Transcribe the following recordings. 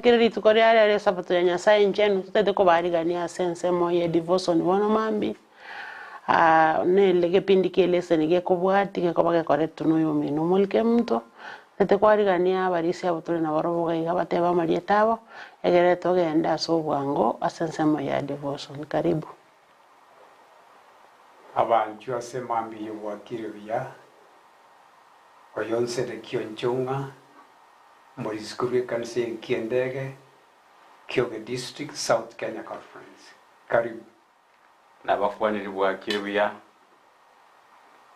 Twachakire rituko ria rero esabato ya Nyasaye enchenu, totagete kobarigania ase ensemo ye devotion bono mambia, nere egepindi kia eleseni gekobwatia gekoba gekoretwe na oyomino omorike omonto, totagete kwarigania abarisia abwo tore nabarobwo iga iga batebe amarieta abo, egere togende ase obwango ase ensemo ya devotion. Karibu. Abanchwa ase mambia eyio bwakire buya, oyo Nsedekia Onchong'a, omorisia korwa ekanisa ya Kiendege, Kioge District, South Kenya Conference. Karibu. Nabakwanire bwakire buya,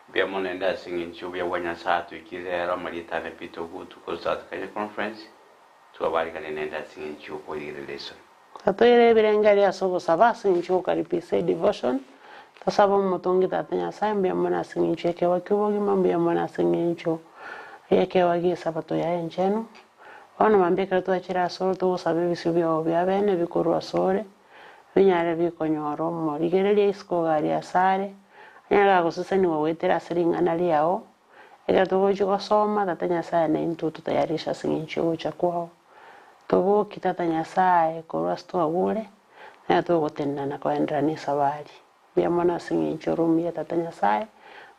mbuya mono naende ase eng'encho y'obuya bwa Nyasae atoikire rero amarieta ane Peter Ogutu korwa South Kenya Conference, twabarikane naende ase eng'encho y'okorigereria esoni. Tatoire ebirengererio ase ogosaba ase eng'encho y'ogokaribisa edevotion, tosabe omotongi Tata Nyasae mbuya mono ase eng'encho y'ekeegwa ki'obogima, mbuya mono ase eng'encho y'ekeegwa gi'esabato yaye enchenu. Bono mambia ekero twachire asore togosaba ebisio biao bia bene bikorwa asore, binyare bikonyora omorigereria isiko iga aria asare, anyare gagosesenigwa goetera ase ring'ana riao, Ekero togochia gosoma, Tata Nyasae naintwe ototayarishe ase eng'encho y'ogocha kwao. Tobokie Tata Nyasae korwa ase twagure, naye togotenena na koenderera na esabari. Mbuya mono ase eng'encho ore omuya Tata Nyasae,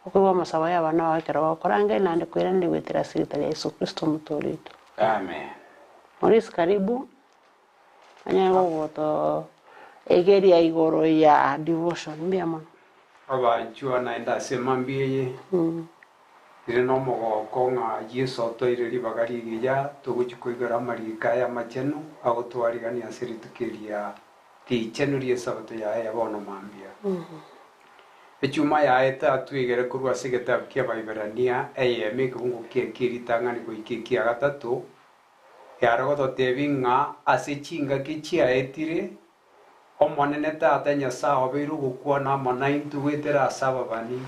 okoigwa amasabo y'abana bao ekero bagokorangeria naende koiraneria goetera ase erieta ria Yeso Kristo Omotoori oito. Amen. Maurice karibu, onyare gogoto egeria igoro ya devotion. Mbuya mono. Abanchwa naende ase emambia eye, ere nomogooko ng'a Yeso otoire ribaga rigiya togochia koigora amariiko aya amachenu agotwarigania ase rituko eria richenu ri'Esabato yaye ya bono mambia. Echuma yaye tatwegere korwa ase egetabu ki'Abaiberania eyemo ekebungo kiaye kie ritang'ani goika ekia gatato, yare gototebia ng'a ase chingaki chiaetire Omonene Tata Nyasae obeire ogokwana amo naintwe goetera ase ababani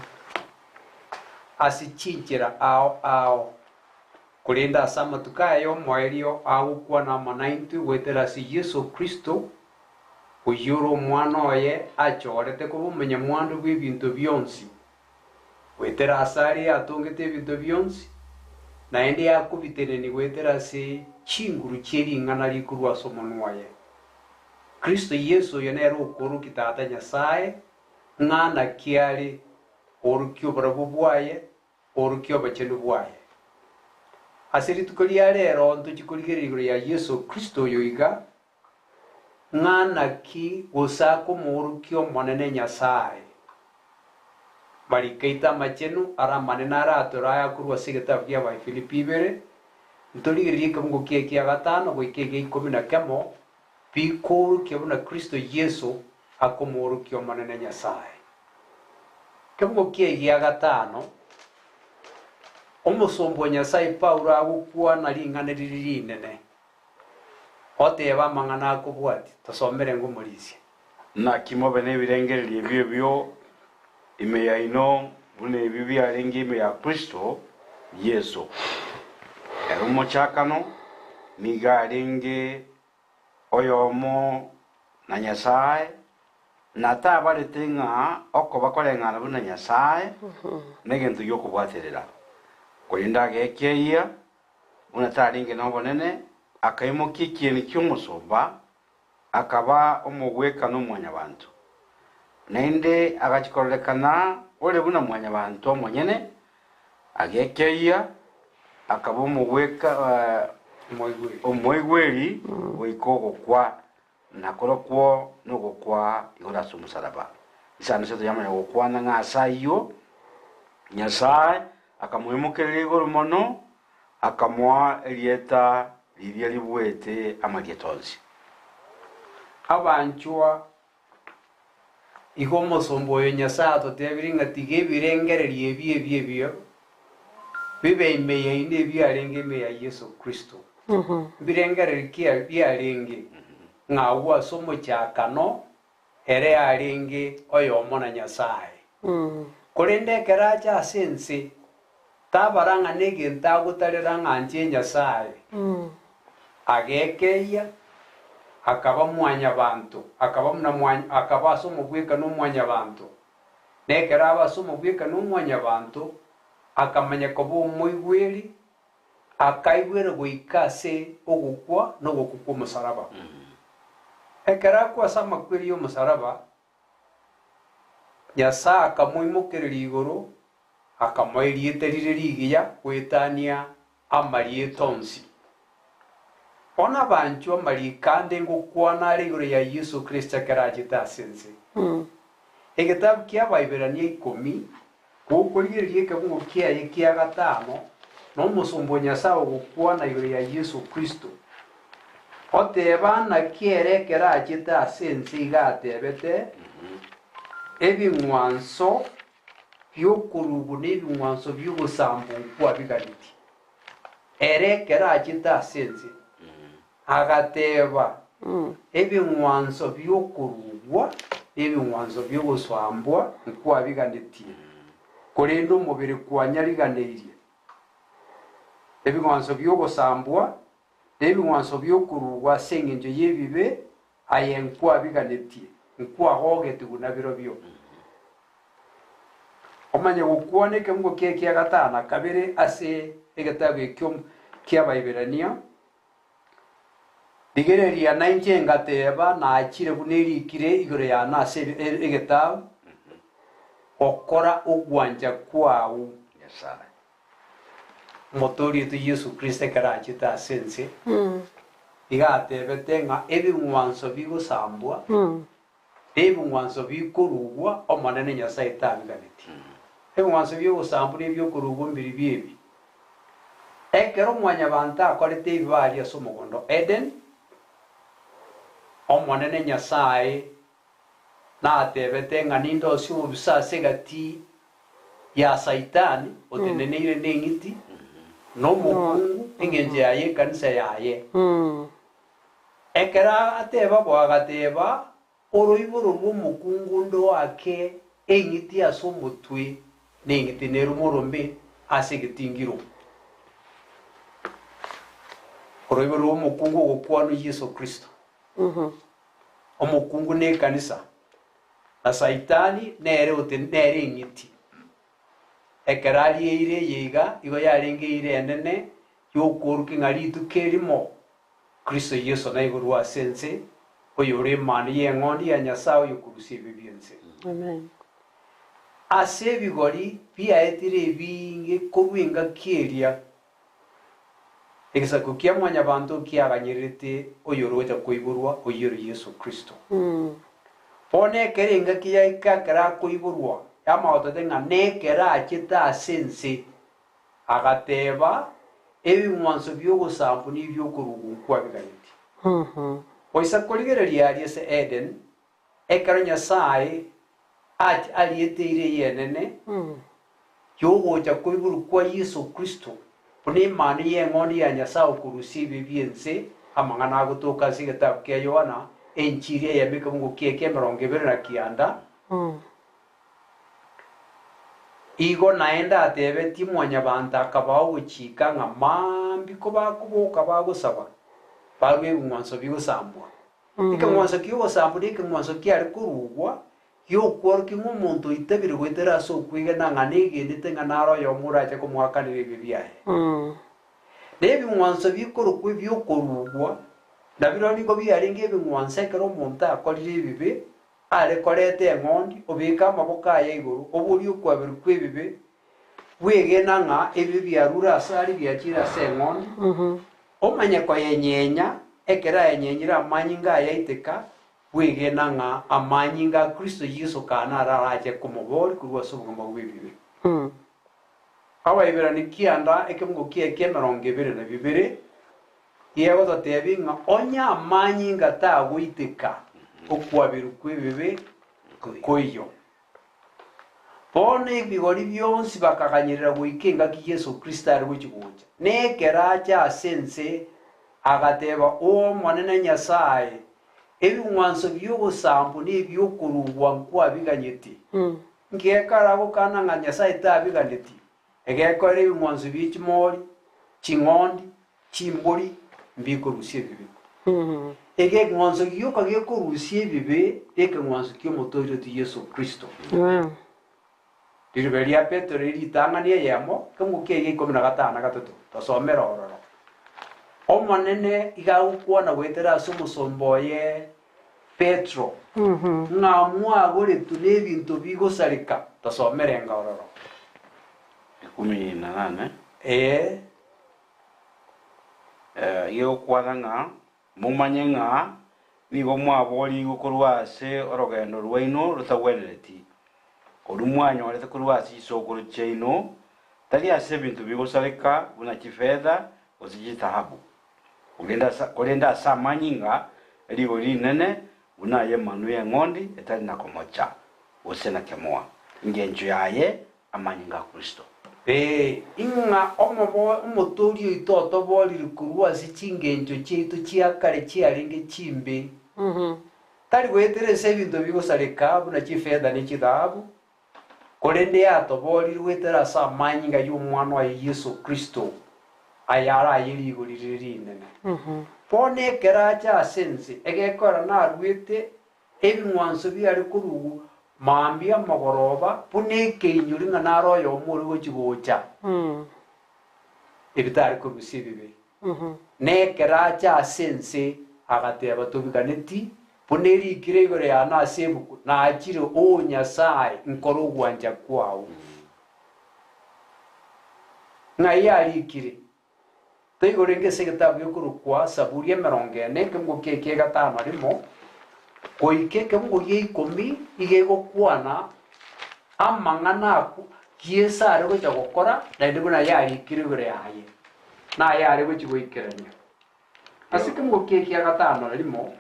ase chinchera ao ao, korende ase amatuko aya y'omoerio agokwana amo naintwe goetera ase Yeso Kristo, oyio ore Omwana oye achorete koba omonyamwando bw'ebinto bionsi, goetera ase aria atongete ebinto bionsi, naende akobitenenia goetera ase chinguru chie ring'ana rikorwa ase omonwa oye. Kristo Yeso oyo nere okoorokia Tata Nyasae ng'a naki are, oorokia oborabu bwaye, oorokia obochenu bwaye. Ase rituko ria rero ntochie korigereria igoro ya Yeso Kristo oyo iga, ng'a naki gose akomoorokia Omonene Nyasae. Mariko aito amachenu are amanene aratore aya korwa ase egetabu ki'Abafilipi ibere, ntorigererie ekebungo kiaye kia gatano goika egia ikomi na kemo, bikoorokia buna Kristo Yeso akomoorokia Omonene Nyasae. Ekebungo kiaye gia gatano, omosomba o Nyasae Paulo agokwana ring'ana riri rinene, oteba amang'ana akobwatia, tosomere ngomorisia. Naki mobe nebirengererio ebio ebio ime yaino buna ebio biarenge ime ya Kristo Yeso. Ere omochakano nigo arenge oyomo na Nyasae, na tabarete ng'a okoba koreng'ana buna Nyasae negento gi'okobwaterera, korende agekeyia buna tarenge nobonene, akaimokia ekieni ki'omosomba, akaba omogwekano o mwanyabanto. Naende agachia kororekana ore buna mwanyabanto omonyene, agekeyia, akaba omogweka omoigweri goika ogokwa, na korokwo nogokwa igoro ase omosalaba. Risanduseto riamanya gokwana ng'a ase ayio Nyasae akamoimokereria igoro mono, Akamoa erieta riria ribuete amarieta onsi. Abanchwa, igo omosomba oyo Nyasae atotebirie ng'a tiga ebirengererio ebi ebi ebio bibe ime yaino ebiarenge ime ya Yeso Kristo. Mbirengererio ki biarenge? Ng'a agwo ase omochakano ere arenge oyomo na Nyasae. Korende ekero acha ase ense, tabara ng'a negento agotarera ng'a anche Nyasae. Agekeyia, akaba mwanyabanto, akaba buna mwanya, akaba ase omogwekano o mwanyabanto. Na ekero aba ase omogwekano o mwanyabanto, akamanya koba omoigweri. Akaigwera goika ase ogokwa na ogokwa kw'omosaraba. Ekero akwa ase amakweri y'omosaraba, Nyasae akamoimokereria igoro, akamoa erieta rire rigiya goetania amarieta onsi. Bono abanchwa amariko ande ngokwana are igoro ya Yeso Kristo ekero achete ase ense. Egetabu ki'Abaeberania ikomi, gokorigereria ekebungo kiaye kia gatano, na omosomba o Nyasae ogokwana igoro ya Yeso Kristo, oteba naki ere ekero achete ase ense iga atebete, Ebing'wanso bi'okorugwa na ebing'wanso bi'ogosambwa nkwabiganetie. Ere ekero achete ase ense, agateba, Ebing'wanso bi'okorugwa na ebing'wanso bi'ogosambwa nkwabiganetie, korende omobere kwanyariganeirie. Ebing'wanso bi'ogosambwa na ebing'wanso bi'okorugwa ase engencho y'ebibe aye nkwabiganetie, nkwagogetigwe nabirobio. Omanye gokwana ekeungo kiaye kia gatano na kabere ase egetabu ekio ki'Abaeberania, Rigereria, nainche ngateeba, Nachire buna erikire igoro yane ase egetabu, gokora ogwancha kwao. Nyasae. Omotoori oito Yeso Kristo ekero achete ase ense, iga atebete ng'a ebing'wanso bigosambwa, na ebing'wanso bikorugwa Omonene Nyasae tabiganetie. Ebing'wanso bi'ogosambwa na ebi'okorugwa mbiribio ebi. Ekero Mwanyabaanto akorete ebibe aria ase omogondo o Edeni, Omonene Nyasae natebete ng'a nindosie obobisa ase egati ya Saitani oteneneire neng'iti, na omokungu, engencho yaye ekanisa yaye. Ekero agateba bo agateba, Oroiboro rw'omokungu ndoake eng'iti ase omotwe, na eng'iti nerume orombe ase egetingiro. Oroiboro rw'omokungu ogokwanwa Yeso Kristo. Omokungu nekanisa, na Saitani nere ote nere eng'iti. Ekero arieire eye iga, igo yarenge eira enene y'okworokia ng'a rituko erimo Kristo Yeso naigorwe ase ense, oyore Emanu y'Eng'ondi ya Nyasae oyokorusia ebibe bi'ense. Amen. Ase ebigori biaetire ebinge korwa engaki eria, egesaku kia Mwanyabanto kiaganyererete oyore gocha koiborwa, oyio ore Yeso Kristo. Bono ekero engaki yaika ekero akoiborwa, yamagotote ng'a nekero achete ase ense, Agateba, Ebing'wanso bi'ogosambu na ebi'okorugwa nkwabiganetie. Goisa korigereria aria ase Eden, ekero Nyasae ariete eira eye enene y'ogocha koiborwa kwa Yeso Kristo, buna Emanu y'Eng'ondi ya Nyasae okorusia ebibe bi'ense, amang'ana agotoka ase egetabu kia Yohana, Enchiri eyemo ekebungo kiaye ki'emerongo ebere na kianda, Igo naende atebetie Mwanyabaanto akabaa ogochika ng'a mambia kobakoboka bagosaba, barue ebing'wanso bigosambwa. Ekeng'wanso ki'ogosambwa nekeng'wanso kiare korugwa gi'okworokia ng'a omonto oitabire goetera ase okwegena ng'a negenete ng'a naro oyomo orache komoakanera ebibe biaye. Na ebing'wanso bikorokwa ebi'okorugwa, nabirorio nigo biarenge ebing'wanso ekero omonto akorire ebibe Are koreta eng'ondi, obeke amaboko aye igoro, oborie okwaberwa kw'ebibe, bwegena ng'a ebibe biarure asare biachire ase eng'ondi, omanye koyenyenya, ekero ayenyenyire amanyinga aye aiteka, bwegena ng'a amanyinga a Kristo Yeso kaa naro arache komoboria korwa ase obogima bw'ebibe. Abaeberania kianda ekemungo kiaye ki'emerongo ebere na bibere, Gegototebia ng'a onye amanyinga tagoiteka, okwaberwa kw'ebibe nkoiyo. Bono ebigori bionsi bakaganyerera goika engaki Yeso Kristo are gochia gocha. Na ekero acha ase ense, agateba, O Omonene Nyasae, ebing'wanso bi'ogosambwa na ebi'okorugwa nkwabiganyeti. Ngekara gokana ng'a Nyasae tabiganeti, Egekorera ebing'wanso bie chimori, ching'ondi, chimbori, mbikorusia ebibe. Ekeng'wanso gioka gekorusia ebibe nekeng'wanso ki'omotoori oito Yeso Kristo. Rirube ria Petero ritang'ani eyemo, ekemungu kiaye gia ikomi na gatano na gatato, tosomere ororo. Omonene iga agokwana goetera ase omosomba oye Petero, ng'a mwagoretwe nebinto bigosareka, tosomere enga ororo. 18. Ee. Iga egokwana ng'a momanye ng'a nigo mwaboorigwe korwa ase orogendo rwaino rotagwenereti, korwa mwanyorete korwa ase chisokoro chiaino, tari ase ebinto bigosareka buna chifetha gose chithahabu, korende ase amanyinga e rigori rinene buna ay'emanwa y'eng'ondi etari na komocha gose na kemoa, engencho yaye amanyinga a Kristo. Ee, ing'a Omotoori oito otoboorire korwa ase chingencho chiaito chia kare chiarenge chimbe, tari goetera ase ebinto bigosareka buna chifetha ne chithahabu, korende yatoboorire goetera ase amanyinga y'Omwana oye Yeso Kristo, ayare aye rigori rire rinene. Bono ekero acha ase ense, egekora naruete Ebing'wanso biare korugwa mambia mogoroba buna ekeinyori ng'a nare oyomo ore gochia gocha, ebitare korusia ebibe. Na ekero acha ase ense, agateba, Tobiganeti, buna erikire igoro yane ase ebuku, Nachire, O Nyasae, nkore ogwancha kwao. Ng'ai arikire? Toigorenge ase egetabu gekorokwa Saburi emerongo ene, ekemungo kiaye kia gatano rimo, goika ekemungo gia ikomi, iga egokwana amang'ana akwo Yeso are gocha gokora, naende buna yarikire igoro yaye, naye are gochia goikerania. Ase ekemungo kiaye kia gatano na rimo,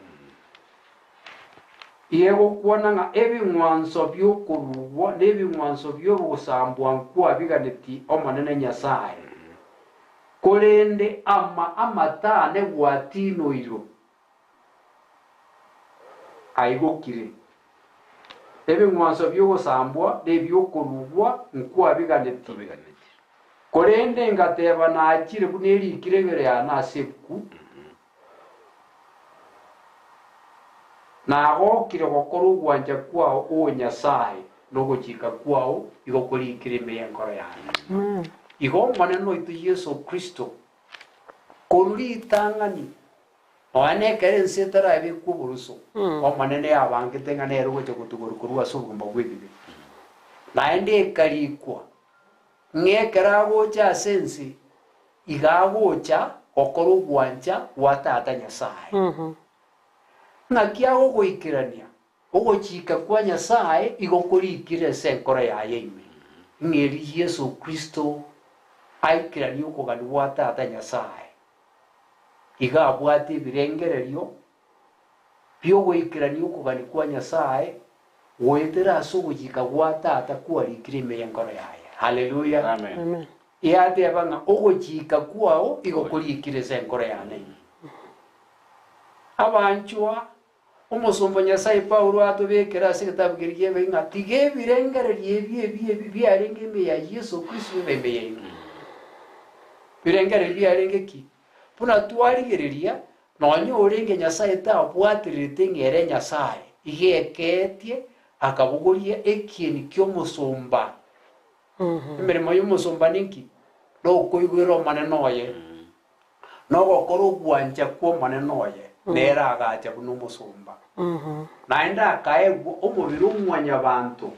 iga egokwana ng'a ebing'wanso bi'okorugwa na ebing'wanso bi'ogosambwa nkwabiganeti Omonene Nyasae, korende ama amataane gwatinoirwe aigokire. Ebing'wanso bi'ogosambwa na ebi'okorugwa nkwabiganeti. Korende ngateba nachire buna erikire igoro yane ase ebuku, Nagokire gokora ogwancha kwao, O Nyasae, na ogochika kwao igo korikire ime y'enkoro yane. Igo Omonene oito Yeso Kristo, korwa ritang'ani, nonya nekero ense etarabekwa oboroso, Omonene yabangete ng'a nere ogocha gotugorwa korwa ase obogima bw'ebibe. Naende ekarikwa, ng'a ekero agocha ase ense, iga agocha gokora ogwancha gwa Tata Nyasae. Ng'aki agogoikerania ogochika kwa Nyasae igo korikire ase enkoro yaye ime, ng'a erio Yeso Kristo aikeranie okogania gwa Tata Nyasae, iga abwate ebirengererio bi'ogoikerania okogania kwa Nyasae goetera ase ogochika gwa Tata kwarikire ime y'enkoro yaye. Haleluya! Amen. Yateba ng'a ogochika kwao igo korikire ase enkoro yane ime. Abanchwa, omosomba o Nyasae Paulo atobekera ase egetabu keria ki'Ebibe ng'a tiga ebirengererio ebi ebi ebi biarenge ime ya Yeso Kristo bibe ime yaino. Birengererio biarenge ki? Buna twarigereria, nonya orenge Nyasae tabwatererete ng'a ere Nyasae, iga ekeetie akabogoria ekieni ki'omosomba. Emeremo y'omosomba ninki? Nokoigwera Omonene oye, nogokora ogwancha kw'Omonene oye, nere agacha buna omosomba. Naende akaegwa omobere o Mwanyabanto,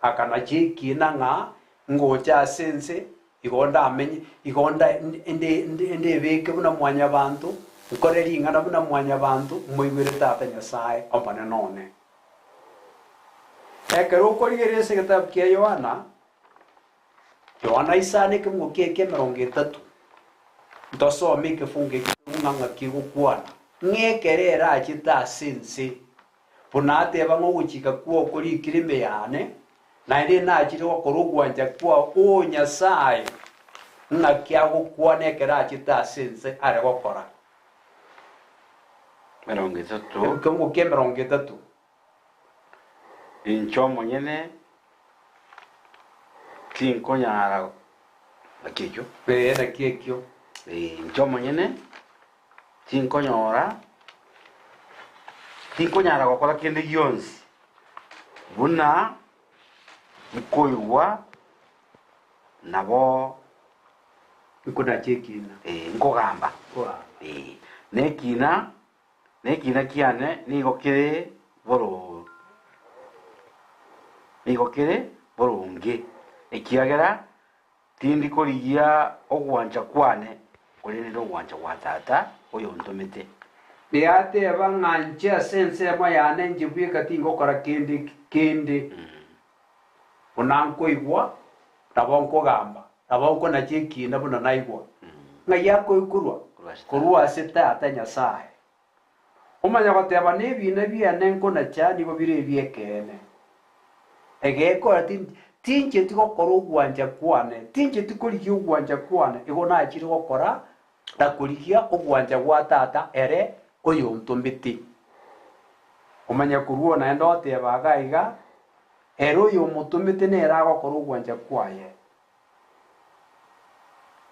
akanacha ekiina ng'a ngocha ase ense, igo ndamenye, igo nda nde nde ndebeke buna Mwanyabanto, nkore ring'ana buna Mwanyabanto, moigwere Tata Nyasae, Omonene one. Ekero okorigereria ase egetabu kia Yohana, Yohana isano ekemungo kiaye kia emerongo etato, ntosome ekefungo ekio ng'a ng'aki egokwana, ng'a ekero ere achete ase ense, buna ateba ng'a ogochika kwao korikire ime yane, naende nachire gokora ogwancha kwao, O Nyasae, ng'aki agokwana ekero achete ase ense are gokora. 30. Ekeungo kia 30. Inche omonyene tinkonyara naki ekio. Ee, naki ekio. Ee, inche omonyene tinkonyora, tinkonyara gokora kende gionsi buna nkoigwa nabo Nkonacha ekiina. Ee, nkogamba. Nkogamba. Ee, na ekina, na ekina kiane nigo kere boro nigo kere boronge, ekiagera tindi korigia ogwancha kwane, korende nogwancha gwa Tata oyontomete. Riateba ng'a inche ase ensemo yane inche bweka tingokora kende kende. Buna nkoigwa, nabo nkogamba, nabo nkonacha ekiina buna naigwa. Ng'ai akoikorwa? Korwa ase Tata Nyasae. Omanye goteba nebiina biane nkonacha nigo bire ebi'ekeene. Egekora tincheti gokora ogwancha kwane, tincheti korigia ogwancha kwane, igo nachire gokora na korigia ogwancha gwa Tata ere oyontomete. Omanye korwa naende oteba iga iga, Ere oyomotomete nere agokora ogwancha kwaye.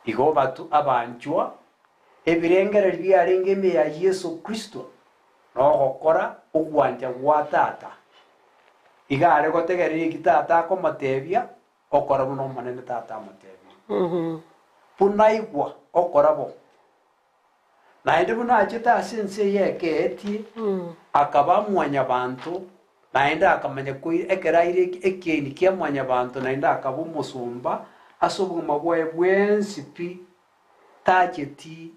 Igo batu abanchwa, ebirengererio biarenge ime ya Yeso Kristo nogokora ogwancha gwa Tata. Iga are gotegerera eki Tata akomotebia, okora buna Omonene Tata amotebirie. Buna aigwa okora bo. Naende buna achete ase ense eye ekeetie, akaba mwanyabanto, naende akamanya koira ekero aire ekieni kia mwanyabanto, naende akaba omosomba ase obogima bwaye bwensi pi, tacheti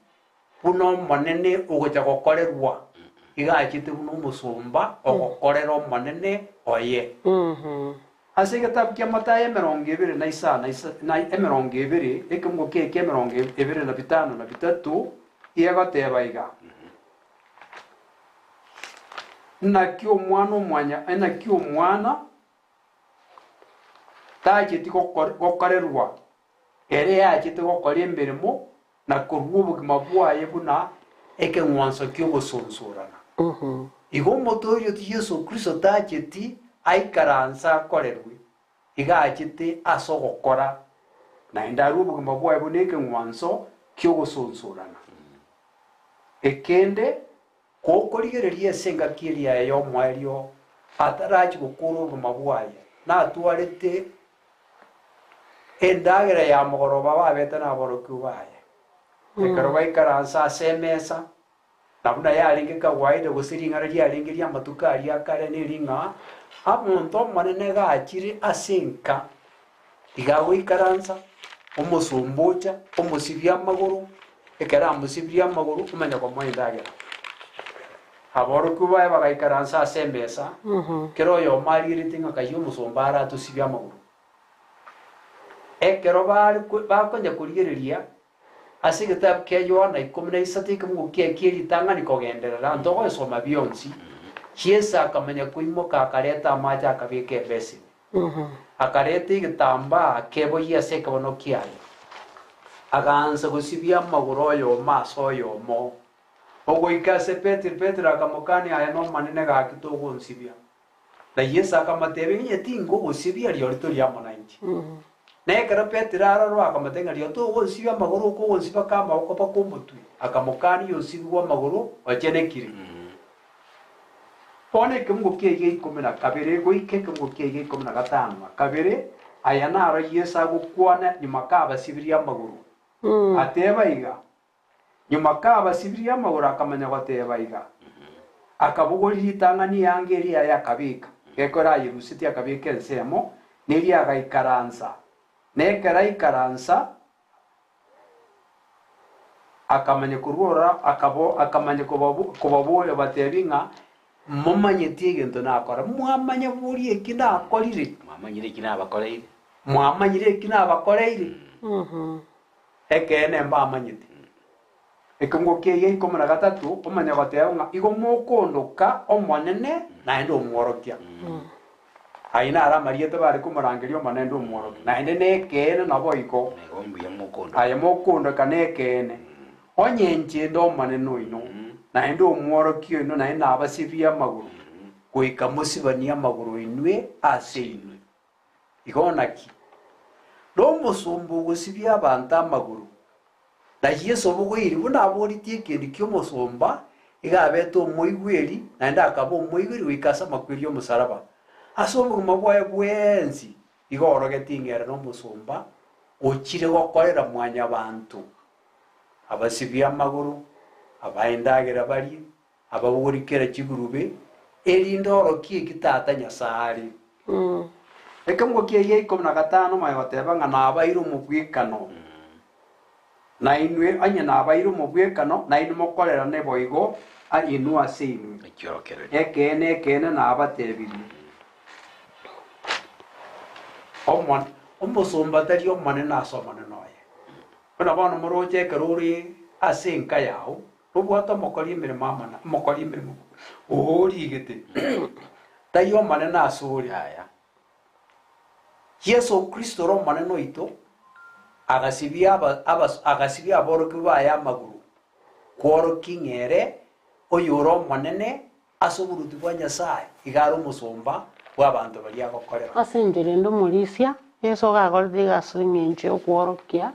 buna omonene ogocha gokorerwa, iga achete buna omosomba ogokorera omonene oye. Ase egetabu kia Matayo emerongo ebere na isano na emerongo ebere, ekemungo kiaye ki'emerongo ebere na bitano na bitato, egoteba iga, Naki omwana omwanya naki omwana tacheti gokorerwa, ere yachete gokora emeremo na korua obogima bwaye buna ekeng'wanso ki'ogosonsorana. Igo omotoori oito Yeso Kristo tacheti aikaranse akorerwe, igo achete ase ogokora, naende arue obogima bwaye buna ekeng'wanso ki'ogosonsorana. Ekende, gokorigereria ase engaki eria yaye y'omoerio atarachia gokora obogima bwaye, natwarete Endagera ya mogoroba babete naborokigwa baye, ekero baikaransa ase emesa, na buna yarenge kawaida gose ring'ana riarenge ri'amatuko aria a kare neri ng'a omonto omonene gachire ase enka, iga agoikaransa, omosomba ocha, omosibia amagoro, ekero amosibirie amagoro, omanya komoa endagera. Aborokigwa baye bagaikaransa ase emesa, kera oyomo arierete ng'a kayio omosomba aratosibie amagoro. Ekero bare bakonya korigereria ase egetabu kia Yohana ikomi na isato ekebugu kiaye kie ritang'ani kogenderera, ntogoesoma bionsi, Yeso akamanya koimoka akareta amache akabeka ebeseni, akareta egetambaa akeboyia ase ekebono kiaye, agaansa gosibia amagoro oyomo ase oyomo. Ogoika ase Petero, Petero akamokania, Aye n'Omonene, gaki togonsibia. Na Yeso akamoteebia, Inye tingogosibia rirorio tori amo nainche. Na ekero Petero arorwa akamotebia ng'a rirorio togonsibia amagoro okogonsibia aka amaboko mpaka omotwe. Akamokania osibigwe amagoro ochenekire. Bono ekeungo kiaye gia ikomi na kabere goika ekeungo kiaye gia ikomi na gatano na kabere, aya naro Yeso agokwana nyuma kabasibirie amagoro, ateba iga, Nyuma kabasibirie amagoro akamanya goteba iga, akabogoria ritang'ani eanga eria yaye akabeka, gekora ayerusetie akabeka ensemo, neria agaikaransa. Na ekero aikaransa, akamanya korwa ororo akabo akamanya kobaboria obatebie ng'a momanyeti egento nakora, mwamanya boria eki nakorire? Mwamanyire eki nabakoreire? Mwamanyire eki nabakoreire? Ekeene mbamanyete. Ekeungo kiaye ikomi na gatato omanye goteba ng'a igo mokondoka Omonene naende Omworokia. Ayio naro amarieta bare komorangeria Omonene naende Omworokia. Naende nekeene naboigo. Nigo mbuya mokondoka. Aye mokondoka nekeene. Onye inche inde Omonene oino, naende Omworokia oino, naende nabasibie amagoro, goika mosibanie amagoro inwe ase inwe. Igo naki, nomosomba ogosibia abanto amagoro, na Yeso obogoiri buna aboritie ekendi ki'omosomba, iga abete omoigweri, naende akaba omoigweri goika ase amakweri y'omosalaba. Ase obogima bwaye bwensi igo orogetie ng'a ere nomosomba ochire gokorera mwanyabanto, abasibie amagoro. Abae endagera barie, ababogori kera chigurube, erinde orokie eki Tata Nyasae are. Ekemogo kiaye gia ikomi na gatano omanye goteba ng'a nabaire omobwekano, na inwe onye nabaire omobwekano, nainwe mokorerane boigo inwe ase inwe. Ekiorokererio. Ekeene, ekeene, nabatebirie, Omo- omosomba tari omonene ase omonene oye. Buna bono moroche ekero ore ase enka yao, nobwate omokori emeremo amana, omokori emeremo oo origete, taiyo omonene asore. Yaya. Yeso Kristo ore Omonene oito, agasibia aba- abas- agasibia aborokigwa baye amagoro, kworokia ng'a ere oyore Omonene ase oboruoti bwa Nyasae, iga are omosomba bw'abanto baria agokorera. Ase enchera ende omorisia, Yeso iga akorete iga ase eng'encho y'okworokia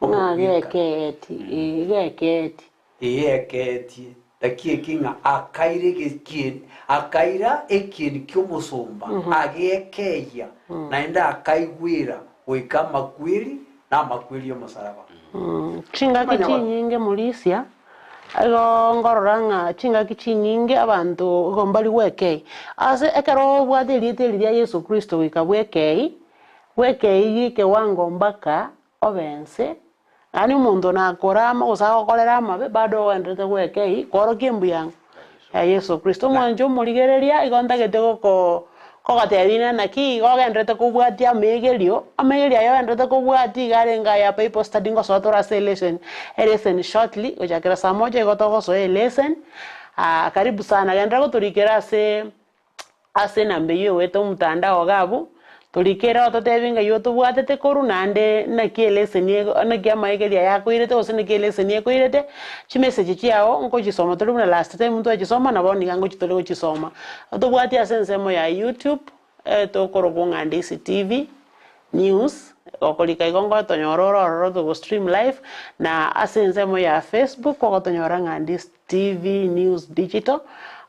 ng'a gekeeti, ee, gekeeti. Ee, ekeetie, naki eki ng'a akaira egekieni, akaira ekieni ki'omosomba, agiekeyia, naende akaigwera goika amakweri, na amakweri y'omosaraba. Chingaki chinyinge morisia, igo nkorora ng'a chingaki chinyinge abanto igo mbari gwekei. Ase ekero obwate erieta eri ria Yeso Kristo goika bwekei, bwekei gikewango mpaka obe ense, yaani omonto nakorama gose agokorera amabe bado ogenderete gwekei kworokia embuya ng'a ya Yeso Kristo. Omwancho omorigereria igo ntagete goko kogotebia ng'a naki igo ogenderete kobwatia amegerio, amegerio aya ogenderete kobwatia iga arenge aya Bible study ngosoa tore ase elesson, elesson shortly gochakera saa moja igo togosoa elesson, karibu sana genderera gotorikera ase Ase enamba eyio egoeta omotandao iga abwo, torikere ototebie ng'a eyio tobwatete korwa naende naki eleseni ego naki amaegerio aya akoirete gose naki eleseni ekoirete, chimessage chiago nkochisoma tore buna last time twachisoma na bono iga ngochi tore gochisoma. Otobwatie ase ensemo ya YouTube, tokorokwa ng'a Ndisi TV News, gokorika igo ngotonyora ore ororo togo stream live, na ase ensemo ya Facebook ogotonyora ng'a Ndisi TV News Digital,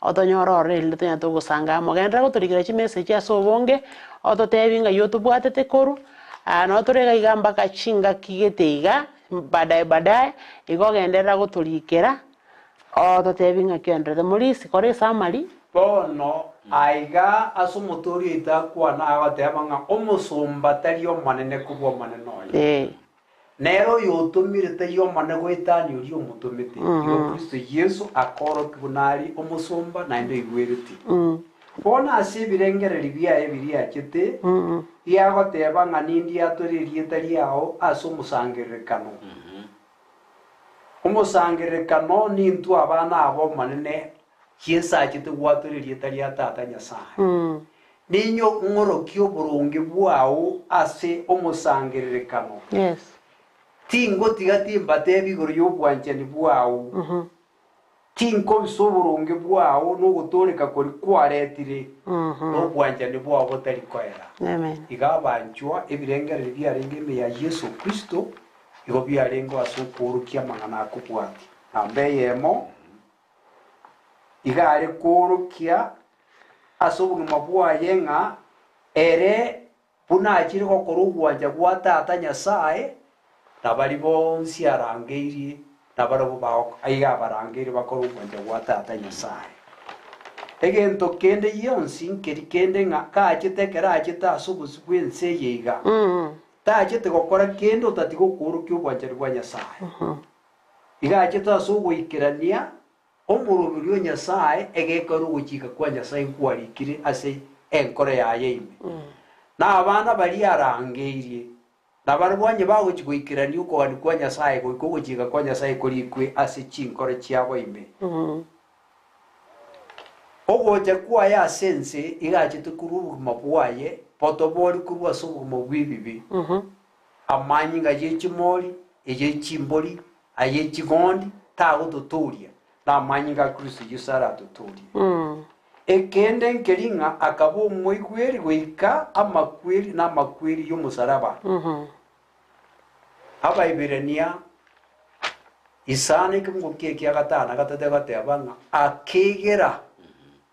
otonyore ororo erinde tonyare togosanga amo. Genderera gotorikera chimessage ase obonge, ototebie ng'ai otobwatete korwa, nabo tore iga iga mpaka chingaki gete iga, baadaye baadaye, igo genderera gotorikera, ototebie ng'aki oendererete. Morisi, kora esummary. Bono aiga ase omotoori oito akwana agoteba ng'a omosomba tari omonene kobua omonene oye. Nere oyotomire taiyo omone goetania oria omotomete. Igo Kristo Yeso akaorokia buna are omosomba naende oigwereti. Bono ase ebirengererio biaye biria achete, riagoteba ng'a nindiatore erieta riao ase omosangererekano. Omosangererekano nintwe abana ab'Omonene Yeso achete gwatora erieta ria Tata Nyasae. Ninyo ng'orokie oboronge bwao ase omosangererekano. Tingotiga timbatebi igoro y'obwanchani bwao. Tinkobisa oboronge bwao nogotooreka koria kwaretire, nobwanchani bwao botari koera. Iga abanchwa ebirengererio biarenge ime ya Yeso Kristo igo biarengeo ase okoorokia amang'ana akobwatia. Namba eyemo, Iga are koorokia ase obogima bwaye ng'a ere buna achire gokora ogwancha gwa Tata Nyasae, na baria bonsi arangeirie nabarabwo bao iga abarangeirie bakore ogwancha gwa Tata Nyasae. Egento kende gionsi nkeri kende ng'a kachete ekero achete ase obosio bw'ense eye iga, tachete gokora kende otatiga okoorokia obwanchani bwa Nyasae. Iga achete ase ogoikerania omoroberio o Nyasae, egekero ogochika kwa Nyasae nkwarikire ase enkoro yaye ime. Na abana baria arangeirie, nabarabwo onye bagochia goikerania okogania kwa Nyasae goika ogochika kwa Nyasae korikwe ase chinkoro chiabo ime. Ogocha kwaye ase ense iga achete korwa obogima bwaye botobori korwa ase obogima bw'ebibe. Amanyinga ye chimori, eye chimbori, aye ching'ondi tagototooria, na amanyinga a Kristo Yeso aratotoorie. Ekende nkeri ng'a akaba omoigweri goika amakweri na amakweri y'omosaraba. Abaibirania isano ekemungo kie ekia gatano na gatato egoteba ng'a akegera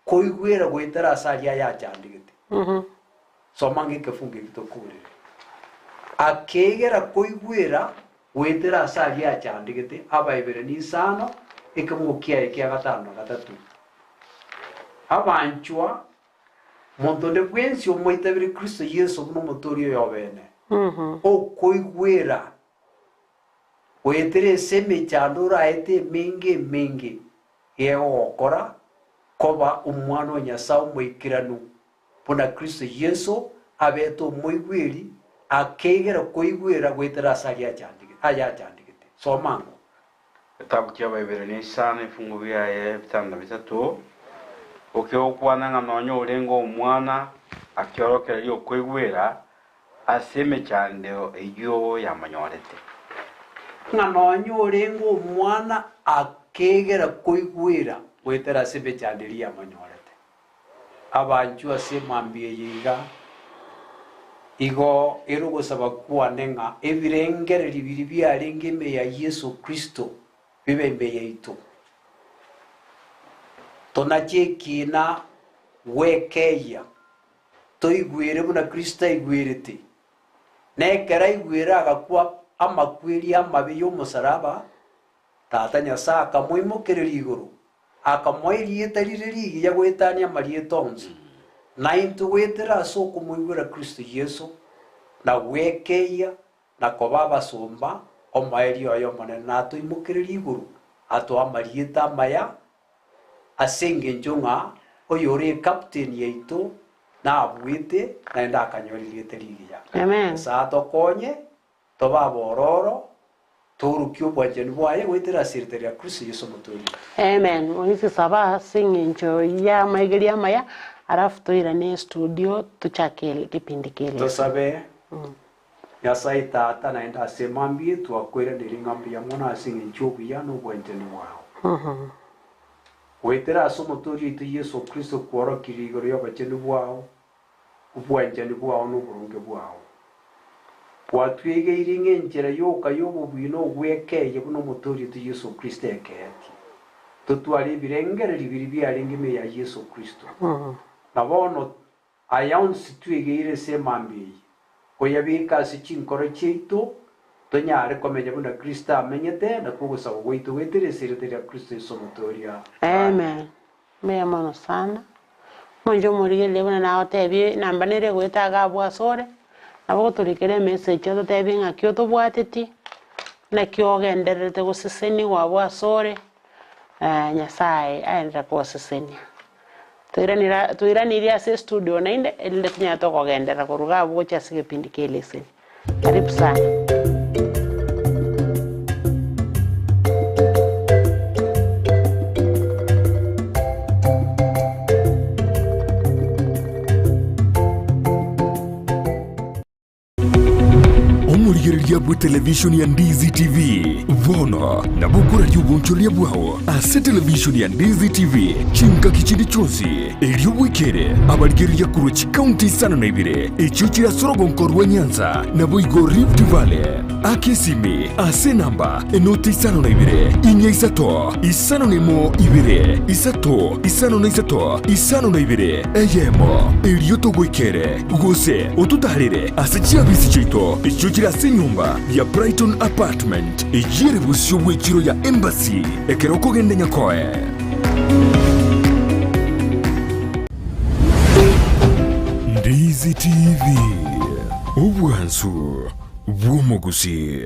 koigwera goetera ase aria ayachandegete. Soma ng'a ekefungo eki tokoorere. Akeegera koigwera goetera ase aria achandegete Abaeberania isano, ekemogo kiaye kia gatano na gatato. Abanchwa, monto onde bwensi omoitabire Kristo Yeso buna Omotoori oye obene, okoigwera goetera ase emechando oraete emenge emenge egogokora koba omwana o Nyasae omoikeranu, buna Kristo Yeso abete omoigweri, akeigera koigwera goetera ase aria ayachandegete. Soma ango. Egetabu ki'Abaeberania isano ebifungo biaye bitano na bitato, okegokwana ng'a nonya orenge omwana akeorokereria okoigwera ase emechando eyio yamonyorete. Ng'a nonya orenge omwana akeegera koigwera goetera ase emechando eria yamonyorete. Abanchwa ase emambia eye iga, igo ere ogosaba kwane ng'a ebirengererio biria biarenge ime ya Yeso Kristo bibe ime yaito. Tonache ekiina gwekeyia, toigwere buna Kristo aigwerete, na ekero aigwere agakwa amakweri amabe y'omosaraba, Tata Nyasae akamoimokereria igoro, akamoa erieta rire rigiya goetania amarieta onsi, na intwe goetera ase okomoigwera Kristo Yeso, na gwekeyia, na koba abasomba, omoerio oye Omonene natoimokererie igoro, atoe amarieta amaya, ase engencho ng'a oyore ekapteni yaito nabuete, naende akanyora erieta rigiya. Amen. Nyasae atokonye, Tobe abororo, toorokie obwanchani bwaye goetera ase erieta ria Kristo Yeso Omotoori oito. Amen. Moise saba ase eng'encho y'amaigerio amaya, alafu toirane estudio tochake kipindi keria. Tosabe, Nyasae Tata, naende ase mambia twakoiraneria ng'a mbuya mono ase eng'encho y'obuya na obwanchani bwao. Goetera ase Omotoori oito Yeso Kristo kworokirie igoro y'obochenu bwao, obwanchani bwao na oboronge bwao. Gwatwegeirie ng'a enchera yoka y'obobui nogwekeyia buna Omotoori oito Yeso Kristo ekeetie, totware ebirengererio biria biarenge ime ya Yeso Kristo. Na bono aya onsi twegeire ase emambia eye, oyabeke ase chinkoro chiaito, tonyare komenya buna Kristo amenyete, nakwo ogosaba gwaito goetera ase erieta ria Kristo Yeso Omotooria. Amen. Mbuya mono sana. Omonche omorigereria buna nagotebie enamba nere egoeta iga abwo asore, nabo ogotorikera emessage ototebie ng'aki otobwatetie, naki ogendererete goseseniwa abwo asore, Nyasaye aenderere kogosesenia. Toiranera toiranerie ase estudio naende, erinde tonyare tokogenderera korwa iga abwo gochia ase egepindi kia eleseni. Karibu sana. Omorigereria bw'etelevishoni ya Ndizi TV bono nabo okoraria obonchoreria bwao ase televishoni ya Ndizi TV chingaki chinde chionsi, erio bwekere abarigereria korwa chikaunti isano na ibere echio chire ase orogonko rwa Nyanza naboigo Rift Valley. Aka esimi ase enamba enoti isano na ibere, inya isato, isano na emo ibere, isato, isano na isato, isano na ibere, eyemo, erio togoikere, gose ototaarere ase chiabisi chiaito echio chire ase enyomba ya Brighton Apartment, eyio ere bosio bw'echiro ya Embassy, ekero okogenda Nyakoe. Ndizi TV, obwansu bw'omogusii.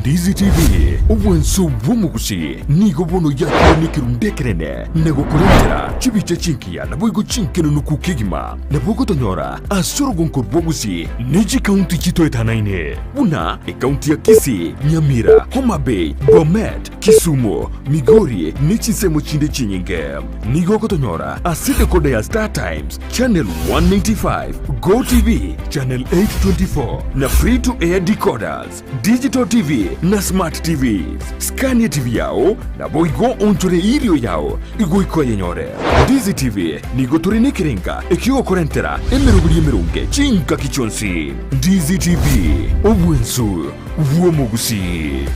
Ndizi TV, obwansu bw'omogusii, nigo bono yakire nekerundu ekenene na gokorentera chibicha chingiya naboigo chinkenenuku kegima. Nabo ogotonyora ase orogonko rwa Gusii ne chikaunti chitoetanaine buna ekaunti ya Kisii, Nyamira, Homa Bay, Bomet, Kisumu, Migori ne chinsemo chinde chinyinge. Nigo ogotonyora ase decoder ya Star Times, Channel 195, Go TV, Channel 824 na Free to Air decoders, Digital TV na Smart TVs. Scan TV yao naboigo onchore erio yao igoika oyenyore. Ndizi TV nigo tore nekerenga ekiogokorentera emeroberi emeronge chingaki chionsi. Ndizi TV, obwensu bw'omogusii.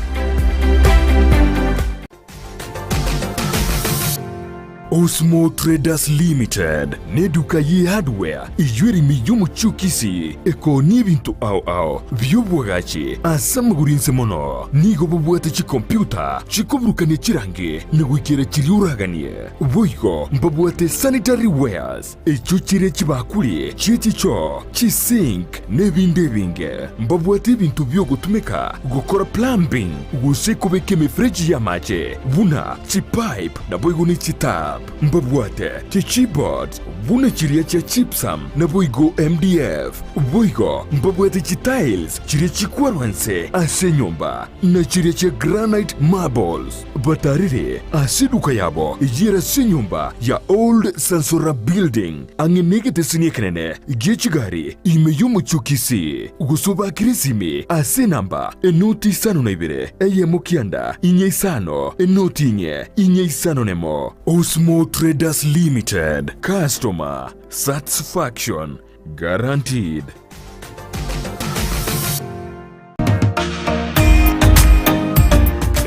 Osmo Traders Limited neduka ye hardware eyio ere ime y'omochie o Kisii ekoonia ebinto ao ao bi'oboagachi ase amagoro inse mono. Nigo bobwate chikompiuta chikoburukania chirangi na goikera chiria oraganie. Boigo mbabwate sanitary wares echio chire chibakuri chie chichoo, chisink na ebinde ebinge. Mbabwate ebinto bi'ogotumeka gokora plumbing gose kobeka emefereji y'amache buna chipipe naboigo ne chitap. Mbabwate chichipboards buna chiria chia gypsum naboigo MDF. Boigo mbabwate chitiles chiria chikwarwa nse ase enyomba na chiria chia granite marbles. Batarire ase eduka yabo eyio ere ase enyomba ya Old Sansora Building, ang'e negeteseni ekenene gie chigari ime y'omochie o Kisii, gose obakire esimi ase enamba enoti isano na ibere, eyemo kianda, inye isano, enoti inye, inye isano nemo. Osmo Traders Limited, Customer Satisfaction Guaranteed.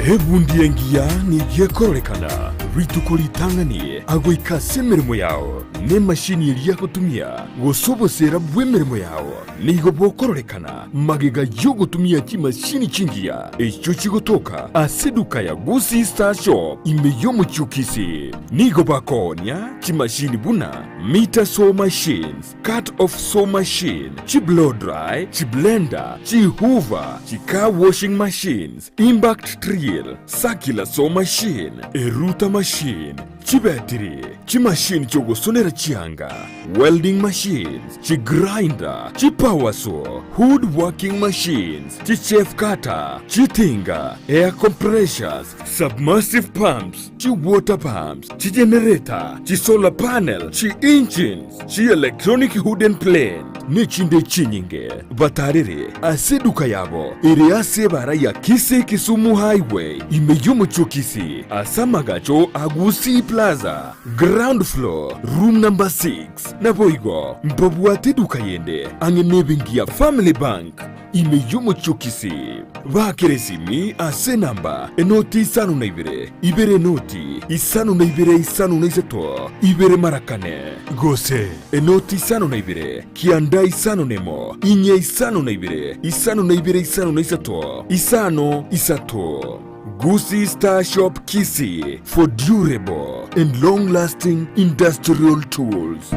Ebundi engiya nigo ekororekana rituko ritang'ani agoika ase emeremo yao, na emashini eria agotumia, gose oboseera bw'emeremo yao nigo bokororekana magega y'ogotumia chimashini chingiya echio chigotoka ase eduka ya Gusii Star Shop ime y'omochie o Kisii. Nigo bakoonia chimashini buna meter saw machines, Cut off saw machine, chi blow dry, chi blender, chi hoover, chi car washing machines, impact drill, circular saw machine, eruta machine, chibetiri, chimachine chiogosonera chianga, welding machines, chi grinder, chi power saw, wood working machines, chi chaff cutter, chitinga, air compressors, submersive pumps, chi water pumps, chi generator, chi solar panel, chi engines, Chi-electronic wooden plane, ne chinde chinyinge batarere ase eduka yabo ere ase ebara ya Kisii Kisumu Highway ime y'omochie o Kisii ase amagacho a Gusii Plaza, ground floor, room number 6. Naboigo mbabwate eduka yende ang'e nebenki ya Family Bank ime y'omochie o Kisii. Baakere esimi ase enamba enoti isano na ibere, ibere enoti isano na ibere isano na isato, ibere mara kane, gose enoti isano na ibere, kianda isano na emo, inye isano na ibere, isano na ibere isano na isato, isano isato. Gusii Star Shop Kisii for durable and long lasting industrial tools.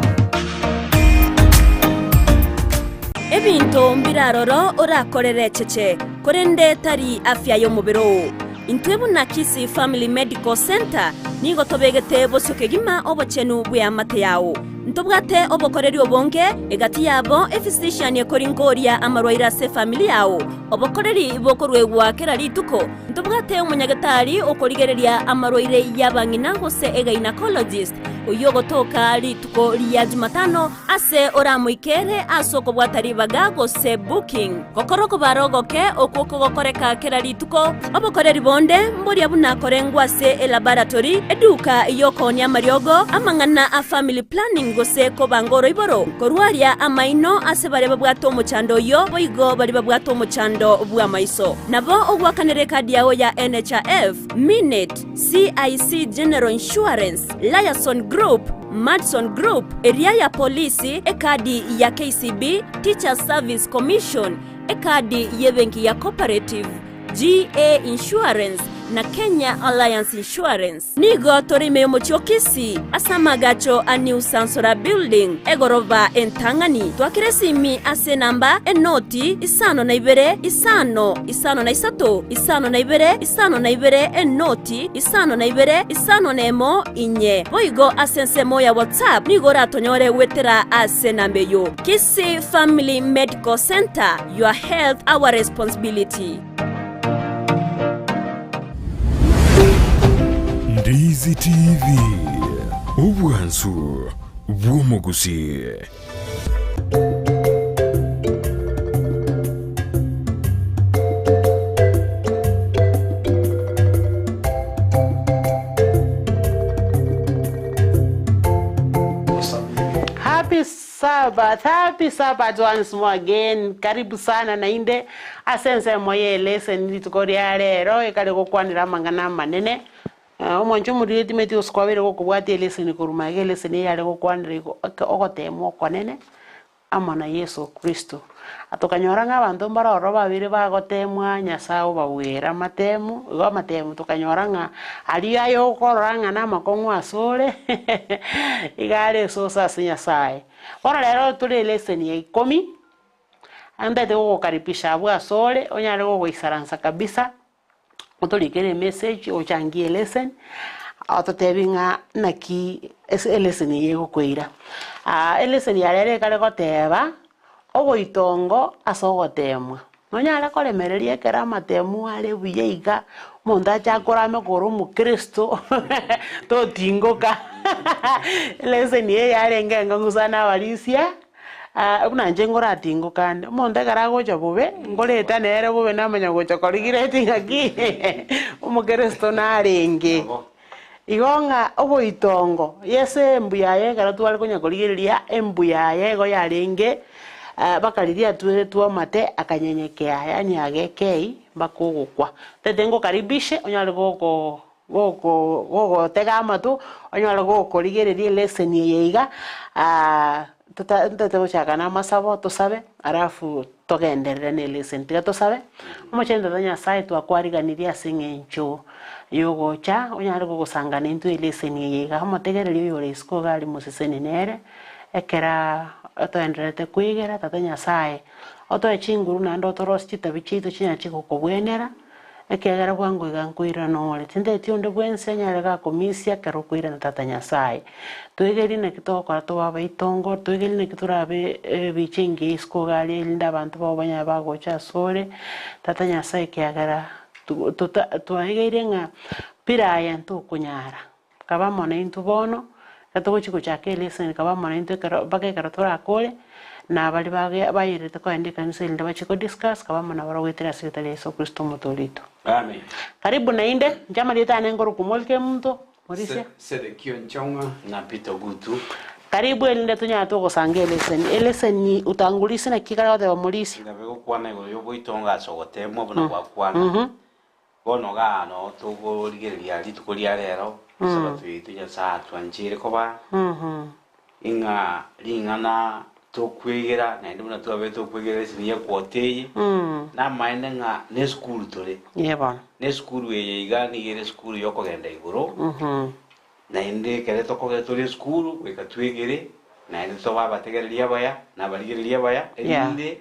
Ebinto mbire aroro orakorere echeche, korende tari afya y'omobere oo. Intwe buna Kisii Family Medical Centre nigo tobegete bosio kegima obochenu bw'eamate yao. Ntobwate obokoreri obonge, egati yabo ephysician ekoringoria amarwaire ase efamiri yao, obokoreri bokoruegwa kera rituko. Ntobwate omonyagetari okorigereria amarwaire y'abang'ina gose egynecologist, oyio ogotoka rituko ria Jumatano ase oramoikere ase okobwata ribaga gose booking. Gokora okobara ogoke okwo kogokoreka kera rituko. Obokoreri bonde mboria buna korengwa ase elaboratory, eduka y'okoonia amariogo, amang'ana a family planning gose kobanga oroiboro, korwaria amaino ase baria babwate omochando oyio boigo baria babwate omochando bw'amaiso. Nabo ogoakanera ekadi yao ya NHIF, Minute, CIC General Insurance, Liason Group, Madison Group, eria ya polisi, ekadi ya KCB, Teachers Service Commission, ekadi y'ebenki ya Cooperative, GA Insurance, na Kenya Alliance Insurance. Nigo tore ime y'omochie o Kisii ase amaagacho a New Sansora Building, egoroba entang'ani. Twakera esimi ase enamba enoti isano na ibere isano isano na isato isano na ibere isano na ibere enoti isano na ibere isano na emo inye. Boigo ase ensemo ya WhatsApp nigo oratonyore goetera ase enamba eyio. Kisii Family Medical Centre, your health our responsibility. Ndizi TV, obwansu bw'omogusii. Happy Sabbath, happy Sabbath once more again. Karibu sana nainde ase ensemo ye lesson rituko ria rero ekare gokwanera amang'ana amanene. Omonche omoriri timeti gose kwabeire gokobwatia eleseni korwa magega eleseni eyare gokwanera igo eke ogotemwa okonene amo na Yeso Kristo. Tokanyora ng'a abanto mbare ororo babeire bagotemwa Nyasaye obagwere amatemo, igo amatemo tokanyora ng'a aria aye okorora ng'a namakong'u asore iga are esosa ase Nyasaye. Bono rero tore eleseni ya ikomi, ntaete gogokaribisha abwo asore onyare gogoisaransa kabisa. Otorikere emessage ochangie elesson ototebie ng'a naki ase elesson eye egokoira. Elesson ya rero ekare goteba, oboitongo ase ogotemwa. Nonyare koremereria ekero amatemu are buya iga, omonto ache akorame kore omokristo totingoka elesson eye yarenge enkong'u sana abarisia. Buna inche ngoratingoka ande, omonto ekero agocha bobe, nkoreta nere bobe namanya gocha korigireti ng'aki omokeresto narenge. Igo ng'a oboitongo, Yeso embu yaye ekero tware konya korigereria, embu yaye igo yarenge mpaka riria atueretwe amate akanyenyekea, yaani agekei mpaka ogokwa. Tete ngokaribishe onyare goko goko gogotega amato, onyore gokorigereria eleseni eye iga, tota ntotete gochaka na amasabo tosabe, alafu togenderere na eleseni. Tiga tosabe, omochenu tata Nyasaye twakwariganirie ase eng'encho ya ogocha, onyare gogosangana intwe eleseni eye iga, omotegereri oyore isiko iga aria moseseni nere, ekera toendererete koegera tata Nyasaye, otoe chinguru naende otorosie chitabi chiaito chinyare chigokobwenera. Ekiagera bwango iga nkoirana ore, tinteti onde bwensi anyare gakomisia ekero okoirana Tata Nyasae. Twegerie naki togokora tobe abaitongo, twegerie naki torabe ebicha engiya isiko iga aria erinde abanto bao banyare bagocha asore, Tata Nyasae ekiagera tota twaegeire ng'a bila aye ntokonyara. Kaba amo naintwe bono, ekero togochia gochaka eleseni kaba amo naintwe ekero mpaka ekero torakore, na baria bage bayerete kogenda ekanisa erinde bachie ko discuss kaba amo nabarabwo goetera ase erieta ria Yeso Kristo omotoori oito. Amen. Karibu naende, inche amarieta ane nkorokwa Molike Emunto, Morisia. Sedekia Nchong'a. Na Peter Ogutu. Karibu erinde tonyare togosanga eleseni. Eleseni utangulisi naki kare goteba Morisia? Ngabe gokwana igoro y'oboitongo ase ogoteemwa buna gwakwana. Bono igaa noo tokorigereria rituko ria rero, Esabato yaito Nyasae atwancheire koba, ing'a ring'ana tokwegera, naende buna twabete tokwegera esini y'ekwota eye, namaene ng'a nesukuru tore. Ee bono. Na esukuru eye iga nigo ere esukuru y'okogenda igoro, naende ekere tokogenda tore esukuru, goika twegere, naende tobe abategereri abaya, na abarigereria abaya, erinde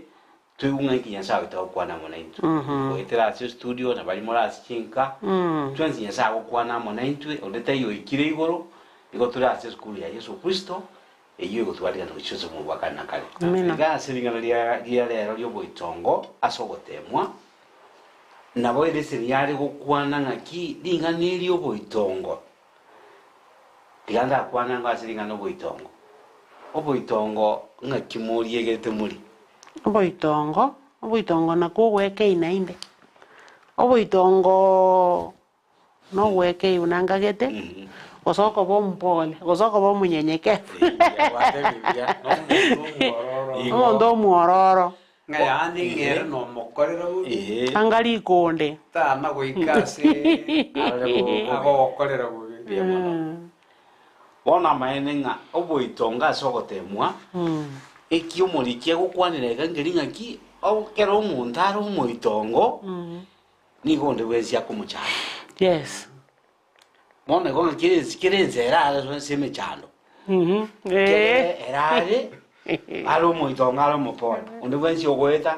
Toigwe ng'a inki Nyasae oito agokwana amo naintwe. Goetera ase estudio na baria more ase chinka, twensi Nyasae agokwana amo naintwe, onde taiyo oikire igoro, nigo tore ase esukuru ya Yeso Kristo, eyio egotwarigana gochia ase obogima bwa kare na kare. Amina. Iga ase ring'ana ria ria rero ri'oboitongo ase ogoteemwa, nabo eleseni yare gokwana ng'aki ring'ana eri oboitongo. Tiga ndakwane ango ase ring'ana oboitongo. Oboitongo ng'aki moriegerete more? Oboitongo, oboitongo nakwo ogwekei naende. Oboitongoo nogwekei buna nkagete, gose okoba omopole, gose okoba omonyenyekevu. Omonto omwororo. Ng'a yaani ng'ere nomokorera bobe. Anga rikonde. Tana goika ase agogokorera bobe. Mbuya mono. Bono amaene ng'a oboitongo ase ogoteemwa, eki omoriki agokwanera iga nkeri ng'aki, ekero omonto are omoitongo, nigo onde bwensi akomochanda. Yes. Bono igo ng'a kera ense kera ense ere are ase emechando. Kere ere are, are omoitongo are omopore, onde bwensi ogoeta,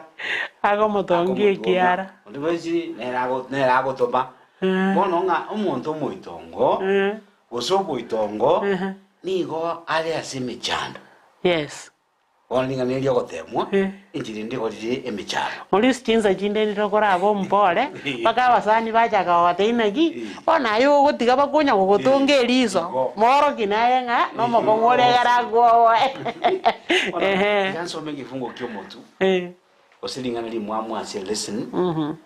Agomotongia ekiara. Onde bwensi nere ago nere agotoma. Bono ng'a omonto omoitongo, gose oboitongo, nigo are ase emechando. Yes. Bono ring'ana eri ri'ogoteemwa, enchera ende igo rire emechando. Maurice chinsa chinde ndire okorabe omopore, mpaka abasani bachaka gogotebia naki, bono aye ogotiga bakonya gogotonga eriso, mooroki naye ng'a nomokong'u ore egere akwoboe. Bono Ehe. tiga nsome egefungo kia omotwe, gose ring'ana rimwamu ase elesson,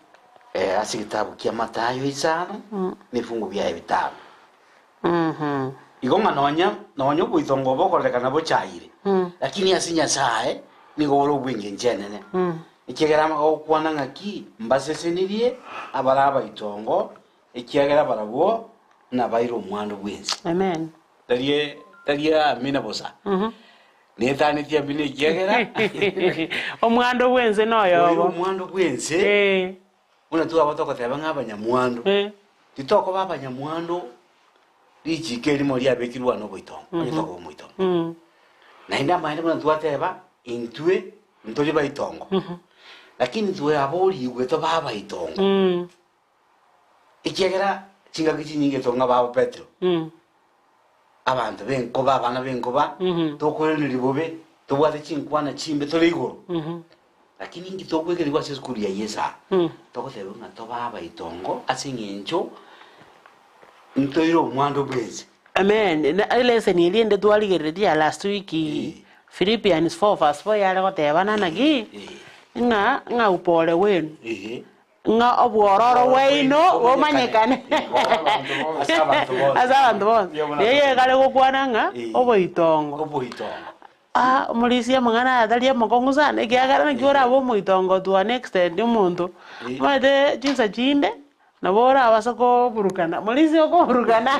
ase egetabu kia Mathayo isano, na ebifungo biaye bitano. Igo ng'a nonya nonya oboitongo obo bokorerekana bochaire, lakini ase Nyasae nigo bore obw'engencho enene. Ekiagera agokwana ng'aki, Mbasesenirie abare abaitongo, ekiagera barabwo Nabaire omwando bw'ense. Amen. Tari tari amina bosa. Netanetie amina ekiagera Omwando bw'ense oire noyobo. omwando bw'ense Eh. buna twaba togoteba ng'a abanyamwando. Eh. Titokoba abanyamwando richiko erimo riabekirwe ane oboitongo, onye tokoba omoitongo. Naende amaene buna twateba, intwe ntori baitongo, lakini twaborigwe tobe abaitongo. Ekiagera chingaki chinyinge tong'a babo Petero, abanto b'enkoba, abana b'enkoba, tokoiraneria bobe, tobwate chinkwana chimbe tore igoro. Lakini inki tokwegerigwa ase esukuru ya Yeso aa? Togotebigwa ng'a tobe abaitongo ase eng'encho ntoire omwando bw'ense. Amen. Na elesson eria ende twarigereretie ya last week, Philippians 4 verse 4 yare gotebana naki, ng'a ng'a upole wenu. Ng'a obwororo bwaino bomanyekane Ase abanto bonsi. ase abanto bonsi. Riria ekare gokwana ng'a oboitongo. Oboitongo. Ah, omorisia amang'ana aya tari amakong'u sana, ekiagera naki orabe omoitongo to an extent omonto, omanyete chinsa chinde, nabo orabase koburukana, morisia okoburukana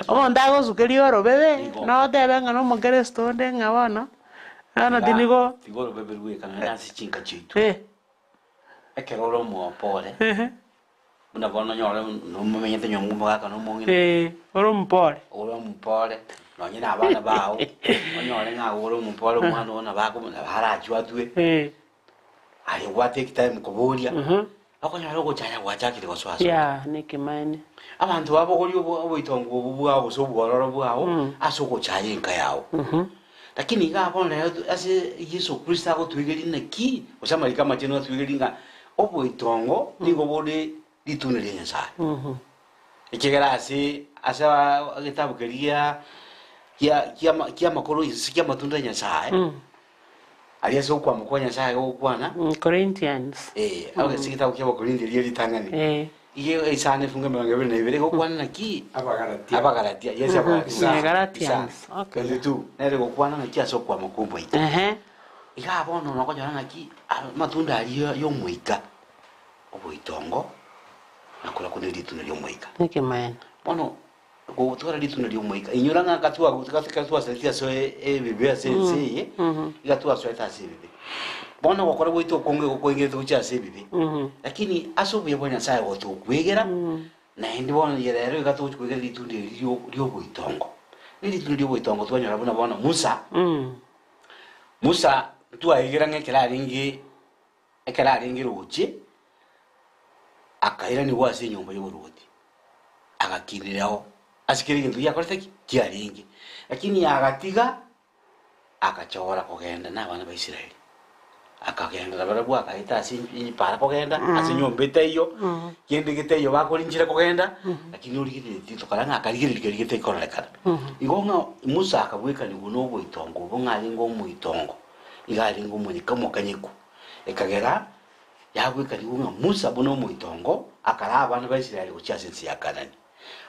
omonto agosukeria orobebe, notebe ng'a na omokeresto onde ng'a bono, bono tinigo. Tiga orobebe rweka nonya ase chinka chiaito. Ekero ore omopore, buna bono onyore nomomenyete nyomba omogaka na omong'ina. Eh, ore omopore. Ore omopore, nonye na abana bao, onyore ng'a ore omopore omwana oo nabo ako nabo arachwe atwe, aye gwa take time koboria, okonyora ogochaya gwachakire gosoa ase ore. Yeah, nekemanyererio. Abanto babogorie obo oboitongo obo bwao gose obwororo bwao ase ogochaya enka yao. Lakini iga bono rero ase Yeso Kristo agotwegeria naki, gose amariko amachenu atwegerie ng'a oboitongo nigo bore ritunda ria Nyasaye. Ekiagera ase ase egetabu keria gia kia kia amakoro gose kia amatunda ya Nyasaye, aria ase okwama kwa Nyasaye gogokwana, Corinthians. eh, ase egetabu kia Abakorinto eria ritang'ani, Iga isano efungu emerongo ebere na ibere egokwana naki? Abagalatia. Abagalatia, yes, Abagalatia. Mm, Galatians. Isano. Okay. 22, nere egokwana naki ase okwama kw'omoika. Ehe. Iga bono nokonyora ng'aki amatunda aria y'omoika, oboitongo, na korwa ne ritunda ri'omoika. Ekemanyererio. Bono gotwara ritunda ri'omoika, inyora ng'a gatwa ekero twasoete ase ebibe ase ense eye, iga twasoete ase ebibe. Bono ogokora gwaito okonge igo koengerete gochia ase ebibe, lakini ase obuya bwa Nyasaye gotokwegera, naende bono riria rero iga togochia kwegera ritunda eri rio rioboitongo. Ne ritunda rioboitongo twanyora buna bono Musa, Musa ntwaegera ng'a ekero arenge ekero arenge roche, akairanigwa ase enyomba y'oborwoti, agakinera ase kera egento giakorete ki? Kiarenge. Lakini agatiga, agachora kogenda na abana ba Israeli, akagenda nabarabwo agaeta ase para kogenda, ase enyomba etaiyo, kende getaiyo bakorinchera kogenda, lakini origereretie tokora ng'a akarigereria keria getekororekana. Igo ng'a Musa akabwekanigwa na oboitongo obo ng'a arenge omoitongo, iga arenge omonyeka omokanyeku, ekagera Yagwekanigwe ng'a Musa buna omoitongo akaraa abana ba Israeli gochia ase ense ya Kanani.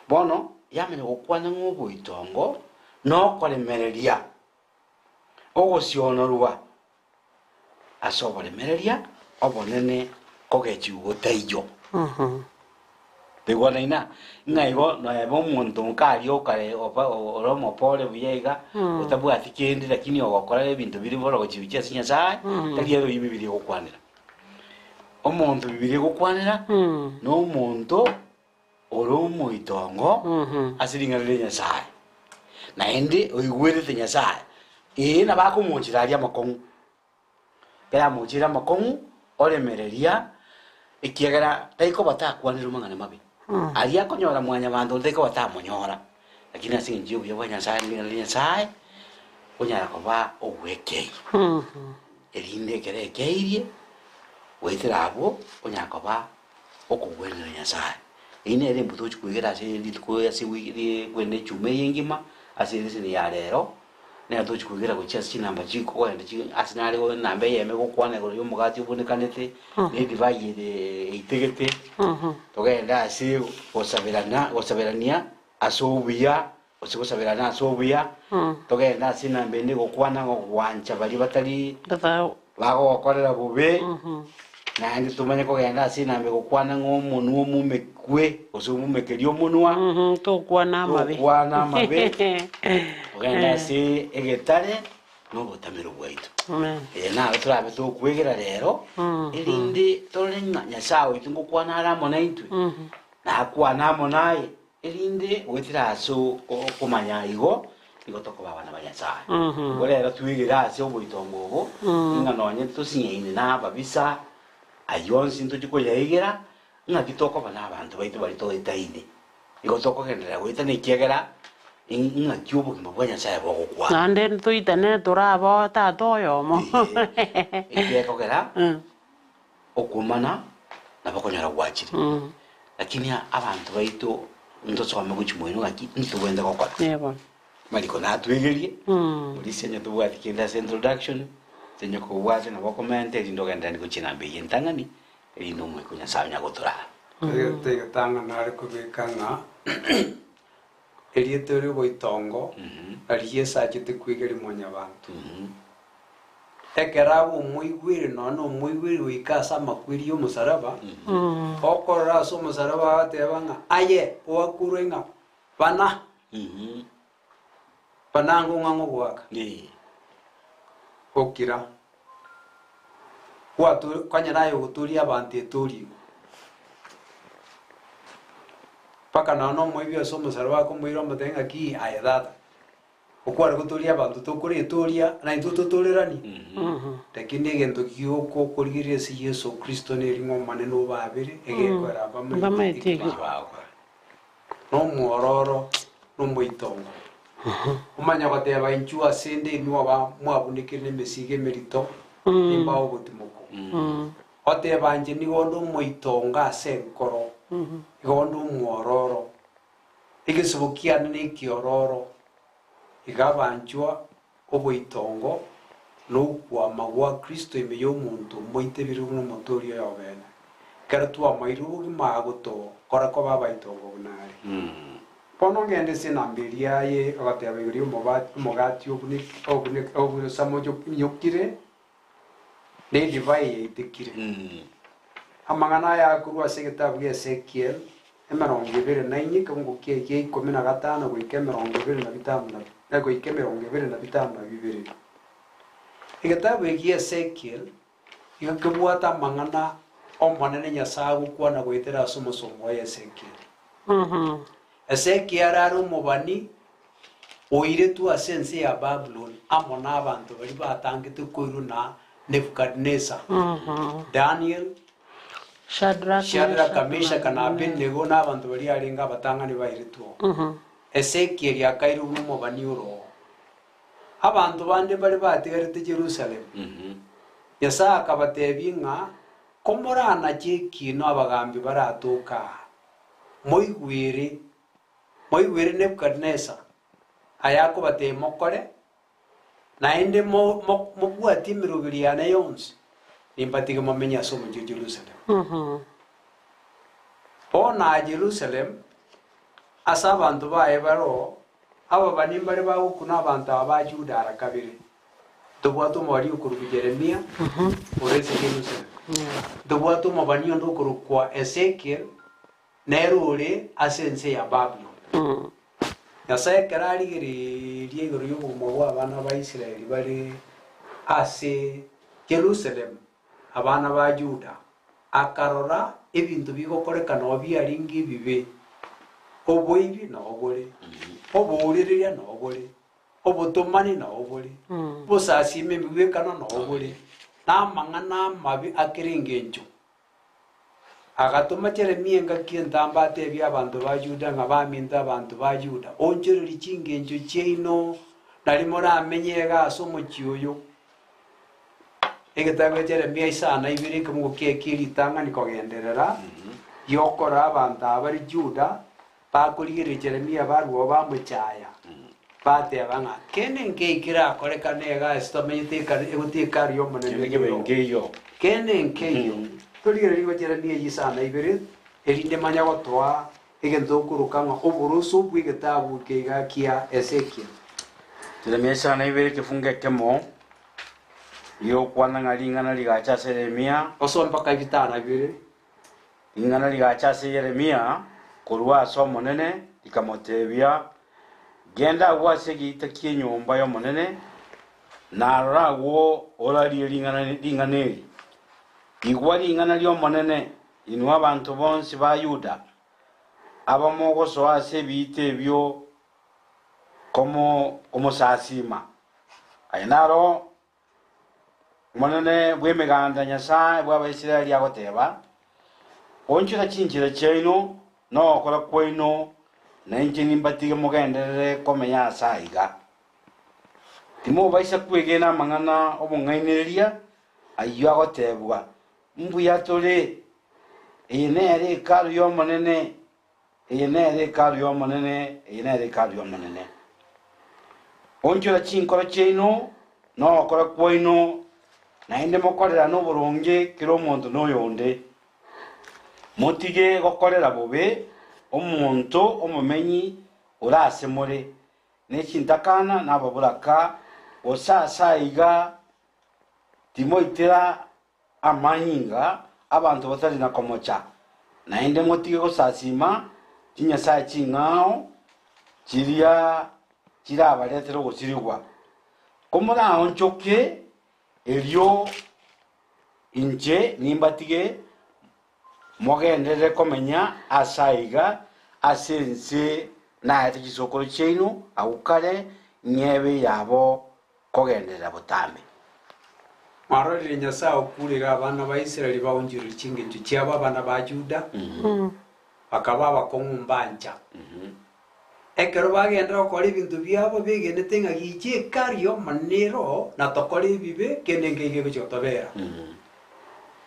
Bono yamanya gokwana ng'a oboitongo nokoremereria ogosionorwa ase oboremereria obonene kogechigwa gotaiyo. Igwa naina, ng'a igo noebe omonto nkaria okare oba ore omopore buya iga, otabwati kende lakini ogokora ebinto bire borogochi gochia ase Nyasaye, tari ere oyio Bibilia egokwanera. Omonto Bibilia egokwanera, na omonto ore omoitongo ase ring'ana ria Nyasaye, naende oigwerete Nyasaye, ee nabo akomochera aria amakong'u. Ekero amocheire amakong'u, oremereria, ekiagera taikoba takwanire amang'ana mabe. Aria akonyora mwanyabanto onde taikoba tamonyora, lakini ase eng'encho y'obuya bwa Nyasaye na ring'ana ria Nyasaye, onyara koba ogwekei. Erinde ekero ekeirie, goetera abwo, onyara koba okogwenera Nyasaye. Eyio nere embuto ogochia koigera ase rituko ase ewiki ri echuma eye engima, ase eleseni ya rero. Nere tochi koigera gochia ase chinamba chikoenda chi ase nare go enamba eyemo egokwana igoro y'omogati obonekanete, na edivai ere eitegete, togende ase gosaberana gosaberania ase obuya, gose gosaberana ase obuya, togende ase enamba ende egokwana ng'a ogwancha baria batari bagogokorera bobe. Naende tomanye kogenda ase enamba egokwana ng'a omonwa omumekwe, gose omumekerie omonwa. Tokwana amabe. Tokwana amabe. Ogende ase egetare na obotamero bwaito. Amen. Eye naro torabe tokwegera rero, erinde torore ng'a Nyasae oito ngokwana are amo naintwe, na akwane amo naye, erinde goetera ase okomanya igo, nigo tokoba abana ba Nyasae. Igo rero twegere ase oboitongo obo, ng'a nonye tosinyaine na ababisa, ayio onsi ntochie koyaegera, ng'aki tokoba na abanto baito baria toetaine. Igo tokogenderera goetana ekiagera ng'aki obogima bwa Nyasae bogokwana. Naende toitane torabe tata oyomo. Ee, ekiekogera okwomana nabo okonyora gwachire. Lakini abanto baito ntosome gochia moino ng'aki ntobwenerete gokora. Ee bono. Mariko natwegerie, Morisia onye tobwati kende ase introduction, ase onye kobwate nabo okomenta erinde ogendereranie gochia enamba eyio entang'ani, erinde Omoika o Nyasae onye gotoraa. Egento egetang'ani are kobeka ng'a erieta ri'oboitongo nario Yeso achete kwegeria mwanyabanto. Ekero abe omoigweri nonya na omoigweri goika ase amakweri y'omosaraba, okorora ase omosaraba agateba ng'a aye oakurwe ng'a bana, bana ng'o ng'a ngogoaka. Gokira, gwato konya naye ogotoria abanto etori igo. Mpaka nonya na omoibi ase omosaraba akomoira omotebia ng'aki aye tata, okware gotoria abanto tokore etoria naintwe totoreranie. Lakini egento giokokorigereria ase Yeso Kristo neri ng'a Omonene obabere, egekoera abamaeti Abamaeti eki eki. bagokora. Nomwororo, nomoitongo. Omanye goteba, Inchuo ase 'nde inwe aba mwabunekire nemesigo emerito, nimbae obotimoko. Oteba, Inche nigo nde omoitongo ase enkoro, igo nde omwororo, egesubo kiane nekiororo, iga abanchwa oboitongo na okwama gwa Kristo ime y'omonto omoitebire buna omotoori oye obene. Ekero twamoeire obogima agotokora koba abaitongo buna are. Bono ngende ase enamba eria aye ogoteba igoro y'omogati obusamonyokire, na edivai yaitekire. Amang'ana aya akorwa ase egetabu gia Ezekiel, 24, ekeungo kia gia ikomi na gatano goika emerongo ebere na bitano na na goika emerongo ebere na bitano na bibere. Egetabu eki gia Ezekiel igo kebwate amang'ana Omonene Nyasae agokwana goetera ase omosomba oye Ezekiel. Ezekiel are omobani oiretwe ase ense ya Babuloni amo nabanto baria batangete koirwa na Nebukadinesa, Daniel, Shadraka, Meshaka, na Abednego, na abanto baria arenge abatang'ani bairetwe oo. Ezekieli akairwa buna omobani ore oo. Abanto bande baria batigarete Yerusalemu, Nyasae akabatebia ng'a komoranache ekiina abagambi baratoke aa, moigwere, moigwere Nebukadinesa ayakobatebia mokore, Naende mobwatie emeroberi yane yonsi, nimbatige momenye ase omochie o Jerusalemu. Bono aa Jerusalemu, ase abanto baye baroo, ababani mbare bagokuna abanto aba ba Juda ara kabere. Ntobwate omobani okorokwa Yeremia, ore ase Jerusalemu. Ntobwate omobani onde okorokwa Ezekiel, nere ore ase ense ya Babuloni. Nyasae ekero arigereria igoro y'obogima bw'abana ba Israeli bare ase Yerusalemu, abana ba Yuda, akarora ebinto bigokoreka nao biarenge ebibe, oboibi nao bore, obourereria nao bore, obotomani nao bore, obosasiima emegwekano nao bore, na amang'ana amabe akera engencho. Agatoma Jeremia engaki entambe atebie abanto ba Yuda ng'a baminto abanto ba Yuda, onchorerie chingencho chiaino, nario moramenye iga ase omochie oyo. Egetabu gia Jeremia isano na ibere ekemogo kiaye kie ritang'ani kogenderera, giokora abanto aba bare Juda bakorigereria Jeremia barue oo bamochaya, bateba ng'a kende nkei kerakorekane iga ase tomenyete egotiga Hekalu y'Omonene Kende kebe eyio. nkeiyo. Kende nkeiyo. Torigererie igo Jeremia eyio isano na ibere, erinde manya gotoa egento okoroka ng'a oboroso bw'egetabu eke iga kia Ezekiel. Jeremia isano na ibere ekefungo ekemo. Rigokwana ng'a ring'ana rigacha ase Yeremia. Osome mpaka ebitana bire. Ring'ana rigacha ase Yeremia korwa ase Omonene, rikamotebia, Genda agwo ase egeita ki'enyomba y'Omonene, na aroro agwo orarie ring'ana eri. Igwa ring'ana ri'Omonene, inwe abanto bonsi ba Yuda, abamogosoa ase ebiita ebio komosasiima. Aya naro Omonene bw'Emeganda, Nyasae bw'Abaisraeli, agoteba, Onchora chinchera chiaino na ogokora kwaino, na inche nimbatige mogenderere komenya aase aiga. Timobaisa kwegena amang'ana 'obong'ainereria ayio agotebwa, Mbuya tore, eye nere Hekalu y'Omonene, Eye nere Hekalu y'Omonene, eye nere Hekalu y'Omonene. Onchora chinkoro chiaino na ogokora kwaino, naende mokorerane oboronge kera omonto na oyonde. Motige gokorera bobe omonto omomenyi ore ase more, ne chintakana na ababoraka, gose ase aiga timoitera amanyinga 'abanto batari na komocha, naende motige gosasiima chinyasae ching'ao chiria chirabaretere ogosirigwa. Komoraonchoke, erio inche nimbatige mogenderere komenya aase aiga ase ense naete chisokoro chiaino agwo kare, ng'ebe eyabo kogenderera botambe. Mwarorire Nyasae okurire abana ba Israeli baonchorerie chingencho chiabo abana ba Juda, bakaba abakong'u mbancha. Ekero bagenderera gokora ebinto biabo begenete ng'a gicha Hekalu y'Omonene ero na tokore ebibe, kende nkeigo egochia gotobera.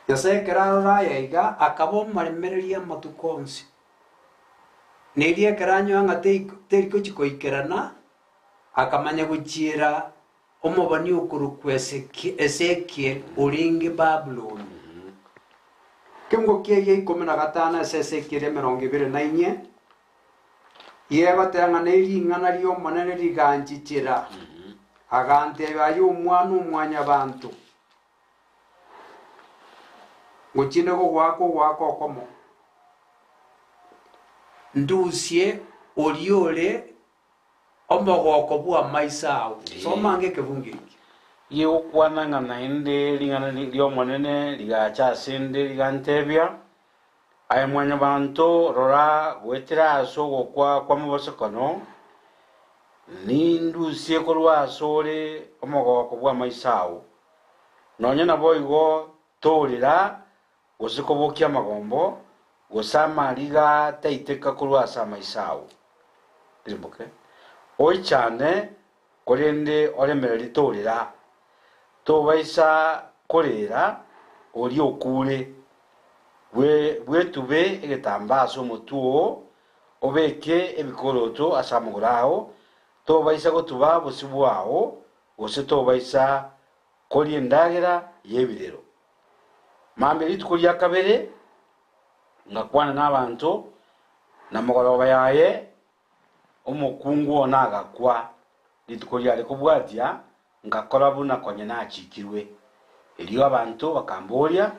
Nyasae ekero arora aya iga, akaba omoremereria amatuko onsi. Na erio ekero anyoa ng'a teri gochia goikerana, Akamanya gochiera omobani okorokwa Ezekiel orenge Babuloni. Ekeungo kia gia ikomi na gatano ase Ezekiel emerongo ebere na inye, yegoteba ng'a nering'ana ri'Omonene riganchichera, agantebia, Aye omwana o mwanyabanto, ngochinde gogoaka ogoaka okomo, ndusie oria ore Omogoko bw'amaiso ao. Soma ange ekebungo eke. Rigokwana ng'a naende ring'ana ri'Omonene rigacha ase 'nde rigantebia, Aye Mwanyabaanto, rora, goetera ase ogokwa kwa mobosokano, nindusie korwa asore omogoko bw'amaiso ao. Nonya naboigo torera gose kobokia amagombo, gose amariga taiteka korwa ase amaiso ao. Tirimboke, oichane, korende oremererie torera, tobaisa koreera oria okure. Bwetube egetambaa ase omotwe oo, obeke ebikoroto ase amagoro ao, tobaisa gotuba bosio bwao, gose tobaisa koria endagera y'ebirero. Mambia rituko ria kabere ngakwana nabanto, na mogoroba yaye omokungu one agakwa. Rituko riare kobwatia ngakora buna konya nachikirwe. Erio abanto bakamboria,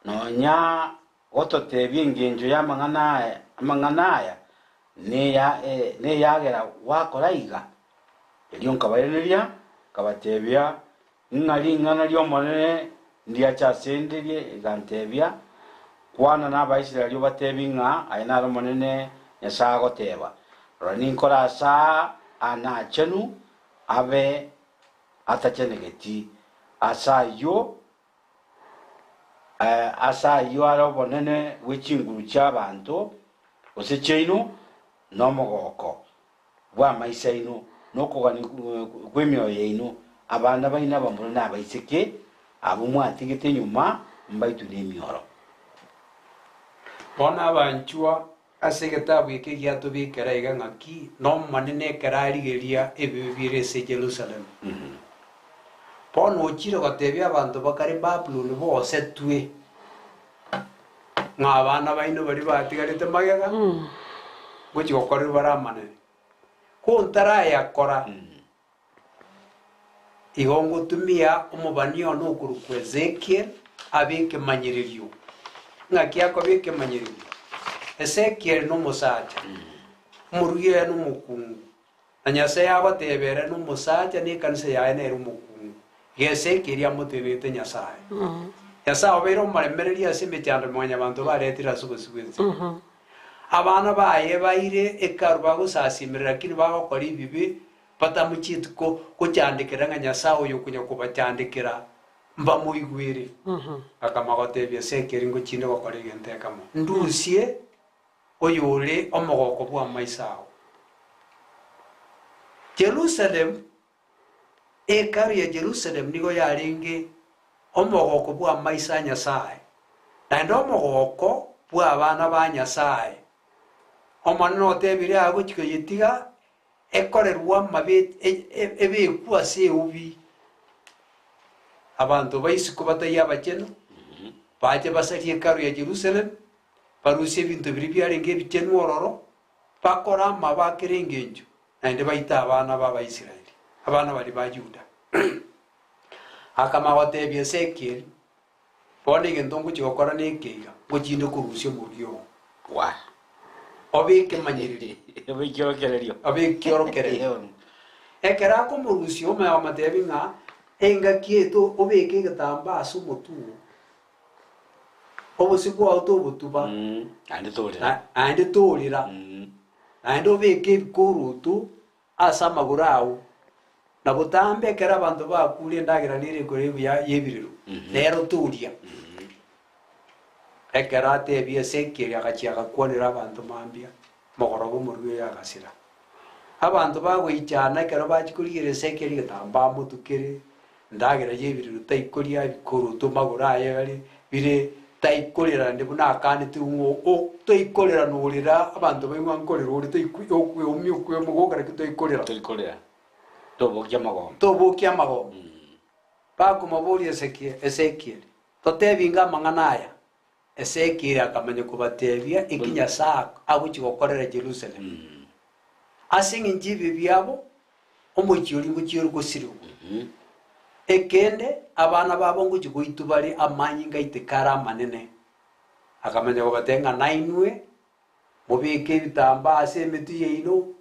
Nonya gototebia engencho y'amang'ana aya neyagera gwakora iga? Erio nkabairaneria, nkabatebia, Ng'a ring'ana ri'Omonene ndiache ase 'nde rigantebia, Kwana n'Abaisraeli obateebie ng'a aya naro Omonene Nyasae agoteeba, Rora ninkore aase aane aachenu abe atachenegeti, ase ayio ase ayio are obonene bwe chinguru chi'abanto, gose chiaino, na omogoko bw'amaiso aino, na okogania kw'emioyo yaino, abana baino abamura na abaiseke, abwo mwatigete nyuma, mbaitwe nemioro. Bono abanchwa ase egetabu eke giatobekera iga ng'aki n'Omonene ekero arigeria ebibe bire ase Yerusalemu. Bono ochire gotebia abanto bakare Babuloni bosetwe, ng'a abana baino baria batigarete magega, ngochia gokorerwa bare amanene. Ko ntarayakora, Igo ngotumia omobani one okorokwa Ezekiel abe ekemanyererio. Ng'aki akoba ekemanyererio? Ezekiel nomosacha, omorugi oye nomokungu, na Nyasae agoteba ere nomosacha na ekanisa yaye nere omokungu. Iga Ezekiel amotenenete Nyasae. Nyasae obeire omoremereria ase emechando mwanyabanto baretire ase obosio bw'ense. Abana baye baire hekalu bagosasimerera lakini bagokora ebibe batamochieti gochandekera ng'a Nyasae oyo okonya kobachandekera mbamoigwere. Akamanya gotebia Ezekieli, Ngochinde gokora egento ekemo, ndusie oyore omogoko bw'amaiso ao. Jerusalemu, Hekalu ya Jerusalemu nigo yarenge omogoko bw'amaiso a Nyasae, naende omogoko bw'abana ba Nyasae. Omonene otebire agochia koyetiga ekorerwe amabe ebekwe ase eubi. Abanto ba isiko bataiyo abachenu, bache basarie Hekalu ya Jerusalemu, barusie ebinto biria biarenge ebichenu ororo, bakore amabe a kera engencho, naende baite abana b'Abaisraeli, abana baria ba Yuda. Akamanya gotebia Ezekieli, Bono egento ngochia gokora neke iga, ngochinde korusia omorugi oo. Wa. Obe ekemanyererio. Obe ekiorokererio. Obe ekiorokererio. Ekero akomorusia omanya komotebi ng'a engaki eye obeke egetambaa ase omotwe oo, obosio bwao tobotuba, Naende torera. Naende torera. Naende obeke ebikoroto Ase amagoro ao, na botambe ekero abanto bakuure endagera nere ekore buya y'ebirero, nero toria. Ekero atebia Ezekieli agachia agakwanera abanto mambia, mogoroba omorwio oye agasira. Abanto bagoichana ekero bachia korigereria Ezekieli egetambaa amotukere, endagera y'ebirero taikoria, ebikoroto magoro aye are bire taikorera naende buna akanete ng'o o toikorera norera abanto baigwa nkorera ore toikwi okweumia okweumia gokora ki toikorera. Toikorera, tobokia amagombo. Tobokia amagombo. Bakomoboria Ezekie Ezekieli, totebi inga amang'ana aya? Ezekieli akamanya kobatebia eki Nyasae agochia gokorera Jerusalemu. Ase eng'encho y'ebibe biabo, omochie oria ngochia ore gosirigwa. Ekende, abana babo ngochia goitwa bare amanyinga aiteke are amanene. Akamanya kobatebia ng'a nainwe mobeke ebitambaa ase emetwe yaino,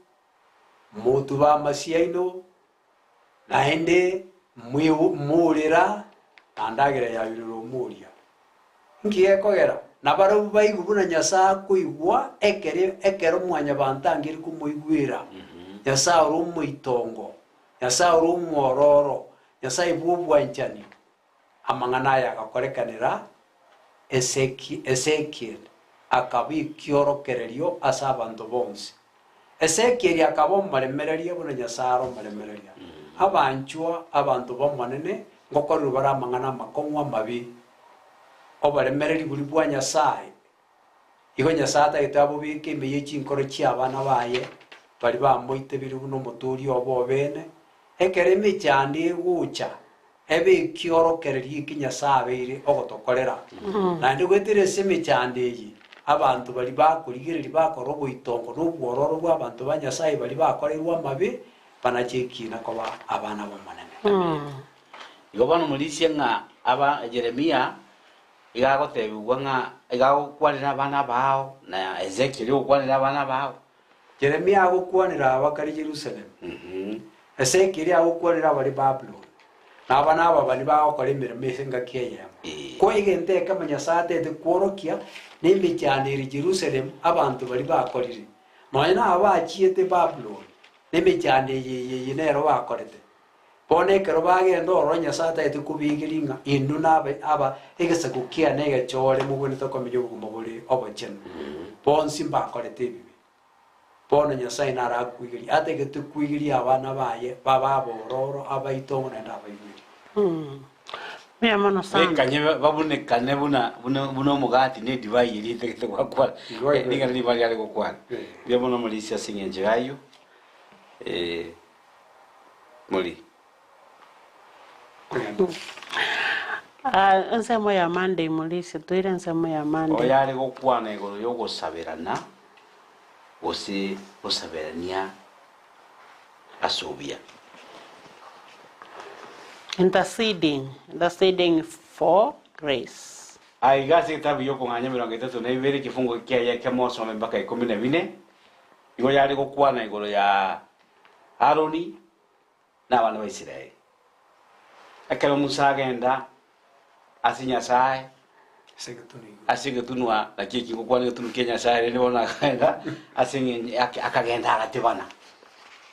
motube amasio aino, Naende moorera na ndagera ya birero omoria. Inki gekogera? Nabarabwo baigwe buna Nyasae akoigwa ekere ekero mwanyabanto angeri komoigwera. Nyasae ore omoitongo, Nyasae ore omwororo, Nyasae bw'obwanchani. Amang'ana aya agakorekanera Eseki Ezekiel akaba ekiorokererio ase abanto bonsi. Ezekieli akaba omoremereria buna Nyasae are omoremereria. Abanchwa abanto b'Omonene ngokorerwa bare amang'ana amakong'u amabe. Oboremereri boria bwa Nyasae, igo Nyasae atagete abobeke ime ye chinkoro chi'abana baye, baria bamoitebirie buna Omotooria obo obene, ekero emechando egocha, Ebe ekiorokererio eke Nyasae abeire ogotokorera. Naende goetera ase emechando eye, abanto baria bakorigereria bakora oboitongo na obwororo bw'abanto ba Nyasae baria bakoreirwe amabe, banache ekiina koba abana b'Omonene. Igo bono morisie ng'a aba Yeremia iga agotebigwa ng'a iga agokwanera abana bao, na Ezekiel ogokwanera abana bao. Yeremia agokwanera abakare Yerusalemu, Ezekieli agokwanera abare Babuloni, na aba nababani bagokora emeremo ase engaki eyemo. Ko egento ekemo Nyasae atete kworokia nemechando ere Yerusalemu abanto baria bakorire, nonya naba bachiete Babuloni, nemechando eye eye eye nero bakorete. Bono ekero bagenda ororo Nyasae atagete kobegeria ng'a inwe nabe aba egesaku kiane egechore mogwenerete komenya obogima bore obochenu. Bonsi mbakorete ebibe. Bono Nyasae narakuigerie, atagete kuigeria abana baye babe abororo, abaitongo naende abaigweri. Mbuya mono sana. Bekanye babunekane buna buna buna omogati na edivai eria etagete gwakwana. Igo, igo. Ring'ana riba riare gokwana. Eh. Mbuya mono omorisia ase eng'encho y'ayio. Mori. Ah, ensemo ya Monday Mulisi, toire ensemo ya Monday. Oyo are gokwana igoro y'ogosaberana, gose gosaberania ase obuya. Interceding, interceding for grace. Aiga ase egetabu gi'okong'anya 32 ekefungo kiaye ekemo osome mpaka 14, igo yare gokwana igoro ya Haroni na abana ba Israeli. Ekero Musa agenda ase Nyasae ase egetunwa, naki eki ngokwana egetunwa kia Nyasae, rende bono akagenda ase eng'encho ake akagenda agatebana.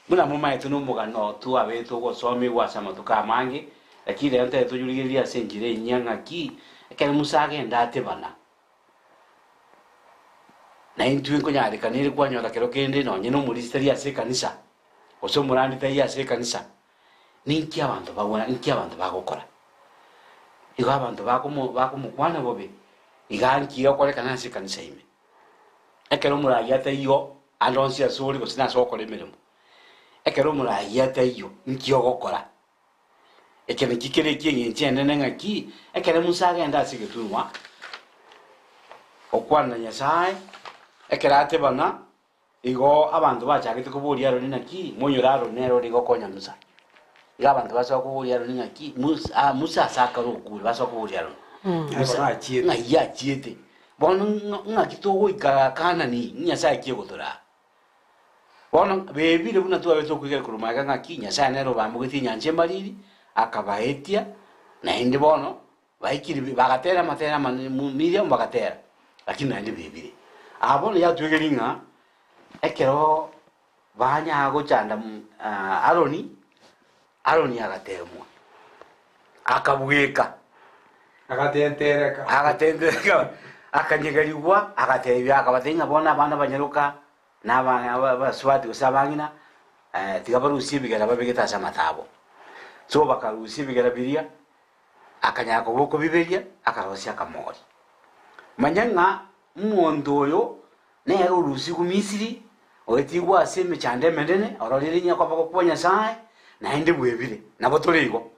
Buna momaete nomogano twabete ogosomigwa ase amatuko amange, lakini rero ntaete toyorigererie ase enchera enyia ng'aki, ekero Musa agenda atebana, na intwe nkonyarekana ere kwanyora kero kende nonye na omorisia tari ase ekanisa, gose omorandi taiyo ase ekanisa, ninki abanto bagwa ninki abanto bagokora? Igo abanto bakomo bakomokwana bobe, iga nki egokorekana ase ekanisa ime? Ekero omoraia ataiyo ande onsi ase ore gose nase ogokora emeremo, ekero omoraia ataiyo nki ogokora? Eke nakio kere eki'engencho enene ng'aki, ekero Musa agenda ase egetunwa gokwana na Nyasae, ekero atebana, igo abanto bachagete koboria Aroni naki, moinyore Aroni nere orenge gokonya Musa. Igo abanto basoa koboria Aroni ng'aki, Musa ah Musa ase akare okure, basoa koboria Aroni. Musa Bono achiete. ng'ai achiete? Bono ng'a ng'aki togoika Kanani, Nyasae ki ogotoraa? Bono bebire buna twabete okoigera korwa magega ng'aki Nyasae nere obambogetie enyancha emariri, akabaetia, naende bono baikire bagatera amatera amanene mu Miriam bagatera, lakini naende bebire. Aa bono yatwegeria ng'a ekero banyaa gochanda Aroni, Aroni agateemwa, akabweka. Agatentereka. Agatentereka, akanyegerigwa, agatebia, akabatebia ng'a bono abana banyaroka, na abana abasubati gose abang'ina, tiga barusie ebigera babegete ase amato abo. So bakarusia ebigera biria, akanyara koba okobiberia, akarosia akamori. Manya ng'a omonto oyo nere orusigwe Misiri, oetigwe ase emechando emenene, ororire ng'a okoboko kwa Nyasae, naende bwebire. Nabo tore igo.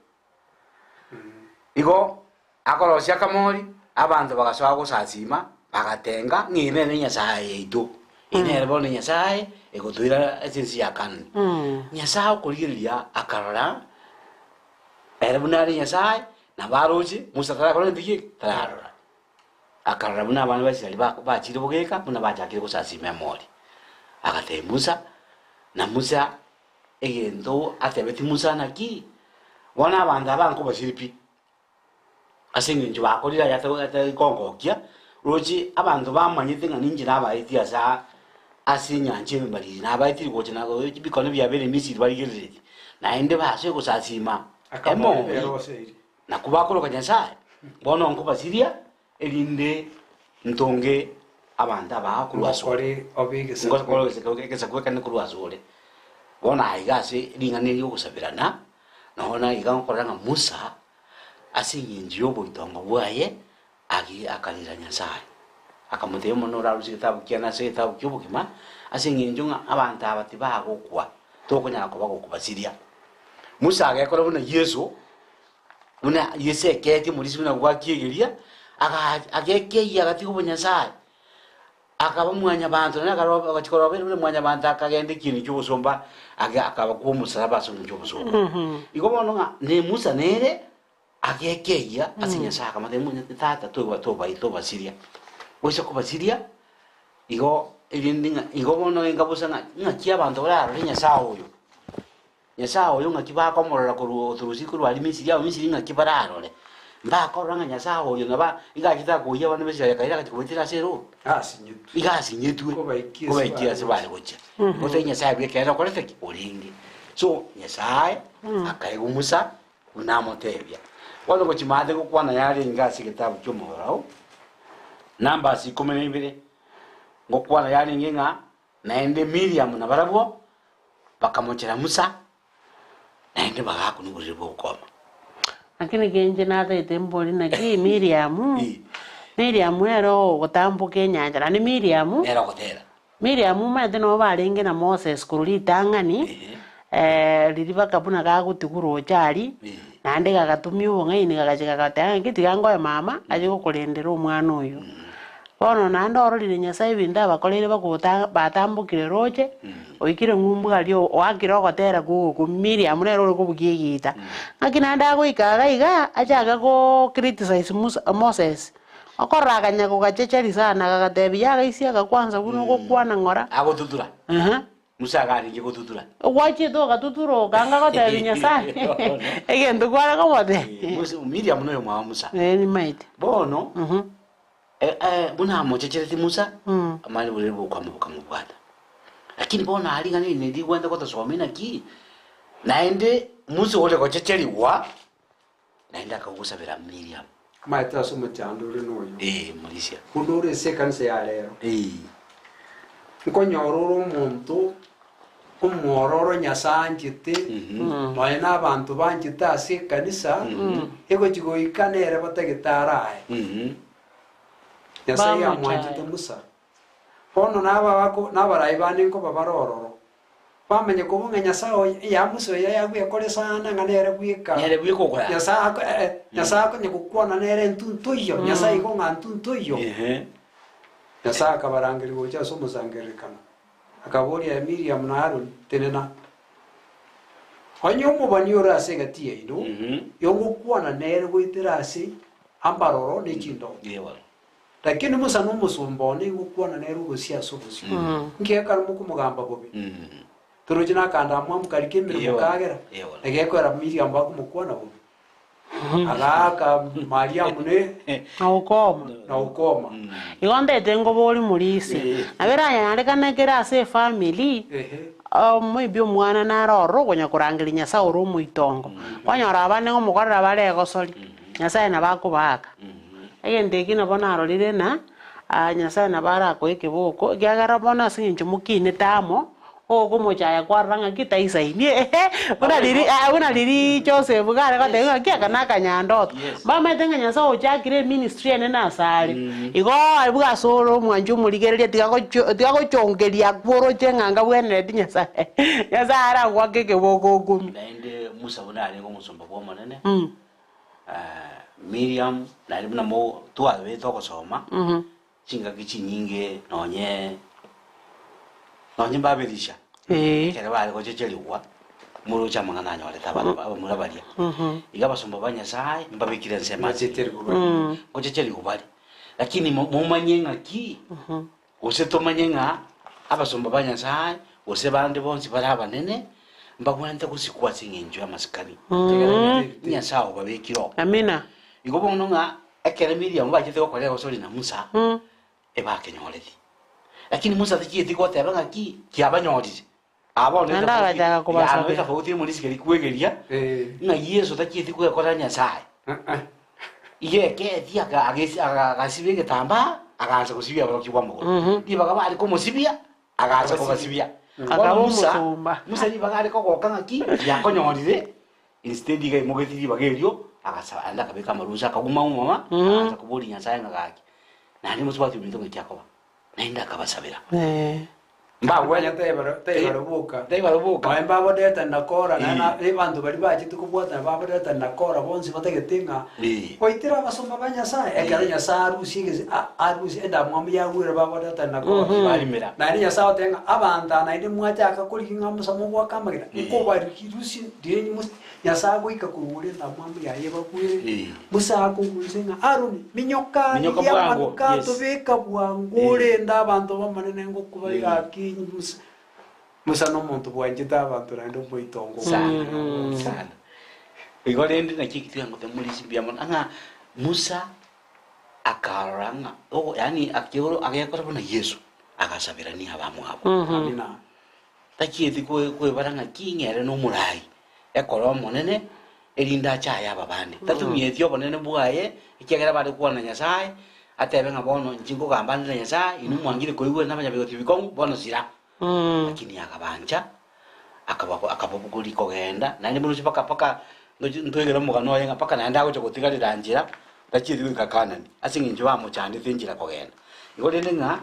Igo akorosia akamori, abanto bagasoa gosasima, bagatenga ng'a eye nere Nyasae yaito, eye nere bono Nyasae egotoira ase ense ya Kanani. Nyasae okorigereria akarora ere buna are Nyasae, nabo aroche Musa tarakora gento ki? Tararora. Akarora buna abana ba Israeli bachire bogeka, buna bachakire gosasima emori. Agatebia Musa, na Musa egento atebetie Musa naki, Bono abanto aba nkobasirie pi, ase eng'encho bakorire aya atari kongokia, roche abanto bamanyete ng'a ninche nabaetie ase aa ase enyancha emebariri, nabaetire gocha na bikone biabeire Misiri barigereretie, naende basoe gosasima emori, nakwo bakoroka Nyasae, bono nkobasiria erinde ntonge abanto abao korwa asore, ngokore egesaku ekenene korwa asore. Bono aiga ase ring'ana eri ri'ogosaberana, nonya na iga nkorora ng'a Musa ase eng'encho y'oboitongo bwaye agi akarera Nyasae, akamotebia Omonene orarusie egetabu kiane ase egetabu ki'obogima, ase eng'encho ng'a abanto aba tibagokwa, tokonyara koba gokobasiria. Musa agekora buna Yeso. Buna Yeso ekeetie omorisia buna gwakiegeria, agekeyia agatiga obonyasae, akaba mwanyabanto, naende akaroba agachia koroba ere buna mwanyabanto akagenda ekieni kia obosomba, akaba kwa omosalaba ase eng'encho y'obosomba. Igo bono ng'a ne Musa nere agekeyia ase Nyasae akamotebia muna tata toba tobai tobasiria, goisa kobasiria igo erinde ng'a igo bono enga bosa ng'a ng'aki abanto bararore Nyasae oyo. Nyasae oyo ng'aki bakomorora korwa otorusia korwa aria Misiri, Abamisiri ng'aki bararore? Mbakorora ng'a Nyasae oyo nabo iga achete akoyia abana b'Isiraeli akaira agachia kobaitera ase eroro? Asinyetwe. Iga asinyetwe Kobaikia ase kobaikia ase bare bare gochia. Gose Nyasae bw'ekeene okorete ki? Orenge. So Nyasae akaigwa Musa buna amotebia. Bono gochia maate gokwana yarenge ase egetabu ki'omoorao, Numbers 12, ngokwana yarenge ng'a Naende Miriamu na barabwo bakamochera Musa, naende bagaakuna oboriri bw'ogokoma. Lakini genche natagete mbori naki Miriamu, Miriamu ere ogotamboka enyancha, naende Miriamu, Nere ogotera. Miriamu omanyete nabo barenge na Moses korwa ritang'ani, riria baka buna gagotigwa roche aria, naende gagatumia obong'aini gagachia gagateba ng'a tiga ngoe mama ache gokorendera omwana oyo. Bono naende ororire Nyasae ebinto abakoreire bagota batambokire roche, oikire ng'umbu aria oakire ogotera kwa Miriam nere ore kobugia egiita. Ng'aki naende agoika iga iga, achake go criticize Musa Moses, okorora akanya kogachecheri sana agagatebia yagaisia agakwansa buna ogokwana ng'ora. Agotutura. Ehe. Musa iga arenge gotutura. Gwachiete ogatutura okanga gotebia Nyasae egento kware komotebia. Musa Miriam noyo omwabo Musa. Ee nimaete. Bono buna amochechereti Musa, amanye borere bokwama bokamobwata. Lakini bono aria ring'ana eri nerigwente gotosomia naki, naende Musa ore gochecherigwa, naende akagosabera Miriam. Amaete ase omochando ore noyo. Ee, morisia. Buna ore ase ekanisa ya rero. Ee. Nkonyora ore omonto omwororo Nyasae anchete, nonya na abanto banchete ase ekanisa, egochi goika nere batagete arae. Nyasae Bamochaye. amwanchete Musa. Bono naba bako nabarai bande nkoba bare ororo, bamanye kobua ng'a Nyasae oyo eya Musa oyo yagwekore sana ng'a nere bweka. Nere bweka okoraa. Nyasae ako eh, Nyasae akonya gokwana nere ntunto oyio, Nyasae igo ng'a ntunto oyio. Ehe. Nyasae akabarangeria gocha ase omosangererekano, akaboria Miriamu na Haroni, Tenena, onye omobani ore ase egati yaino, yogokwana nere goetera ase ambaroro ne chindoto. Lakini Musa nomosomba one, ingokwana nere obosio ase obosio. Nki ekero mokomogamba bobe? Torochi nakandamwamu karia k'emeremo kagera, egekoera Miriamu bakomokwana bobe. Agaaka Mariamu ne Na ukoma. na ukoma. Igo ntete ngobori morisia. Nabo eranyarekane kere ase efamiri, Ehe. maybe omwana nare ororo okonya korangeria Nyasae ore omoitongo. Kwanyora abande ngomokorera bare egosori, Nyasae nabo akobaaka. Egento eki nabo narorire ng'a Nyasae nabo arakoe ekeboko, ekiagera bono ase eng'encho mokinete amo, Ogokomochaya kwarora ng'aki taisaini buna riria buna riria Joseph kare goteba ng'aki aka nakanyandoto. Mbamaete ng'a Nyasae ochakire eministry enene asare. Igo abwo ase ore omwanchi omorigereria tiga gocho tiga gochongeria akwo oroche ng'a nkabwenereti Nyasae. Nyasae aragoake ekeboko okumi. Naende Musa buna arenge omosomba bw'Omonene, Miriam naende buna mo twabete ogosoma, Chingaki chinyinge nonye nonye mbaberisha ekero bare gochecherigwa moroche amang'ana anyorete abana abamura baria. Iga abasomba ba Nyasaye mbabekire ensemo ase ngochecherigwa bare. Lakini momanye ng'aki gose tomanye ng'a abasomba ba Nyasaye gose bande bonsi bare abanene mbagwenerete gosikwa ase eng'encho y'amasikani. Nyasaye obabekire oo. Amina. Igo bono ng'a Ekero Miriamu bachete gokora egosori na Musa, ebakenyoreti. Lakini Musa tachieti goteba ng'aki kiabanyorire. Aa bono Naende etofauti agachaka aa no kobasabera. etofauti ere morisike rikwegeria ng'a Yeso tachieti gwekorera Nyasaye. Iga ekeeti aka agesi aga agasiba egetambaa, agaansa gosibia aborokigwa amagoro. Ribaga bare komosibia, agaansa kobasibia. Bono Akaba Musa, omosomba. Musa ribaga are kogoka ng'aki, riakonyorire, Instead iga aimogetie ribaga erio, agasaba naende akabeka amarusa akaguma omoma, agaansa koboria Nyasaye ng'a gaki, naende mosubati ominto ng'aki akoba? Naende akabasabera. Mbagwanya taibaroboka. Taibaroboka. Nonya mbabo Datani na Kora, naende na abanto baria bachete kobwatana babo Datani na Kora bonsi batagete ng'a goitera abasomba ba Nyasaye. Ekero Nyasaye arusie egesi a- arusie endamwamu yagwere babo Datani na Kora. Barimera. Naende Nyasaye agoteba ng'a abanto aba naende mwachaka korigia ng'a musa mogoaka amagena, nkobarirusie Rirorio Musa, Nyasae agoika korwa ore endamwamu yaye ebagwere. Musa akogunsa ng'a Aroni, minyoka, Minyoka rigia bwango, amanukato, yes. beka bwango, orende abanto b'Omonene ngokwa gaki Musa. Musa nomonto bwanchete abanto naende omoitongo Sana, sana. Igo rende naki ekio twengote morisi mbuya mono ng'a Musa akarora ng'a ogo yaani akioro agekora buna Yeso, agasaberania abamwabo. Amina. Tachieti kwebara ng'aki ng'a ere nomorai, ekora omonene, erinde achaye ababani. Tatumieti obonene bwaye, ekiagera bare gokwana na Nyasae, atebe ng'a bono inche nkogamba nde na Nyasae, inwe mwangire koigwera nabanyabigoti bikong'u, bono sira. Lakini akabancha, akaba akababogoria kogenda, naende mono mpaka mpaka ntochi ntoigere omogano oye ng'a mpaka naende agocha gotigarera nchera, tachieti goika Kanani, ase eng'encho bamochandete enchera kogenda. Igo rende ng'a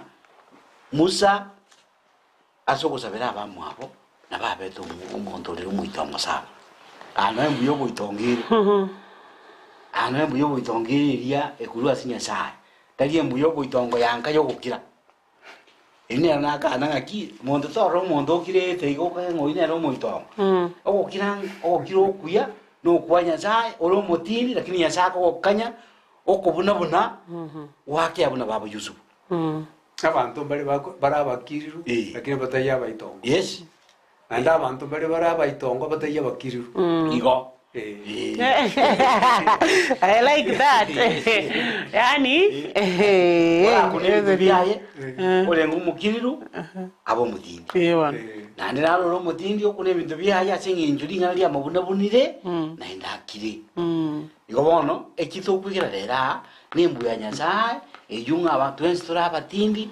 Musa. Ase ogosabera abamwabo, nabo abete omonto orere omoitongo sana. Aa noe mbuya oboitongo ere. Aa noe mbuya oboitongo ere eria ekorwa ase Nyasae. Tari embuya oboitongo yanka yogokira. Eri nero nakana ng'aki, monto torora omonto okirete iga okage ng'a oyio nere omoitongo. Ogokira ogokira okuya, na okwa Nyasaye, ore omotindi lakini Nyasaye akogokanya, okobuna buna, gwakea buna baba Yusufu. Abanto mbare bako bare abakiriru, Eh. lakini bataiyo abaitongo. Yes. Naende abanto mbare bare abaitongo bataiyo abakiriru. Igo. Eh. I like that. Yaani Orakune ebinto biaye, orenge omokiriru, abe omotindi. Eh, bono. Eh. Naende naro ore omotindi okune ebinto biaye ase eng'encho ring'ana riamobunabunire, naende akire. Igo bono, eki tokwegera rero aa, nembuya ya Nyasae, eyio ng'a abanto twensi tore abatindi,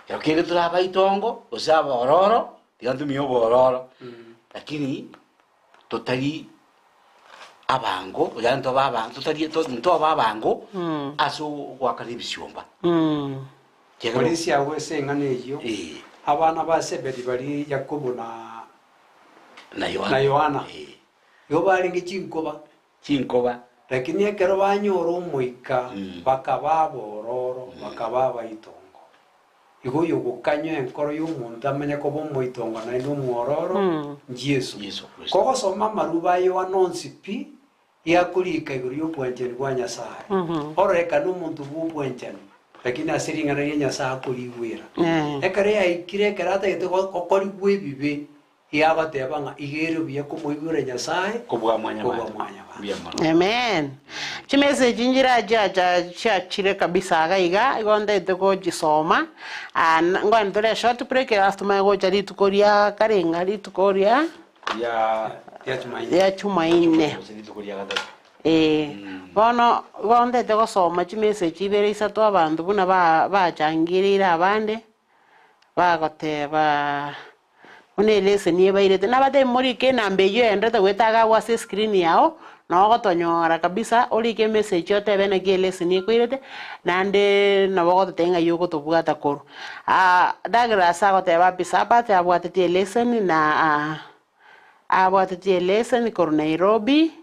ekero kende tore abaitongo, gose abororo, tiga ntumie obororo, lakini totari abango, yaani ntobe aba totari to ntobe abango ase ogoakana ebisiomba. Ekiagera Polisi agwo ase eng'ana eyio, Eh. abana ba Zebedi baria Yakobo na na Yohana. na Yohana, Eh. igo barenge chinkoba. Chinkoba. Lakini ekero banyora Omoika, bakaba abororo, bakaba abaitongo. Igo oyogokanywa enkoro y'omonto amanye koba omoitongo naende omwororo, Yeso. Yeso Kristo. Kogosoma amaruba a Yohana onsi pi, yakorika igoro y'obwanchani bwa Nyasae. Ororekane omonto bw'obwanchani, lakini ase ring'ana ria Nyasae akorigwera. Ekero yaikire ekero atagete gokorigwa ebibe, Yagoteba ng'a iga ere buya komoigwera Nyasae Kobua mwanyabanto. kobua mwanyabanto. Mbuya mono. Amen. Chimessage nchirachiacha chiachire kabisa iga iga, igo ntaete gochisoma, Ah, ngoende tore short break alafu tumanye gocha rituko ria kare ng'a rituko ria Ria Ria Jumaine. ria Jumaine. gose rituko ria gatato. Ee, bono igo ntaete gosoma chimessage ibere isato abanto buna ba bachangireire abande, bagoteba. Buna eleseni ebairete. Nabatebi morike enamba eyio egenderete goeta agwo ase escreen yao, noo ogotonyora kabisa, orike emessage otebe naki eleseni ekoirete, naende nabo ogototebia ng'ai ogotobwata korwa. Douglas agoteba happy Sabbath abwatetie eleseni na abwatetie eleseni korwa Nairobi,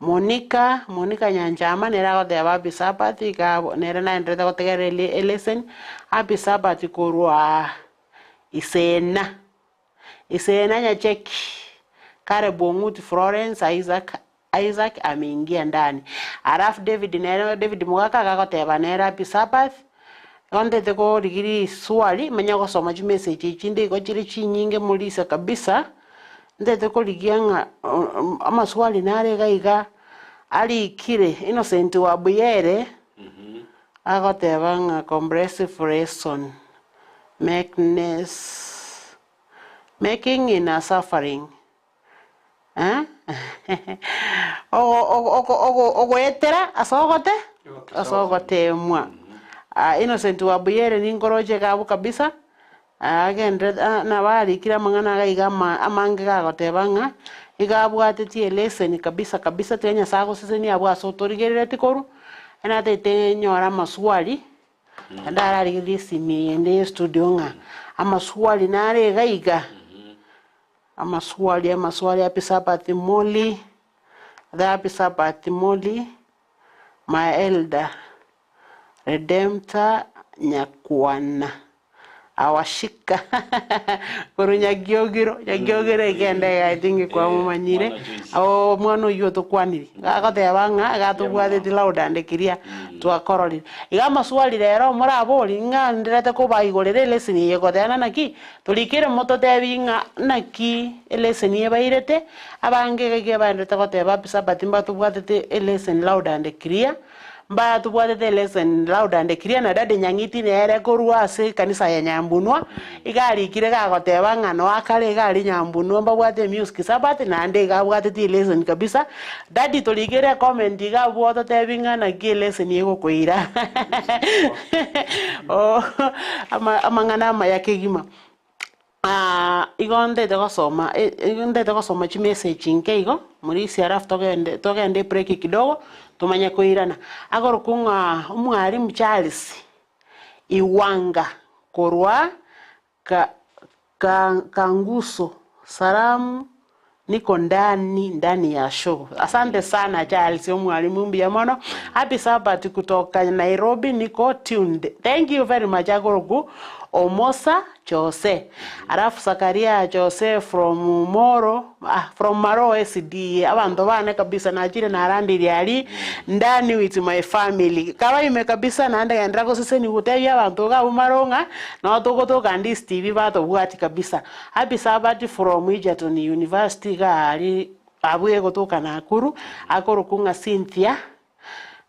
Monica, Monica Nyanchama nere agoteba happy Sabbath iga abwo nere naenderete gotegerera ele eleseni, happy Sabbath korwa. Isena, Isena Nyacheki, Caleb Ong'uti Florence Isaac, Isaac ameingia ndani. Alafu David nere David Mogaka agagoteba nere happy Sabbath, igo ntete korigia riswali manye gosoma chimessage echi chinde igo chire chinyinge morisa kabisa, ntete korigia ng'a amaswali nare iga iga arikire Innocent Wabuyere, agoteba ng'a comprehensive lesson. Meekness, making in a suffering, eh, ogoetera ase ogote ase ogoteemwa. Innocent Wabuyere ninkoroche iga abwo kabisa, agenderete nabo arikire amang'ana iga iga amange gagoteba ng'a iga abwatetie eleseni kabisa kabisa tiga Nyasaye agosesenie abwo ase otorigereretie korwa, natete nyore amaswali. Naende ararigererie esimi eyende y'estudio ng'a amaswali nare iga iga, amaswali amaswali happy sabbath Molly, the happy sabbath Molly, my elder, Redemptor Nyakwana. Awashika korwa Nyakiogiro, Nyakiogiro ekende iga I think kwamomanyire, Mwana Joyce. oo omwana oywo otokwaniri, gagoteba ng'a iga tobwateti loud and clear twakororire. Iga amaswali rero morabori ng'a nderete kobaigorera eleseni eye goteba naki, torikire mototebi ng'a naki eleseni ebairete, abange iga iga ebaenderete goteba happy sabbath mbatobwatete eleseni loud and clear. Mbatobwatete elesson loud and clear na Daddy Nyang'iti nere korwa ase ekanisa ya Nyambunwa, iga arikire gagoteba ng'a noa kare iga aria Nyambunwa mbabwate emusic Sabbath naende iga abwatetie elesson kabisa. Daddy torikere ecomment iga abwo ototebi ng'a naki elesson egokoira oh amang'ana amaya kegima. Igo ntete gosoma igo ntete gosoma chimessage inke igo, morisia alafu togende togende ebreak kidogo, tomanye koirana. Akorokwa ng'a omwalimu Charles Iwanga korwa ka ka Kanguso, salamu. Niko ndani ndani ya show. Asante sana Charles omwalimu mbuya mono. Happy Sabbath kutoka Nairobi niko tuned. Thank you very much akoroku Omosa Jose. Alafu Sakaria Jose from Moro, ah, from Maro SDA. Abanto bane kabisa nachire narandirie aria ndani with my family. Kabaime kabisa naende genderera gosesenia gotebia abanto iga abwo Maro ng'a nabo togotoka Ndisi TV batobwati kabisa. Happy Sabbath from Egerton University iga aria abwo egotoka Nakuru, akorokwa ng'a Cynthia,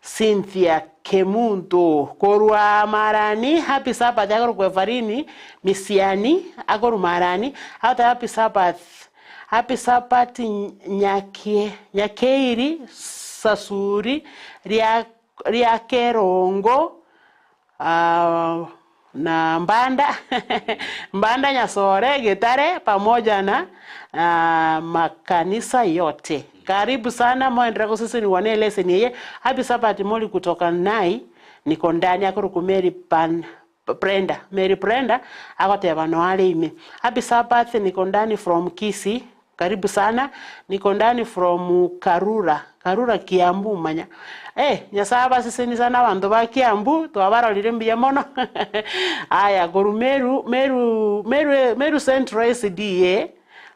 Cynthia Kemunto korwa Marani, Happy Sabbath akorokwa Evarini Misiani akorwa Marani, agoteba Happy Sabbath, Happy Sabbath Nyakie Nyakeiri Sasuri ria ria Kerongo na Mbanda Mbanda Nyasore Getare pamoja na makanisa yote. Karibu sana moenderere gosesenigwa ne eleseni eye. Happy Sabbath mori kutoka Nai niko ndani akorokwa Mary Pan Brenda Mary Brenda agoteba noare ime. Happy Sabbath niko ndani from Kisii Karibu sana, niko ndani from Karura, Karura Kiambu manya. Eh, Nyasaye abaseseni sana abanto ba Kiambu, twabarorire mbuya mono. Aya, korwa Meru, Meru, Meru, Meru Central SDA,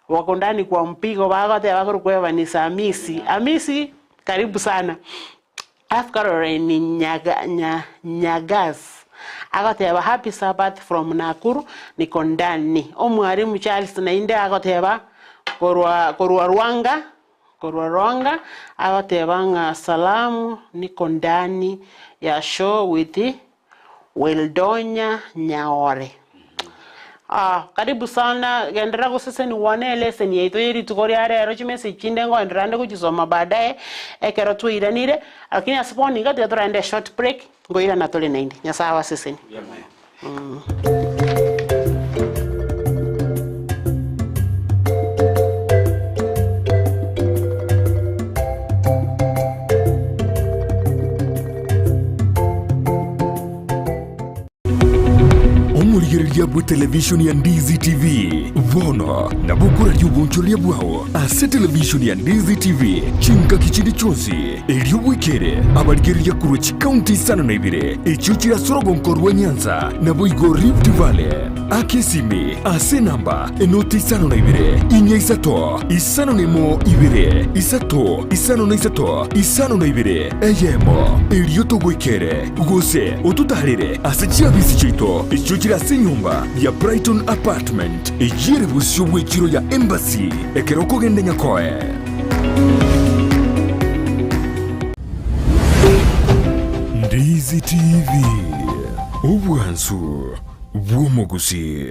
wako ndani kwa mpigo bagoteba korwa Evanisa Amisi. Amisi, karibu sana. Alafu Caroline Nyaga, Nya, Nyagas agoteba happy Sabbath from Nakuru niko ndani. Omwarimu Charles nainde agoteba korwa korwa Rwanga korwa Rwanga agoteba ng'a salamu niko ndani ya show with Weldonya Nyaore. Ah, karibu sana, genderera gosesenigwa ne eleseni yaito ye rituko ria rero, chimessage chinde nkoenderera nde gochisoma baadaye, ekero twairanire, lakini ase bono iga tiga toraende eshort break, nkoirana tore naende. Nyasaye abasesenie. Omorigereria bw'etelevishoni ya Ndizi TV bono nabo okoraria obonchoreria bwao ase televishoni ya Ndizi TV chingaki chinde chionsi, erio bwekere abarigereria korwa chikaunti isano na ibere echio chire ase orogonko rwa Nyanza naboigo Rift Valley. Aka esimi ase enamba enoti isano na ibere, inya isato, isano na emo ibere, isato, isano na isato, isano na ibere, eyemo, erio togoikere, gose ototaarere ase chiabisi chiaito echio chire ase enyomba ya Brighton Apartment, eyio ere bosio bw'echiro ya Embassy, ekero okogenda Nyakoe. Ndizi TV, obwansu bw'omogusii.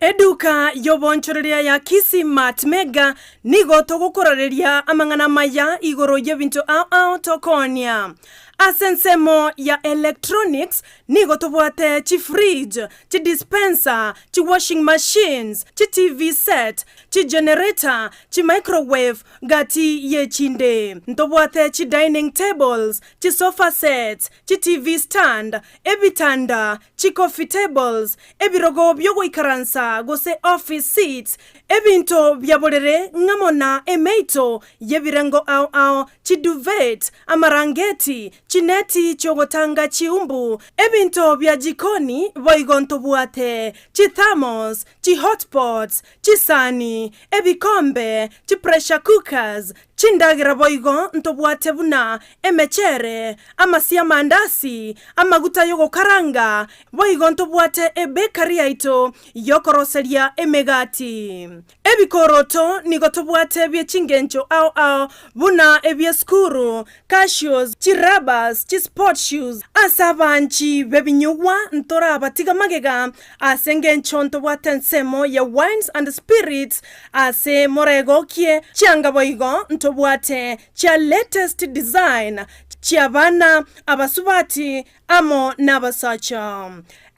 Eduka y'obonchoreria ya Kisii Mart Mega nigo togokorareria amang'ana amaya igoro y'ebinto ao ao tokoonia. Ase ensemo ya electronics nigo tobwate chifridge, chidispenser, chiwashing machines, chiTV set, chigenerator, chimicrowave gati y'echinde. Ntobwate chidining tables, chisofa sets, chiTV stand, ebitanda, chicoffee tables, ebirogo bi'ogoikaransa gose office seats, ebinto bia borere ng'amo na emeito y'ebirengo ao ao, chiduvet, amarangeti, chineti chi'ogotanga chiumbu, ebinto bia jikoni boigo ntobwate, chithermos, chihotpots, chisani, ebikombe, chipressure cookers, chindagera boigo ntobwate buna emechere, amasio 'amandasi, amaguta y'ogokaranga, boigo ntobwate ebekari yaito y'okoroseria emegati. Ebikoroto nigo tobwate bie chingencho ao ao buna ebi'esukuru, cashews, chirabas, chisport shoes. Ase abanchi b'ebinyugwa ntorabatiga magega ase engencho ntobwate ensemo ya wines and spirits ase moregokie chianga boigo ntobwate chia latest design chi'abana, abasubati, amo nabasacha.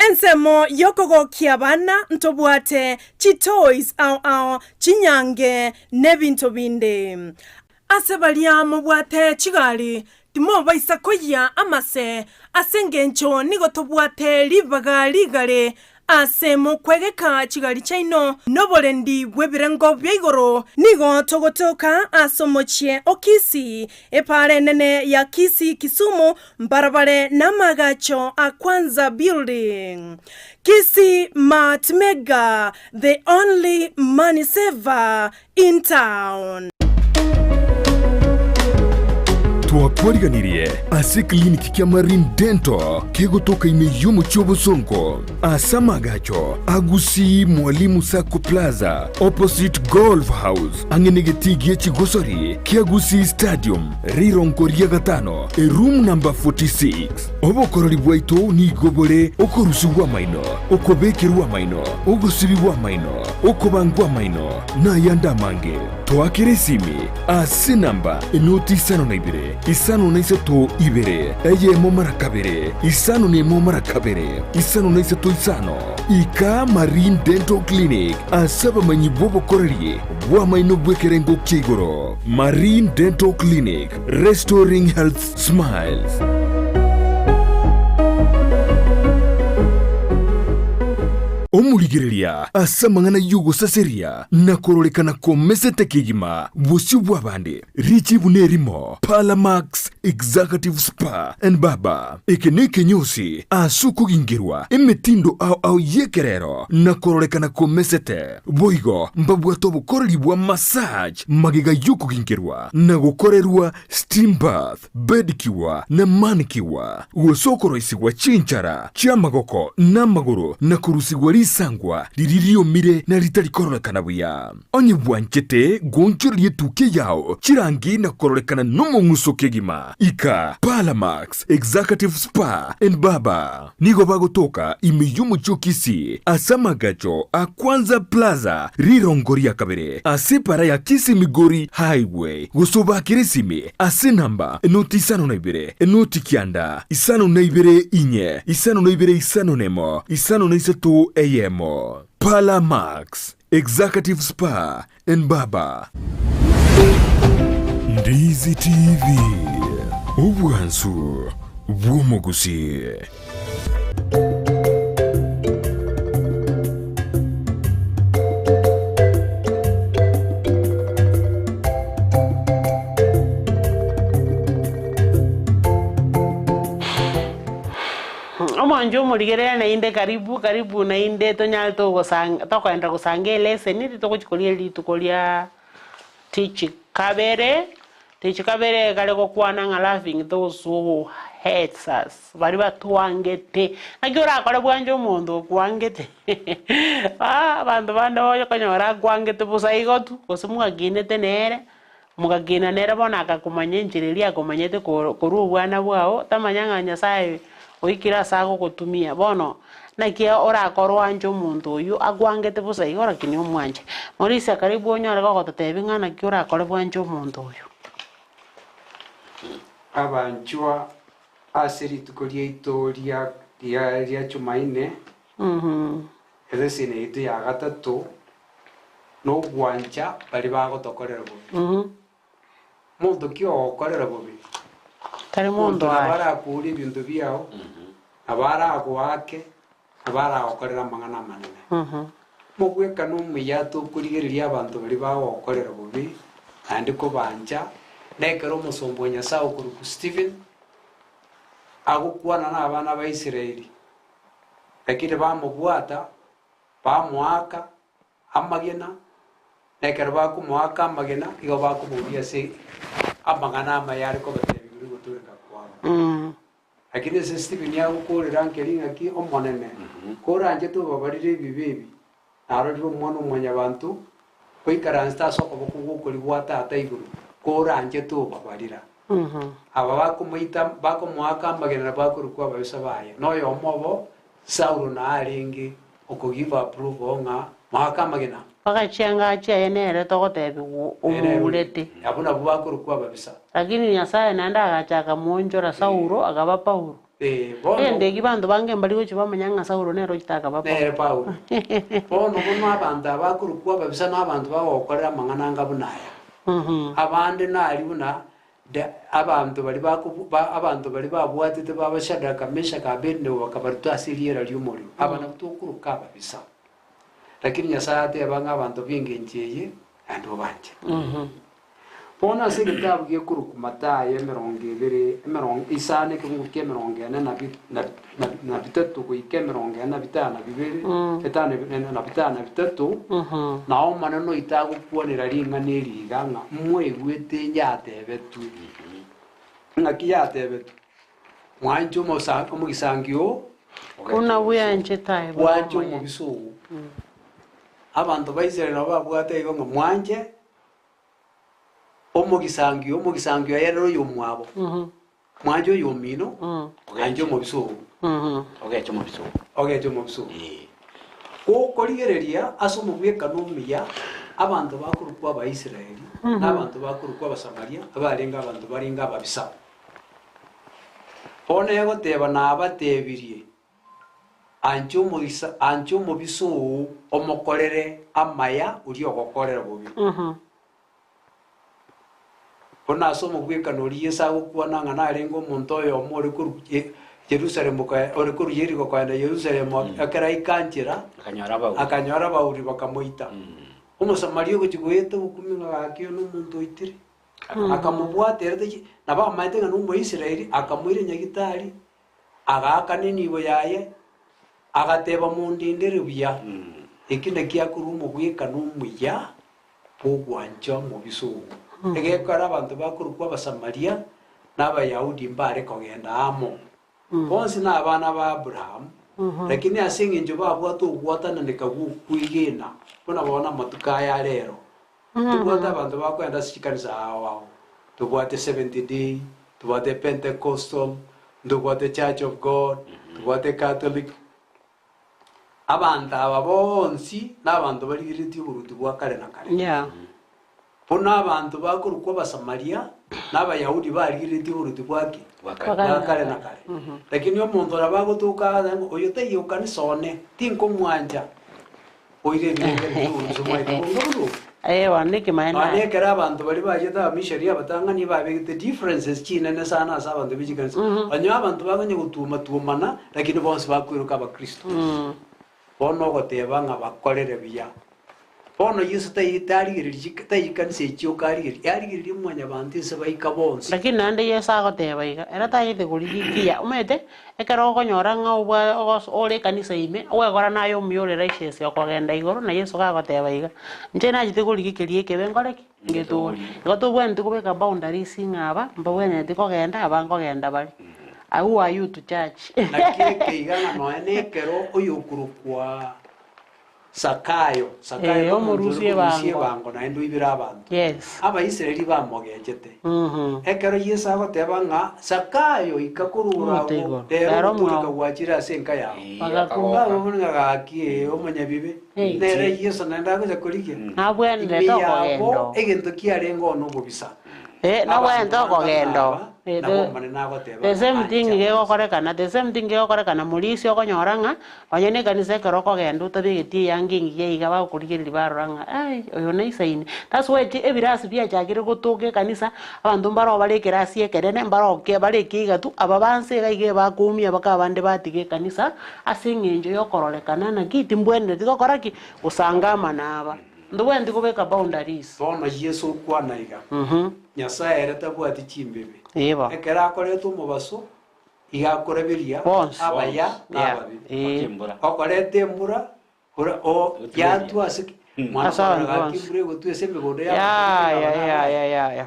Ensemo y'okogokia abana ntobwate chitoys ao ao, chinyange, nebinto binde. Ase baria mobwate chigari, timobaisa koyia amase, ase engencho nigo tobwate ribaga rigare. Ase mokwegeka chigari chiaino noborendi bw'ebirengo bia igoro, nigo togotoka ase omochie o Kisii, epaara enene ya Kisii Kisumu, mbarabare namagacho a Kwanza Building. Kisii Mart Mega, the only money saver in town. Twakwariganirie ase ekliniki kia Marine Dental kegotoka ime y'omochie obosongo ase amagacho a Gusii Mwalimu Sacco Plaza opposite Golf House ang'e negetii gie chigosori kia Gusii Stadium rirongo ria gatano eroom number 46. Obokorori bwaito nigo bore okorusigwa amaino, okobekerwa amaino, ogosibigwa amaino, okobangwa amaino, na ayande amange. Toakere esimi ase enamba enoti 52 53 2 1 2 51 2 53 5. Ika Marine Dental Clinic ase abamanyi bw'obokoreri bw'amaino bw'ekerengo kia igoro. Marine Dental Clinic, restoring health smiles. Omorigereria ase amang'ana y'ogosaseria na kororekana komesete kegima bosio bw'abande, richibu nerimo, Parlamax Executive Spa and Barber. Eke nekenyosi ase okogingerwa emetindo ao ao y'ekerero na kororekana komesete. Boigo mbabwate obokoreri bwa massage magega y'okogingerwa na gokorerwa steam bath, bedicure na manicure, gose okoroisigwa chinchara chi'amagoko na amagoro na korusigwa risangwa riria riomire na ritari kororekana buya. Onye bwanchete goonchoreria etukia yao chirangi na kororekana nomong'uso kegima, ika Parlamax Executive Spa and Barber. Nigo bagotoka ime y'omochie o Kisii ase amagacho a Kwanza Plaza rirongo ria kabere ase epara ya Kisii Migori Highway gose obakere esimi ase enamba enoti 52 enoti 9 52 4 52 51 53 1. Parlour Max Executive Spa and Barber. Ndizi TV, obwansu bw'omogusii. Omonche omorigereria naende karibu karibu naende tonyare togosang tokoenda gosanga eleseni ritogochi koria rituko ria teach kabere, teach kabere ekare gokwana ng'a loving those who hates us, baria batwangete. Naki orakore bwanche omonto okwangete abanto bande okonyora akwangete bosa igo tu, gose mwakinete nere. Mogakina nere bono akakomanya enchera eria akomanyete korwa obwana bwao, tamanya ng'a Nyasae oikire ase agogotumia. Bono naki orakore oanche omonto oyio akwangete bosa igo lakini omwanche. Maurice karibu onyore gogototebia ng'a naki orakore bwanche omonto oyio. Abanchwa ase rituko riaito ria ria ria Chumaine, Eleseni yaito ya gatato nogwancha baria bagotokorera bobe. Monto ki ogokorera bobe? Tari Monto monto nabo aye. arakorie ebinto biao, nabo aragoake, nabo aragokorere amang'ana amanene. Mobwekano omuya tokorigereria abanto baria bagokorera bobe, naende kobancha, na ekero omosomba o Nyasae okorokwa Stephen, agokwana na abana ba Israeli, Lakini bamobwata, bamoaka amagena, na ekero bakomoaka amagena, igo bakomoruria ase amang'ana amaya are kobatebia igoro y'ogotooreka kwabo. Lakini ase Stephen agokoorera nkeri ng'aki, Omonene, koranche tobabarire ebibe ebi, narorire Omwana-o-mwanyabanto oikaransete ase okoboko gw'okorio gwa Tata igoro, koranche tobabarira. Aba bakomoita, bakomoaka amagena na bakorokwa ababisa baye. Na oyomo obo, Saulo narenge okogive approval ng'a moake amagena. Mpaka chianga chiaye nere togotebigwa omourete. Abwo nabwo bakorokwa ababisa. Lakini Nyasaye naende agacha akamoonchora Saulo akaba Paulo. Bono Egento eki banto bange mbari gochia bamanya ng'a Saulo nere ochete akaba Paulo. Nere Paulo. Bono bono abanto aba bakorokwa ababisa na abanto bagokorera amang'ana anga buna aya. Abande nari buna. The abanto baria bakobu ba abanto baria babwatete baba Shadraka, Meshaka, Abednego bakabaruta ase eriera ri'omorero. Aba nabwo tokoroka ababisa. Lakini Nyasae ateba ng'a abanto b'engencho eye naende obanchete. Bono ase egetabu gekorokwa Mathayo emerongo ebere emerongo isano ekegungo kia emerongo ene na bi na na na bitato goika emerongo ene na bitano na bibere etano na bitano na bitato, nao Omonene oito agokwanera ring'ana eri iga ng'a mwaigwete yatebetwe. Ng'aki yatebetwe? Mwanche omosa omogisangio oo, Buna bweanchete aye bobe bwanche omoyene. omobisa oo. Abanto ba Israel nabo babwate igo ng'a mwanche omogisangio, omogisangio aye nere oyomwabo. Mwanche oyomino, anche omobisa oo. Ogeche omobisa oo. Ogeche omobisa oo. Gokorigereria ase omobwekano omuya, abanto bakorokwa Abaisraeli, na abanto bakorokwa Abasamaria, abarenge abanto barenge ababisa. Bono egoteba nabatebirie, Anche omogisa, anche omobisa oo, omokorere amaya oria ogokorera bobe. Bono ase omogwekano oria Yeso agokwana ng'a narenge omonto oyomo ore korwa Ye- Yerusalemu koe- ore korwa Yeriko kogenda Yerusalemu, ekero aika nchera, Akanyora abauri. akanyora abauri bakamoita. Omosamaria ogochia goeta obokumi ng'a gaki oyo nomonto oitire, akamobwata ere tachi, nabo amaete ng'a nomoisraeli, akamoira nyagitari, agaakana enibo yaye, agateba mondendere buya, eki nakio akorwa omogwekano omuya bw'ogwancha omobisa oo. Egekora abanto bakorokwa Abasamaria na Abayahudi mbare kogenda amo. Bonsi nabana ba Abrahamu, lakini ase engencho babwate ogwatananeka gw'okwegena, buna bono amatuko aya a rero, tobwate abanto bakogenda ase chikanisa ao ao. Tobwate Seventh Day, tobwate Pentecostal, ntobwate Church of God, tobwate Catholic. Abanto aba bonsi nabanto barigereretie oboruoti bwa kare na kare. Yeah. Buna abanto bakorokwa Abasamaria na Abayahudi barigereretie oboruoti bwa ki? Bwa kare. Bwa kare na kare. Lakini omonto nabo agotoka aase ng'a oyo taiyo kanisa one, tinkomwancha, oire ebirengererio bi'oboruoti omanyete bonga buna obo. Ewa, nekemanyererio Nonya naye. ekero abanto baria bachete abamishonari abatang'ani babegete differences chinene sana ase abanto be chikanisa. Onye abanto bakonya gotuoma-tuomana, lakini bonsi bakweroka abakristo. Bono ogoteba ng'a bakorere buya. Bono Yeso tai tarigereria chik tai chikanisa echio okarigereria, yarigereria mwanyabanto ase baika bonsi. Lakini naende Yeso agoteba iga, ere tagete korigia, omanyete Ekero okonyora ng'a obwa ogos ore ekanisa ime, ogwekora naye omuya ore righteous okogenda igoro, na Yeso gagoteba iga, Inche nachete korigia keria ekebe nkore ki? Ngetore. Igo tobwenereti kobeka boundaries ng'a aba mbabwenereti kogenda, aba nkogenda bare. Who are you to judge? Naki eke iga ng'a nonya nekero oyokorokwa Zakayo, Zakayo Eh, nomonto ore omorusia korusia ebango. ebango naende oibire abanto. Yes. Abaisraeli bamogechete. Mhm. Ekero Yeso agoteba ng'a Zakayo ika korwa Omote oroago, igoro. rero Rero ogotooreka omwao. gwachire ase enka yao. Bagakumba. Bagokuna ng'a gaki ee, omonyabibe, Hey. nere Yeso naende agocha korigia. Ime Nabwenerete yabo okogenda. egento kiarenge oo nobobisa. Eh, nobwenerete Abanto banga okogenda. ng'a aba, Eh, nabo the- Omonene agoteba The ng'a same thing ancha iga obobisa. egokorekana, the same thing egokorekana morisia okonyora ng'a Onye nekanisa ekero okogenda otabegeti eyanga engiya iga bagokorigereria barora ng'a ai oyo naisaine. That's why chi ebirasi biachakire gotoka ekanisa, abanto mbaro bare ekerasi ekenene mbaro ke bare ekeigatu, aba banse iga iga ebakoumia mpaka abande batiga ekanisa ase eng'encho ya okororekana naki timbwenereti gokora ki? Gosanga na aba. Ntobwenereti kobeka boundaries. Bono Yeso okwana iga, Nyasae ere tabwati chimbebe. Igo. Ekero akoreta omobaso, Iga akoraberia Bonsi. abaya na Yeah. ababe. Eh. Embura. Okoreta embura ora o Gotueria. yatwa ase ki- mwana Ase abanto korora gaki bonsi. embura egotwa ase emegondo Ya, y'abanto ya, aba na ya, abaya. ya, ya, ya.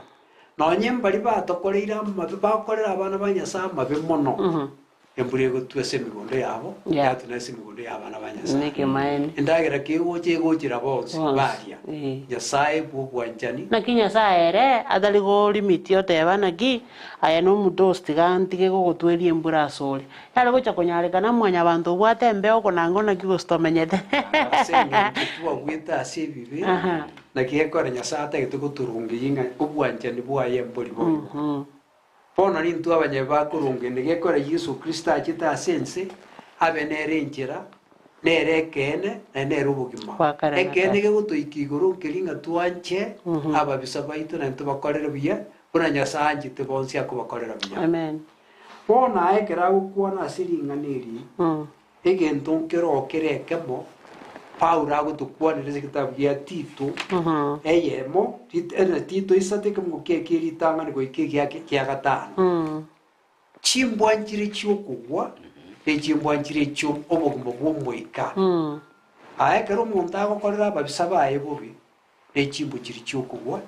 Nonye mbari batokoreire amabe bakorera abana ba Nyasae amabe mono, embura egotwa ase emegondo yabo, Yeah. yatwa na ase emegondo y'abana ba Nyasae. Nekemaene. Endagera kegocha egochera bonsi Bonsi, baria. eh. Nyasae bw'obwanchani. Naki Nyasae ere atari gorimiti oteba naki Aye nomodosi, tiga ntige gogotweria embura asore. Yare gocha konyarekana mwanyabanto obwate embeo konanga naki gose tomenyete. Ase engencho twagwete ase ebibe, Aha. naki gekogera Nyasae atagete gotorongeyia ng'a obwanchani bwaye mbori boigo. Bono nintwe abanyabibe bakorongeyia, gekogera Yeso Kristo achete ase ense, abe nere enchera, nere ekeene, naende nere obogima. Bwa kare na Ekeene kare. gegotoika igoro nkeria ng'a twanche ababisa baito naende tobakorere buya. Buna Nyasae anchete bonsi akobakorera buya. Amen. Bono aye ekero agokwana ase ring'ana eri, egento nkero kere ekemo, Paulo agotokwanera ase egetabu gia Tito, eyemo, Tito isato ekemungo kiaye kie ritang'ani goika egiake kia gatano. Chimbwa nchire chi'okogwa, ne chimbwa nchire chi'obogima bw'omoika. Aa ekero omonto agokorera ababisa baye bobe, ne chimbwa chiria chi'okogwa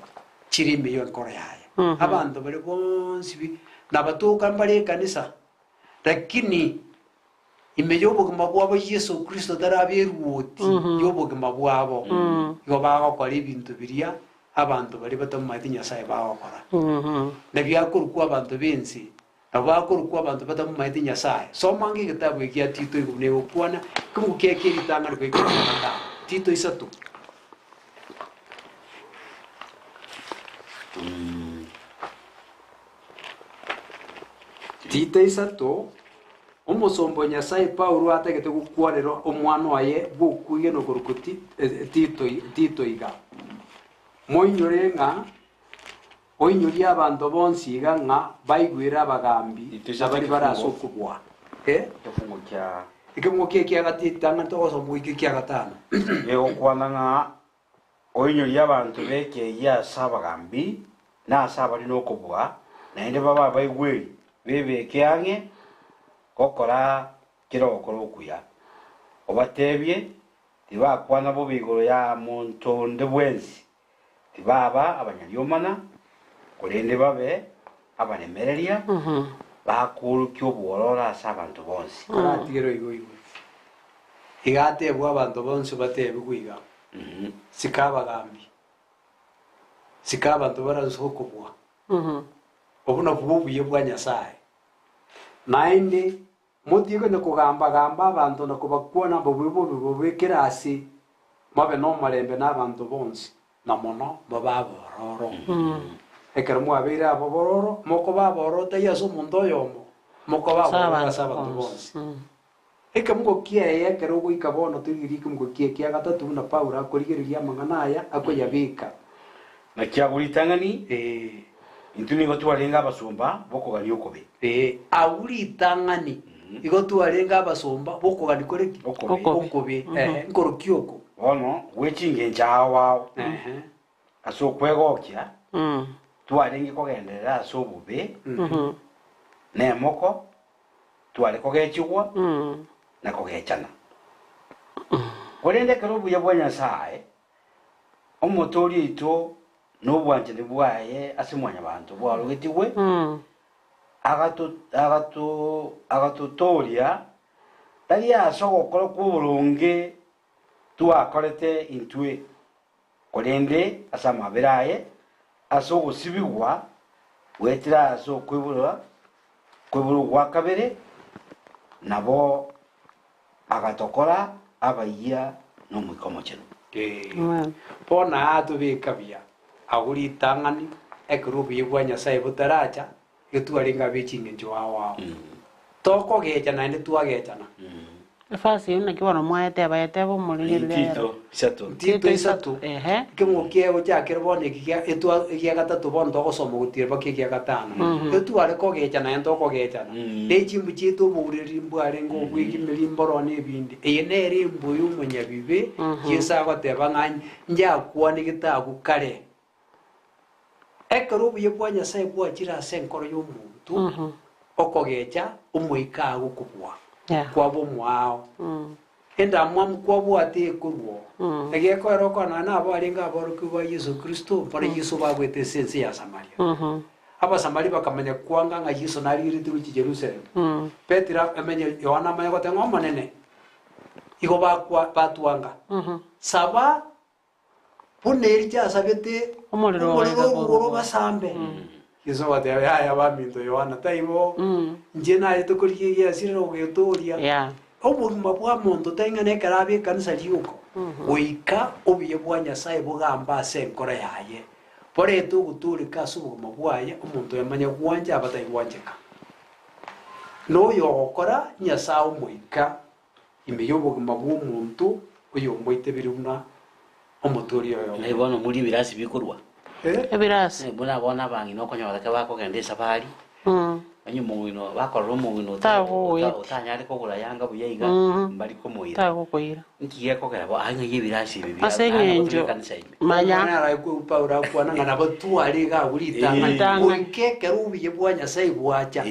chire ime y'enkoro yaye. Abanto baria bonsi bi nabatoka mbare ekanisa, lakini ime y'obogima bwabo Yeso Kristo tarabe eruoti y'obogima bwabo, igo bagokora ebinto biria abanto baria batamomanyeti Nyasae bagokora. Nabio akorokwa abanto b'ense, nabo akorokwa abanto batamomanyeti Nyasae. Soma ange egetabu eke gia Tito igoro buna egokwana, ekebugu kiaye kie ritang'ani goika ekia gatano. Tito isato. Tito isato, omosomba o Nyasae Paulo atagete gokwanera omwana oye bw'okwegena okorokwa Tito, Tito iga, Moinyore ng'a oinyorie abanto bonsi iga ng'a baigwere abagambi na baria bare ase okobua. Ekefungo kia. Ekefungo kia ekiagatano togosoma goika ekiagatano. Gegokwana ng'a Oinyorie abanto b'ekeegi ase abagambi na ase abare nokobua, naende babe abaigweri, bebeke ang'e gokora kera ogokora okuya. Obateebie tibakwana bobe igoro ya monto onde bwensi, tibaba abanyariomana, korende babe abaremereria, bakoorokia obwororo ase abanto bonsi. Aratigere oigo igwe. Iga atebwe abanto bonsi batebigwe iga. Sika abagambi, sika abanto bare ase okobua. Obwo nabwo obuya bwa Nyasae. Naende motige konya kogamba-gamba abanto na kobakwana bobe bobe bobe kera ase, mobe nomorembe nabanto bonsi, na mono mobe abororo. Ekero mwabeire ababororo, mokoba abororo taiyo ase omonto oyomo, mokoba abororo ase abanto bonsi. Ekemogo kiaye ekero ogoika bono torigererie ekemogo kiaye kia gatato buna Paulo akorigereria amang'ana aya akoyabeka. Naki agwo ritang'ani, intwe nigo twarenge abasomba b'okogania okobe. Ee, agwo ritang'ani igo twarenge abasomba b'okogania kore ki? Okobe. Okobe. Ehe, nkorokia oko. Bono gwe chingencho ao ao, ase okwegokia, twarenge kogenderera ase obobe, na emoko, Tware kogechigwa na kogechana. Korende ekero obuya bwa Nyasae, Omotooria oito, na obwanchani bwaye ase mwanyabanto bwaorogetigwe, agatotooria, tari ase ogokora kw'oboronge twakorete intwe, korende ase amabera aye, ase ogosibigwa goetera ase okoiborwa koiborwa gwa kabere, nabo agatokora abayia n'Omoika Omochenu. Ee, bono aa tobeka buya agwo ritang'ani, ekero obuya bwa Nyasae botaracha, igo twarenge abe ching'encho ao ao. Tokogecha naende twagechana. Efasi eyio naki bono mwayeteba, yeteba omorigereria ere. Tito isato. Tito isato, Ehe. ekemo kiaye gochakera bono eki gia etwa egia gatato bono togosoma gotira mpaka egia gatano. Etware kogecha naende tokogechana. Ne chimbu chiaito oboureri mbwarenge obwegimeri mboroo na ebinde. Eye nere embwa ya omonyabibe, Yeso agoteba ng'a njakwanegete agwo kare. Ekero obuya bwa Nyasae bwachire ase enkoro y'omonto, okogecha omoika agokobua kwaba omoao, endamwamu kwabwate ekorwa oo. Egekoera okora nonya nabo arenge aborokigwa ba Yeso Kristo, mbare Yeso bagwete ase ense ya Samaria. Abasamaria bakamanya kwanga ng'a Yeso narigeretie gochia Jerusalemu. Petero amenye Yohana amanye goteba ng'a Omonene, igo bakwa batwanga. Saba Buna Elija asabete Omorero omorero ogaika orwo korwa igoro obasambe. Yeso agateba, Yaya baminto Yohana, taibo inche nachete korigia egiasirera ogetooria. Yeah. Obogima bwa monto taing'ana ekero abe ekanisa rioka, goika obuya bwa Nyasae bogambe ase enkoro yaye, borete ogotooreka ase obogima bwaye, omonto oyomanye gwancha aba taigwancheka. Na oyogokora Nyasae omoika ime y'obogima bw'omonto oyomoitebire buna Omotoori oyomo. Naye bono morie ebirasi bikorwa. Ebirasi. Buna bono abang'ina okonyora ekero bakogenda esafari, onye omong'ina bakorora omong'ina Tagogoetia. otanyare kogora yanga buya iga, mbari komoira. Tagokoira. Nki gekogera bo aye ng'ai ebirasi ebi bia Ase naende eng'encho gotoka ekanisa ime. manya. Omwana araikwe Paulo akwana ng'a nabo tware iga agwo ritang'ani, Ritang'ani. goika ekero obuya bwa Nyasae bwacha.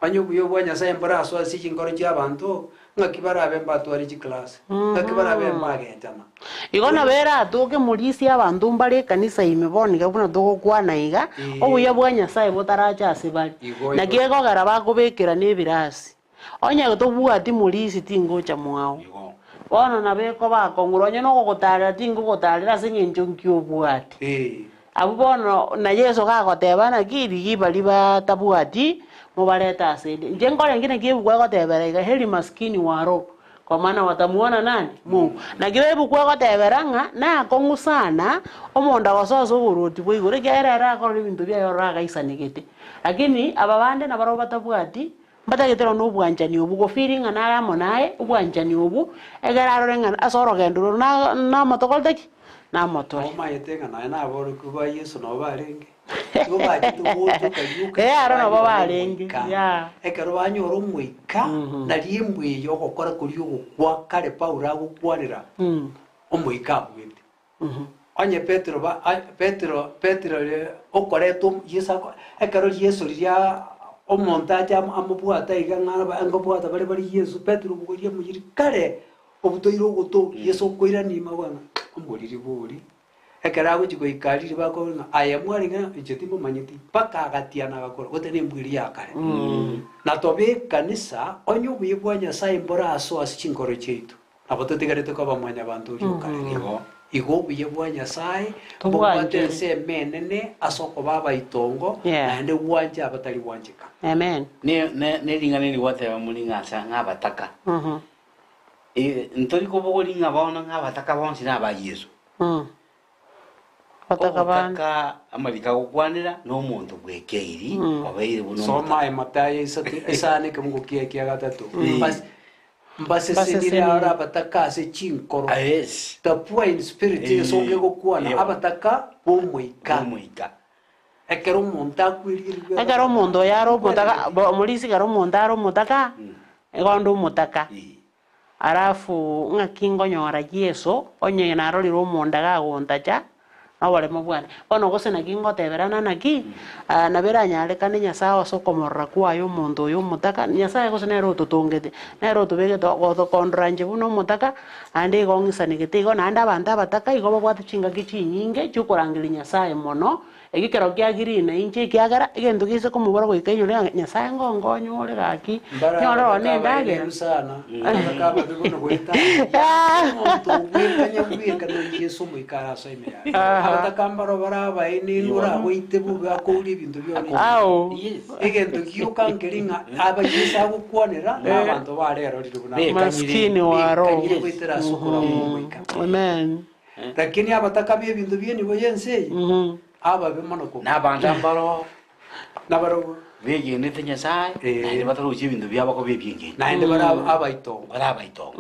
Onye obuya bwa Nyasae mborasoe ase chinkoro chi'abanto, ng'aki barabe mbatware chiclass? Ng'aki barabe mbagenchana? Igo nabo eratoke morisia abanto mbare ekanisa ime bono iga buna togokwana iga, obuya bwa Nyasae botarache ase bare. Igo, Naki igo. ekogera bakobekerana ebirasi. Onye tobwati morisi tingocha mwao. Igo. Bono nabo ekoba akong'ura, onye nogogotarera tingogotarera ase eng'encho nki obwate. Abwo bono na Yeso gagoteba, Naki rigia baria batabwati, mobarete asende. Inche nkorenge naki ebuku egotebera iga, Heri maskini wa roho, kwa maana watamuona nani? Mungu. Naki ebuku egotebera ng'a nakong'u sana omonto agosoa ase oboruoti bwa igoro, ekiagera ere akorora ebinto biaye ororo agaisanegete. Lakini aba bande nabarabwo batabwati, mbatagete nonye na obwanchani obwo, gofeel ng'a nare amo naye, obwanchani obwo, ekero arore ng'a ase orogendo roro na namotokorete ki? Namotore. Omaete ng'a nonya naborokigwa ba Yeso nabo barenge, nigo bachete goonchoka rioka Eh, aro nabo banyora barenge, omoika. yeah. Ekero banyora omoika, nario embwa eye ogokora koria ogokwa kare Paulo agokwanera, omoika abuete. Onye Petero ba a Petero Petero ere okoreta omo Yeso ako ekero Yeso riria omonto ache amo amobwate iga ng'a aba ngobwata bare bare Yeso, Petero obogoria omoyiri kare, obutoire ogoto, Yeso okoirania ime agwo ng'a omoriri bori. Ekero agochia goika aria riria bakobora ng'a aye mwarenge ng'a inche timomanyeti, mpaka agatiana agakora, gose nembwa eria ya kare. Na tobe ekanisa, onye obuya bwa Nyasaye mborasoe ase chinkoro chiaito, Nabo totigarete koba mwanyabanto oria o kare. Igo. Igo obuya bwa Nyasae mbobwate Tobwanchire. ensemo enene ase okoba abaitongo, Yeah. naende gwanche abatari gwancheka. Amen. Ne- ne- ne ring'ana eri gwateba muri ng'a ase ng'a abataka. Eh, ntori kobogoria ng'a bono ng'a abataka bonsi naba Yeso. Abataka bande. Obotaka amariko agokwanera nomonto bw'ekeiri obeire buna Soma omotaka. aye Mathayo isato isano ekemungo kia kia gatato. Mbas- Mbasesenire Mbasesenire. are abataka ase chinkoro. Yes. The poor in spirit Eh, esonga egokwana eh. abataka b'omoika. B'omoika. Ekero omonto akwerigereria Ekero omonto oyo are omotaka, bo- omorisia ekero omonto are omotaka, igo onde omotaka. Eh. Alafu ng'aki nkonyora Yeso, onye narorire omonto agagontacha, na oboremo bwane. Bono gose naki ngoteberana naki, nabo eranyarekane Nyasaye ase okomorora kwaye omonto oyo omotaka, Nyasaye gose nere ototongete, nere otobegete gotokondora inche buna omotaka, naende igo ong'isanegete igo, naende abanto abataka igo babwate chingaki chinyinge chiokorangeria Nyasaye mono, Eki kero kiagirie nainche, ekiagera egento gese komobora goika inyore ng'a Nyasae ngonkonye ore gaki, Mbare nyore abataka one endagera. abaegeru sana, abataka ababe bono goetania. Omonto ogwekanya bweka na Yeso omoika arasoe ime yaye. Abataka mbaro bare abaenenu oragoite bobe akourie ebinto bione. Ao. Yes. Egento gioka nkeri ng'a aba Yeso agokwanera na abanto barerorire buna Bekanyire. Maskini wa roho. Bekanyire goetera ase okorama omoika. Amen. Lakini abataka b'ebinto bi'enibo y'ense eye, ababe mono kobua. Na abanto mbaro Nabarabwo begenete Nyasae, Eh. naende batarochi ebinto biabo koba ebi'engencho. naende bare abaitongo. Bare abaitongo.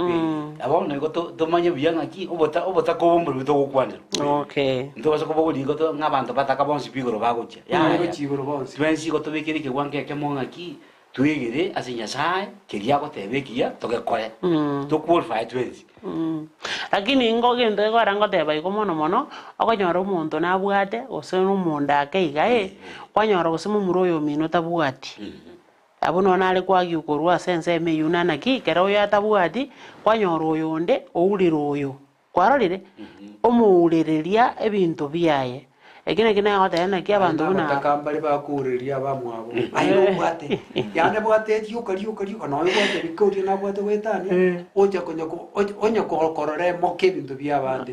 Bono igo tomanye buya ng'aki obotaka obo mborobio togokwanerwa. Okay. Ntobasa kobogoria igo ng'a abanto bataka bonsi pi igoro bagochia. Yaya. Bagochia igoro bonsi. Twensi igo tobekere ekewango ekemo ng'aki, Twegere ase Nyasae keria agoteba ekiya togekore, to qualify twensi. Lakini ingo gento gekogera ngoteba igo mono mono, okonyora omonto nabwate gose na omonda ake iga eh, kwanyora gose momura oyo omino tabwati. Abwo nonye nare koagiwa korwa ase ensemo eywo na naki, ekero oyo atabwati, kwanyora oyonde ourire oyo. Kwarorire? Omourereria ebinto biaye. Eki nakio nagoteba naki abanto buna aba. Abataka mbare bakourereria abamwabo, Aye nobwate, yane bwate rioka rioka rioka, nonya obwate rika oria nabwate goetania, ocha konya ko onya korora emoke ebinto bi'abande.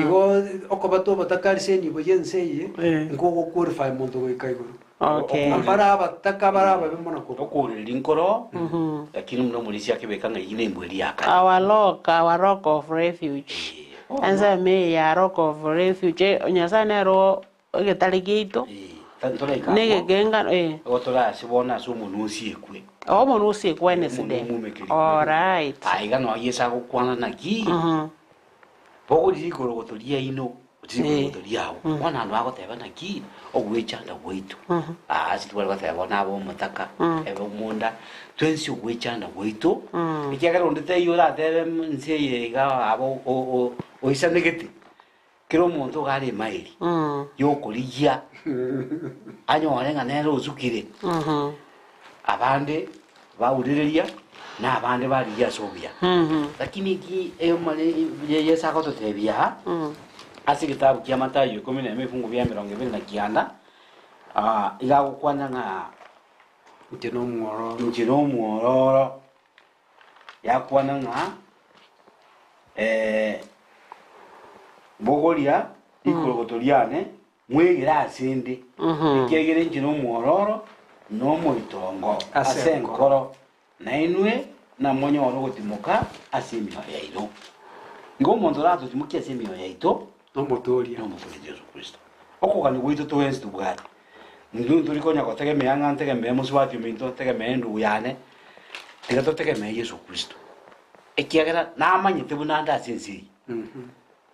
Igo okobatwa obotaka ase enibo y'ense eye, nkogo qualify monto goika igoro. Okay. Mbare abataka bare ababe mono kobua. Okourereria nkoro, lakini buna omorisia akebeka ng'a eyio nembwa eria ya kare. Our rock, our rock of refuge. Ensemo eye ya rock of refuge, eh, Nyasaye nere o- egetare giaito, Ntoraika na abwo, egekenga, eh. igo torase bono ase omonwa osiekwe. Omonwa osiekwe Wednesday. Omonwa omumekeri. Alright. Aiga noo Yeso agokwana naki, bogoria rigoro gotoria inwe. Gochia rikorogoto riao. Bono naende bagoteba naki ogwechanda gwaito, aa ase tware goteba bono abe omotaka, ebe omonda, twensi ogwechanda gwaito, ekiagera onde taiyo oratebe nse eye iga abe oisanegete, kera omonto iga are emaeri yokorigia anyore ng'a nere osukire, abande baurereria, na abande barigia ase obuya. Lakini eki eyomare Yeso agototebia aa, ase egetabu kia Mathayo ikomi na emo ebifungu bia emerongo ebere na kianda, iga agokwana ng'a Inche nomwororo. Inche nomwororo, yakwana ng'a bogoria rikorogoto riane Mwegere ase 'nde, ekiagera inche nomwororo na omoitongo ase enkoro, na inwe namonyore ogotimoka ase emioyo yaino. Igo omonto oratotimokie ase emioyo yaito Nomotooria. nomotooria Yeso Kristo. Okogania gwaito twensi tobwate, intwe ntori konya gotegemea ng'a ntegemee mosubati ominto, ntegemee endugu yane, tiga totegemee Yeso Kristo, ekiagera namanyete buna nde ase ense eye.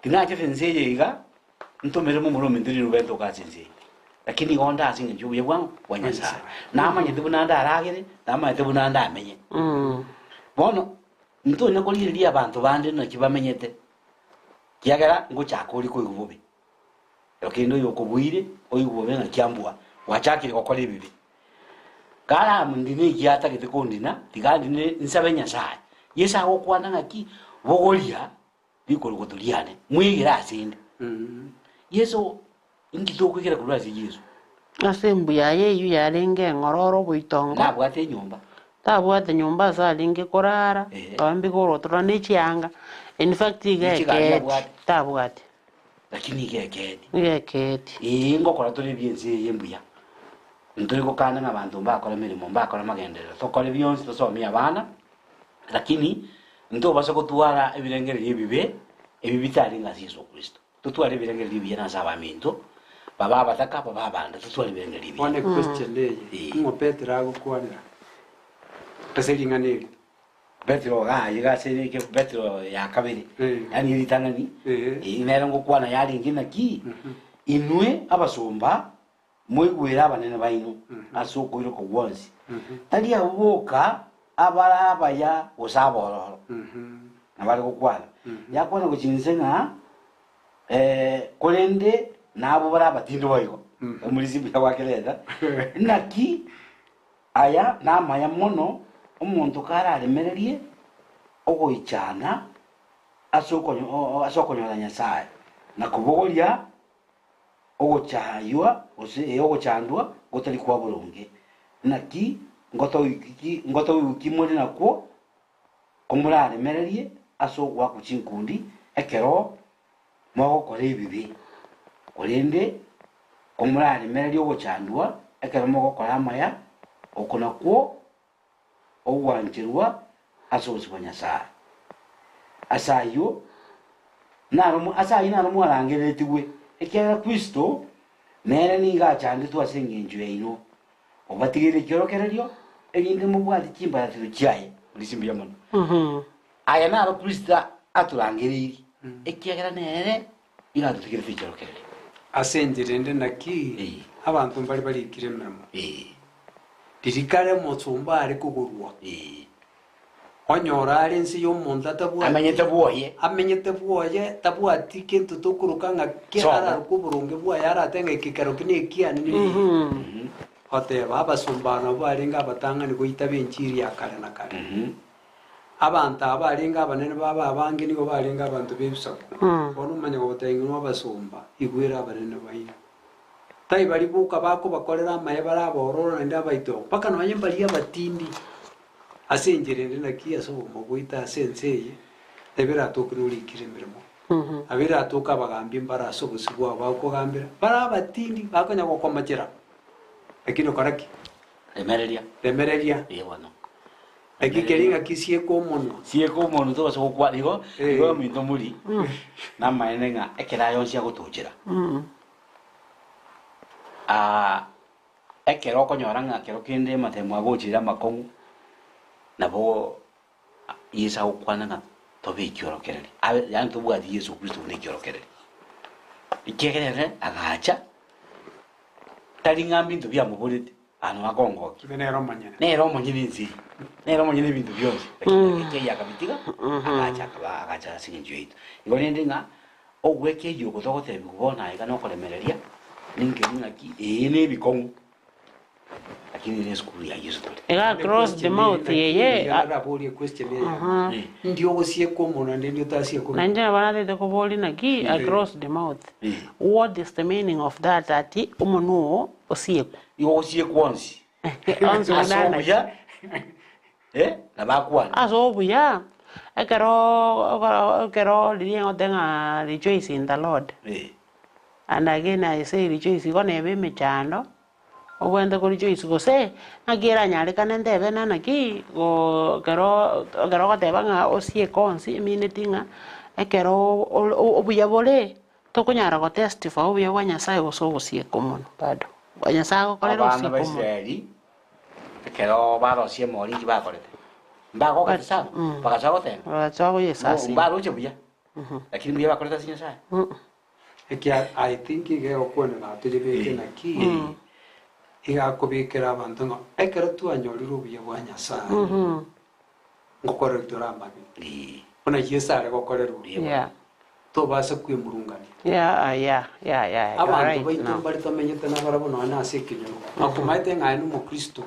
Tinachete ense eye iga, Ntomere momura ominto riruba entoka ase ense eye, lakini nigo onde ase engencho y'obuya bwang'o bwa Nyasae. Namanyete buna ndaragere, namanyete buna ndamenye. Bono ntonya korigereria abanto bande naki bamenyete, kiagera ngochaka oria koigwa bobe. Ero kende oyokobuire oigwe bobe ng'aki ambua, gwachakire gokora ebibe. Karamndine eki atagete kondina, tiga ndine nsabe Nyasae. Yeso agokwana ng'aki, bogoria Rikorogoto riane, mwegere ase 'nde. Yeso, inki tokwegera korwa ase Yeso? Ase embu yaye eyio yarenge eng'ororo oboitongo. Nabwate enyomba. Tabwate nyomba ase arenge korara, Ehe. nonye bigorotorora ne chianga, in fact iga Ne chigari ekeeti, abwate. tabwate. Lakini iga ekeeti. Iga ekeeti. Ee, ngokora tore ebi'ense eye mbuya. Ntori gokana ng'a abanto mbakore emeremo, mbakore amagenderero, tokore bionsi tosomie abana, Lakini ntobasa gotwara ebirengererio ebibe ebi bitarenge ase Yeso Kristo. Totware ebirengererio ebiya nase abaminto, babe abataka, babe abanda, totware ebirengererio ebiya. Bono equestion eye, Eh. ng'o Petero agokwanera ase ring'ana eri? Petero iga aye iga ase eke Petero ya kabere, Eh. yaani ritang'ani, Eh. eh, nere ngokwana yarenge naki, inwe abasomba Moigwere abanene baino ase okoiroka gwonsi, tari abwo boka abare abaya gose abororo, nabare gokwana. Yakwana gochia inse ng'a korende nabwo bare abatindi boigo. Omorisia mbuya gwakereta. Naki aya namaya mono omonto kararemererie ogoichana ase okonyora Nyasae, na kobogoria ogochaywa gose ee ogochandwa gotari kwa boronge. Naki ngotoigwa ki more nakwo komoraremererie ase ogoakwa chinkundi ekero mogokora ebibe? Korende komoraremererie ogochandwa ekero mogokora amaya, oko nakwo ogwancherwa ase obosio bwa Nyasae. Ase ayio naro ase ayio naro mwarangereretigwe, ekiagera Kristo nere nigo achandetwe ase engencho yaino, obatigeire ekiorokererio, erinde mobwate chimbaratero chiaye. Orisia mbuya mono. Aya naro Kristo atorangereirie, ekiagera nere nigo atotigerete ekiorokererio. Ase enchera ende naki abanto mbare barikire emeremo. Riria kare omosomba are kogorwa, onyora are ense y'omonto atabwati, Amenyete bwoye. amenyete bwoye, tabwati kento tokoroka ng'a ki Sobo. araroke oboronge bwaye arate ng'a ekekero ki nekiane ne Goteba, abasomba aba nabwo barenge abatang'ani goitaba enchiri ya kare na kare. Abanto aba barenge abanene babo abange nigo barenge abanto b'ebisaku. Bono omanye goteba inwe abasomba, igwera abanene baino. Tai baria boka bakobakorera amaye bare abororo naende abaito, mpaka nonye mbaria abatindi ase enchera ende naki ase obogima bwaito ase ense eye, tebiratoke norikire emeremo. Nabo eratoke abagambi mbare ase obosio bwao bagokogambera, bare abatindi bakonya gokomochera, lakini okora ki? Remereria. Remereria. Ee bono. Naki keria ng'aki sieka omonwa. Sieka omonwa tobasa gokwana igo, Eh. igo ominto mori, namaene ng'a ekero aya onsi agotochera. Ekero okonyora ng'a kero kende amatemo agochire amakong'u, nabo Yeso agokwana ng'a tobe ekiorokererio, abe yaani tobwati Yeso Kristo buna ekiorokererio. Ekiagera ere agacha, tari ng'a mbinto biamoborete, ano akongokia. Ibe nere omonyene. Nere omonyene ense eye, nere omonyene ebinto bionsi, lakini agekeyia akabitiga, agacha akaba agacha ase eng'encho yaito. Igo rende ng'a ogwekeyia oko togotebiwa bono aiga na okoremereria, ninki ng'aki, ee na ebikong'u, lakini ne esukuru ya Yeso tore. Iga close the mouth eye a- Naraborie question eye. Ndi ogosieka omonwa ndi ndi otasieka omonwa. Nainche nabo natete koboria naki a close the mouth. What is the meaning of that ati omonwa oo osiekwe? Igo ogosiekwa onsi Onsi ase buna naki? obuya, eh, nabo akwane. Ase obuya, ekero okoro ekero riria ngote ng'a rejoice in the Lord. Eh. And again I say rejoice igo nebe emechando, Obwenerete ko rejoice gose, naki eranyarekane ntebe ng'a naki, go ekero ekero ogoteba ng'a osieke onsi emineti ng'a ekero ore obuya bore, tokonyara go testify obuya bwa Nyasaye gose ogosieka omonwe bado. Nyasaye agokorere Abana osieke ba omonwe. Israeli ekero barosia emori inki bakorete? Mbagokete sana, bagasoa gotenga. Bagasoa goyesasima. Mbaroche buya, lakini mbuya bakorete ase Nyasaye. Ekia I think iga egokwanera atoyebeke naki iga akobekera abanto ng'a ekero twanyorire obuya bwa Nyasaye ngokorerwa tore amabe buna Yeso are gokorerwa tobasa kwemurungania. Abanto baito mbare tomenyete nabarabwo nonya na ase ekenyoro nakomaete ng'a aye nomokristo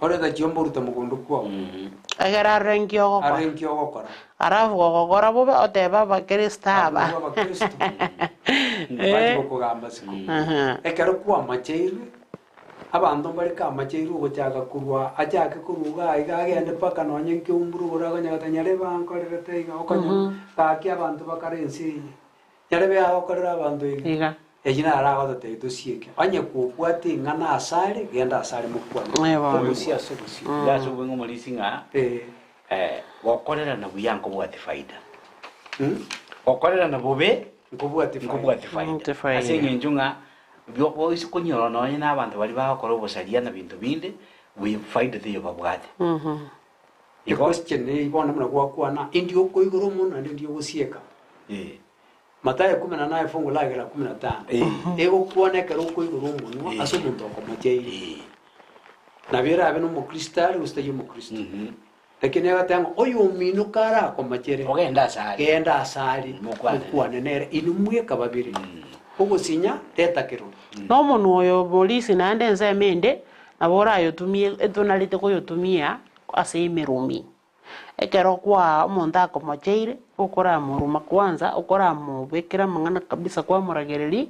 oreta chiombe orute mogondo kwao Ekero arore nki ogokora. Arore nki ogokora. Alafu gogokora bobe otebe abakristo aba. Abwo nabwo abakristo mbachi gokogamba isiko. Ekero kwamacheirwe, abanto mbare kamacheirwe ogochaka korwa achake korwa igaa iga agende mpaka nonye nkeumbu rogoro akonye goteba nyarebe ankorerete iga okonya gaki abanto bakare ense eye. Nyarebe agokorera abanto iga. Iga. Eyio naro agototebia tosieke. Onye kobwate ing'ana asare, genda asare mokwane. Eh, bono. Obosie ase obosio. Iga ase obweng'e omorisia ng'a Eh. gokorerana buya nkobwati faida. Gokorerana bobe Nkobwati faida. nkobwati faida. Nkobwati faida. Ase eng'encho ng'a oise konyora nonye na abanto baria bagokora obosaria na binto binde, buya faida teiyo babwate. Igo question eye bono buna gwakwana, indi okoigora omonwa naende indi ogosieka. Mathayo kumi na nane fungu lake la kumi na tano egokwana ekero okoigora omonwa ase omonto okomocheire. Nabo erabe na omokristo are gose tari omokristo. Lakini egoteba ng'a oyomino karakomochere, Ogende ase are. genda ase are, Mokwane. mokwane nere, inwe mweka babere. Ogosinya reta kerori. Na omonwa oyo borisi naende ensemo ende, nabo orayotumie etonarete koyotumia ase emerumi. Ekero kwa omonto akomocheire, okoramoruma kwanza, okoramobekera amang'ana kabisa kwamoragereria,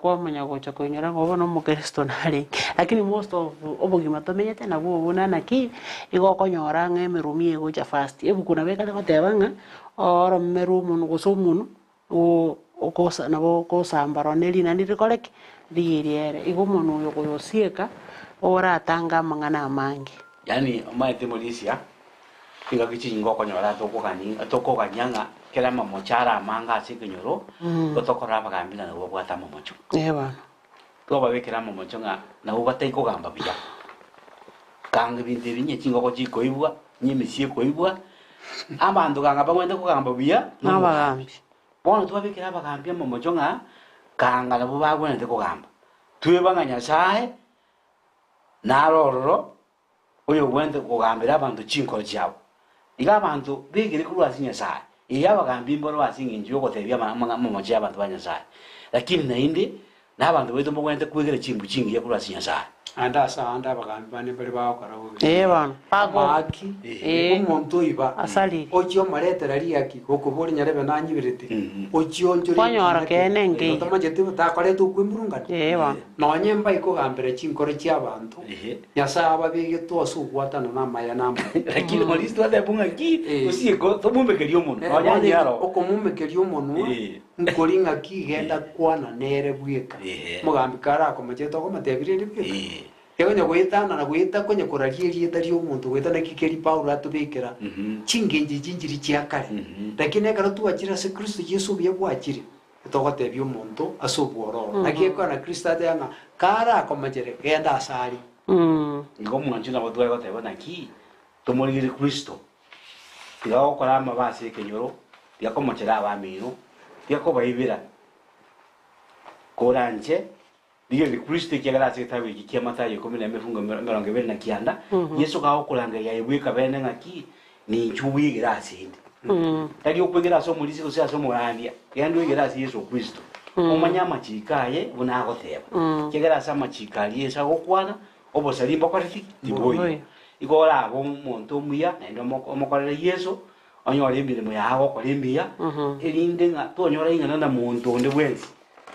kwamanya gocha koinyora ng'a obo nomokristo narenge. Lakini most of obogima tomenyete nabwo obwo buna naki, igo okonyora ng'a emerumi egocha first. Ebuku nabo ekare goteba ng'a, oromerwe omonwe gose omonwe, okosa nabo okosambarwa ne rinani rikore ki? Riiriere. Igo omonwe oyo koyosieka, oratange amang'ana amange. Yaani omanyete morisia, chingaki chinyinge okonyora tokogani tokogania ng'a kera amamocho are amange ase ekenyoro, igo tokorora abagambi ng'a nabwo babwate amamocho. Ee bono. Twababekera amamocho ng'a nabwo batai kogamba buya. Kanga ebinto ebi onye chingoko chikoibwa, onye emesie ekoibwa, abanto kanga bagwenerete kogamba buya, na omogambi. Nabagambi. Bono twabekera abagambi amamocho ng'a kanga nabwo bagwenerete kogamba. Tweba ng'a Nyasaye naro ororo oyogwenerete kogambera abanto chinkoro chiabo. Iga abanto begere korwa ase Nyasaye, ee abagambi mboro ase eng'encho y'ogotebia amamocho y'abanto ba Nyasaye, lakini naende nabanto baito mbagwenerete kwegera chimbu chingiya korwa ase Nyasaye. Naende ase aande abagambi bande mbare bagokora bobe. Ee bono, bago- Amaaki, Ee. omonto oiba, Asarire. ochia omoretera riaki, gokoboria nyarebe nanyiberete, ochia onchore Kwanyora ekiina keene keria. nkeiyo. Otamanyeti takoreta okwemurungania. Ee bono. Nonye mbai kogambera chinkoro chi'abanto, Nyasae ababegetwe ase ogwatana namaya na amabe. Lakini Morisi twateba ng'aki Eh. osieko tomumekerie omonwa Eh, nonya bono anyaro okomumekeria omonwa Eh. nkori ng'aki genda kwana nere bweka. Eh. Mogambi karakomochete okomotebirie ere bweka. Eh. Egonya goetana na goeta konya koraria erieta ri'omonto goeta naki keri Paulo atobekera chingencho echi nchiri chia kare. Lakini ekero twachire ase Kristo Yeso obuya bwachire, Togotebia omonto ase obwororo. Naki ekero na Kristo ateba ng'a karakomochere, genda asare. Igo omwancho nabo tware goteba naki tomorigererie Kristo, tiga gokora amabe ase ekenyoro, tiga komochera abamino, tiga kobaibera. Koranche, rigereria Kristo ekiagera ase egetabu eke kia Mathayo ikomi na emefungo 29, Yeso gagokorangeria aye bweka bene ng'aki, Ninche obwegere ase inde. Tari okwegera ase omorisia gose ase omorandia, genda oegere ase Yeso Kristo, omanye amachiko aye buna agoteba. Ekiagera ase amachiko aria Yeso agokwana, obosari mbokoreti ki? Tiboiyo. Igo orabe omonto omuya naende omokorere Yeso, onyore emeremo yaye agokora emiya, erinde ng'a tonyora ing'ana na monto onde bwensi,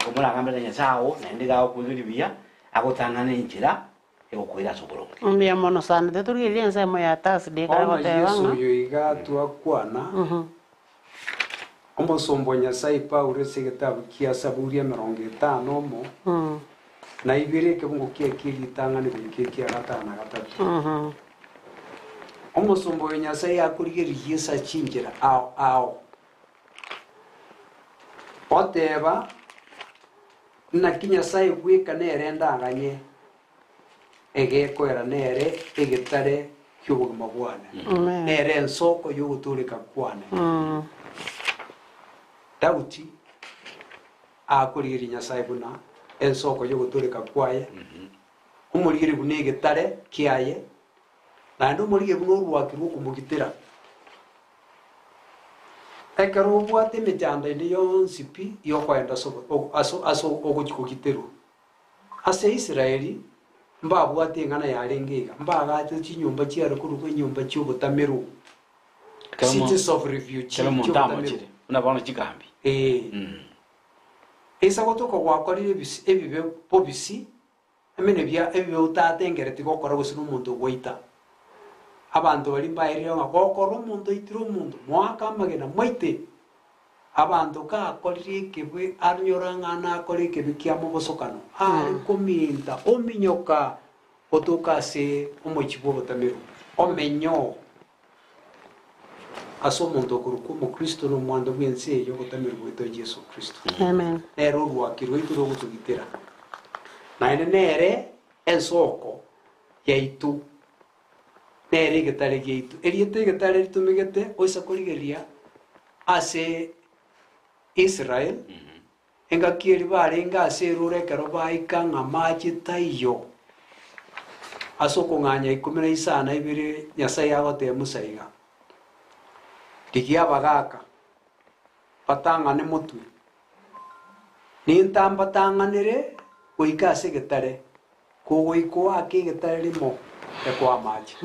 omoragambere na Nyasae oo, naende iga agokwegeria buya, agotang'ane enchera egokoira ase oboronge. Mbuya mono sana. Tetorigereria ensemo ya Thursday ekero Bono agoteba Yeso ng'a. oyo iga twakwana, omosomba o Nyasae Paulo ase egetabu kia Saburi 50 omo, na ibere ekebungo kiaye kie ritang'ani goika ekia gatano na gatato. Omosomba oyo Nyasae akorigereria Yeso achinchera ao ao, oteba, Naki Nyasae bweka nere ndaganye, egekoera nere egetare ki'obogima bwane, nere ensoko y'ogotooreka kwane. Daudi akorigereria Nyasae buna ensoko y'ogotooreka kwaye, omorigereria buna egetare kiaye, naende omorigereria buna orwaki rw'okomogitera. Ekero obwate emechando ende yonsi pi y'okoenda ase ase ase ogochia kogiterwa. Ase Israeli mbabwate eng'ana yarenge iga, mbagache chinyomba chiare korokwa enyomba chi'obotamerwa, Ekero mo- cities of refugee, ekero omonto chi'obotamerwa. amochire, buna bono chikambi. Ee. Ase gotoka gwakorire ebisi ebibe bobisi, Emene bia ebibe otatengereti gokora gose nomonto ogoita. Abanto baria mbaerire ng'a gokora omonto oitire omonto, moake amagena, moite. Abanto gakorire ekebe anyora ng'a nakore ekebe kia mobosokano, are kominta, ominyoka otoka ase omochie bw'obotamerwa, omenye oo. Ase omonto okorokwa Omokristo na omwando bw'ense eye obotamerwa bwaito Yeso Kristo. Amen. Nere orwaki rwaito rogotogitera, naende nere ensoko yaito, nere egetare giaito. Erieta egetare ritomegete oisa korigereria ase Israel, engaki eria barenge ase eroro ekero baika ng'a amache taiyo, ase okong'anya ikomi na isano na ibere Nyasae agotebia Musa iga, Rigia abagaaka, batang'ane motwe, nintambatang'anere goika ase egetare, kogoika oake egetare rimo ekoa amache.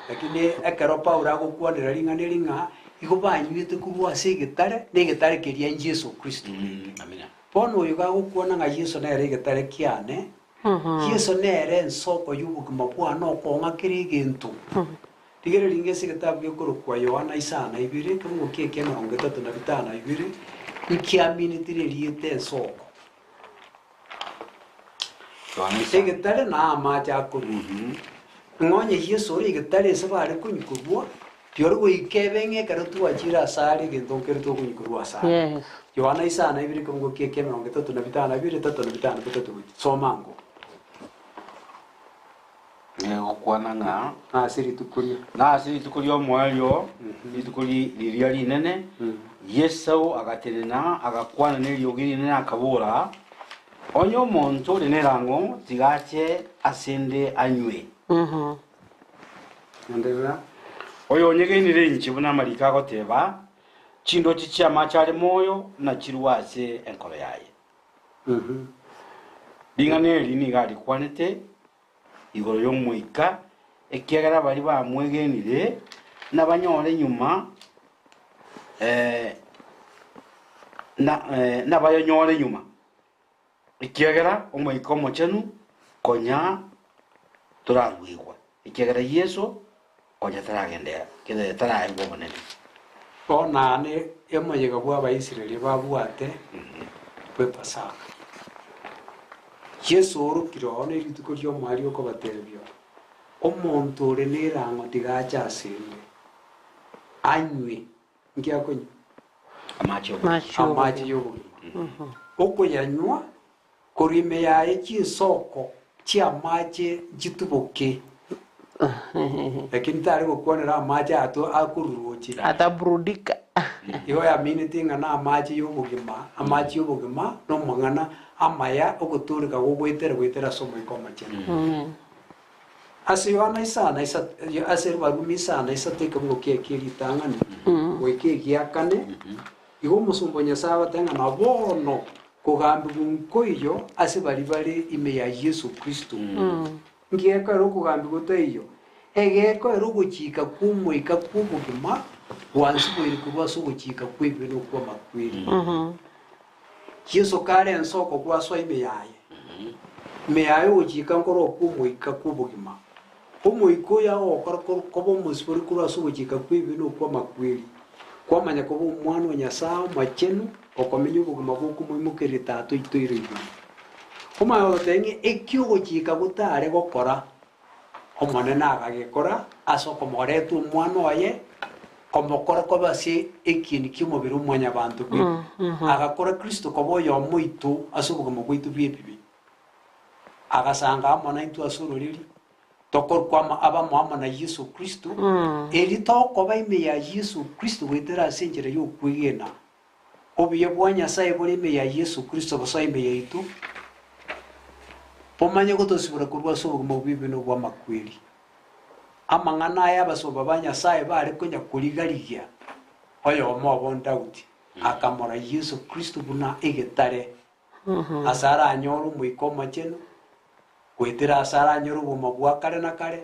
Lakini ekero Paulo agokwanera ring'ana eri ng'a igo banywete korwa ase egetare, na egetare keria Yeso Kristo. Amina. Bono oyo gagokwana ng'a Yeso nere egetare kiane, Yeso nere ensoko y'obogima bwane okong'a kera egento. Rigereria ringe ase egetabu gekorokwa Yohana 52, ekerongo kia ekia 35, nkiaminetire erieta ensoko. Yohana isano. Egetare na amache akorua. Ng'a onye Yeso ore egetare ase bare konywa korua, tiori goika ebe ng'a ekero twachire asare egento nkere tokonywa korua asare. Yes. Yohana 52 ekerongo kia ekia 35, 3 na 5 gochia. Soma ango. Negokwana ng'a Ase rituko ria. Na ase rituko ri'omoerio, rituko riria rinene, Yeso agatenena, agakwana neriogi rinene, akabora, Onye omonto ore nerang'o, tiga ache ase 'nde anywe. Enderera. Oyonyegenire inche buna amariko agoteba, Chindoche chi'amache are moyo nachirwe ase enkoro yaye. Ring'ana eri nigo arikwanete igoro y'Omoika, ekiagera baria bamwegenire nabanyore nyuma, nabayonyore nyuma, ekiagera Omoika Omochenu konya toraruegwa, ekiagera Yeso konya taragenderera, taraegwa obonene. Bono aane omoyega bw'Abaisraeli babwate bw'Epasaka. Yeso orokire oo nerituko ri'omoerio okobateebia, Omonto ore nerang'o tiga ache asende, anywe. Nki akonywa? Amache obogima. Amache Amache obogima. y'obogima. Okoyanywa Korwa ime yaye chinsoko chi'amache nchituboke. Lakini tari gokwanera amache ato akorwa roche. Ataburudika. Igo yamineti ng'a namache y'obogima, amache y'obogima na omong'ana amaya ogotooreka gogoetera goetera ase Omoika Omochenu. Ase Yohana isano isato, ase Abarumi isano isato ekebugo kiaye kie ritang'ani goika egia kane, igo omosomba o Nyasae agoteba ng'a na bono kogambigwa nkoiyo ase baria bare ime ya Yeso Kristo. Ngekoera okogambigwa taiyo, egekoera ogochika kw'Omoika kw'obogima gwansiboire korwa ase ogochika kw'ebibe na okw'amakweri. Yeso kare ensoko gwasoa ime yaye. Ime yaye ogochika nkorwa kw'Omoika kw'obogima. Omoika oyo agokora koba omosibore korwa ase ogochika kw'ebibe na okw'amakweri, kwamanya koba Omwana o Nyasae Omochenu, okomenya obogima bw'okomoimokereria Tata oito ire igoro. Omanye goteba ng'a eki ogochika gotare gokora, Omonene akagekora ase okomoreta Omwana oye, komokora koba ase ekieni ki'omobere o mwanyabanto bw'ebibe. Agakora Kristo koba oyomo oito ase obogima bwaito bw'ebibe. Agasanga amo naintwe ase ororeri, tokorokwa amo abamo amo na Yeso Kristo, erio tokoba ime ya Yeso Kristo goetera ase enchera y'okwegena. Obuya bwa Nyasae bore ime ya Yeso Kristo bosoe ime yaito, bomanye gotosibora korwa ase obogima bw'ebibe na obw'amakweri. Amang'ana aya abasomba ba Nyasae bare konya koriga-rigia, oyomo obo Daudi, akamora Yeso Kristo buna egetare ase aranyore Omoika Omochenu, goetera ase aranyore obogima bwa kare na kare,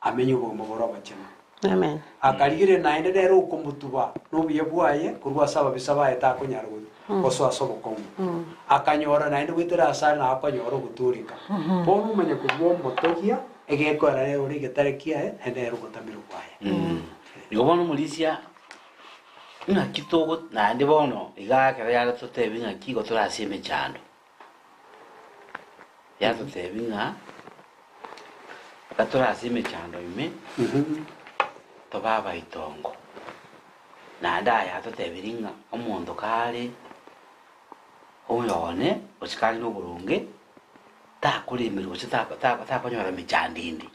amenye obogima bore obochenu. Amen. Akarigereria naende nere okomotuba nobuya bwaye korwa ase ababisa baye takonyara gosoa ase obokong'u. Akanyora naende goetera asare na akonyora ogotooreka. Bono omanye korua omotogia, egekoera nere ore egetare kiaye, naende nere obotamero bwaye. Igo bono omorisia, ng'aki togo naende bono iga ekero yaratotebia ng'aki igo tore ase emechando. Yatotebia ng'a gatore ase emechando ime, tobe abaitongo. Naende aya atotebirie ng'a omonto kare oyone, gose kare na oboronge, takoremerwa gose tako tako takonyora mechando ende.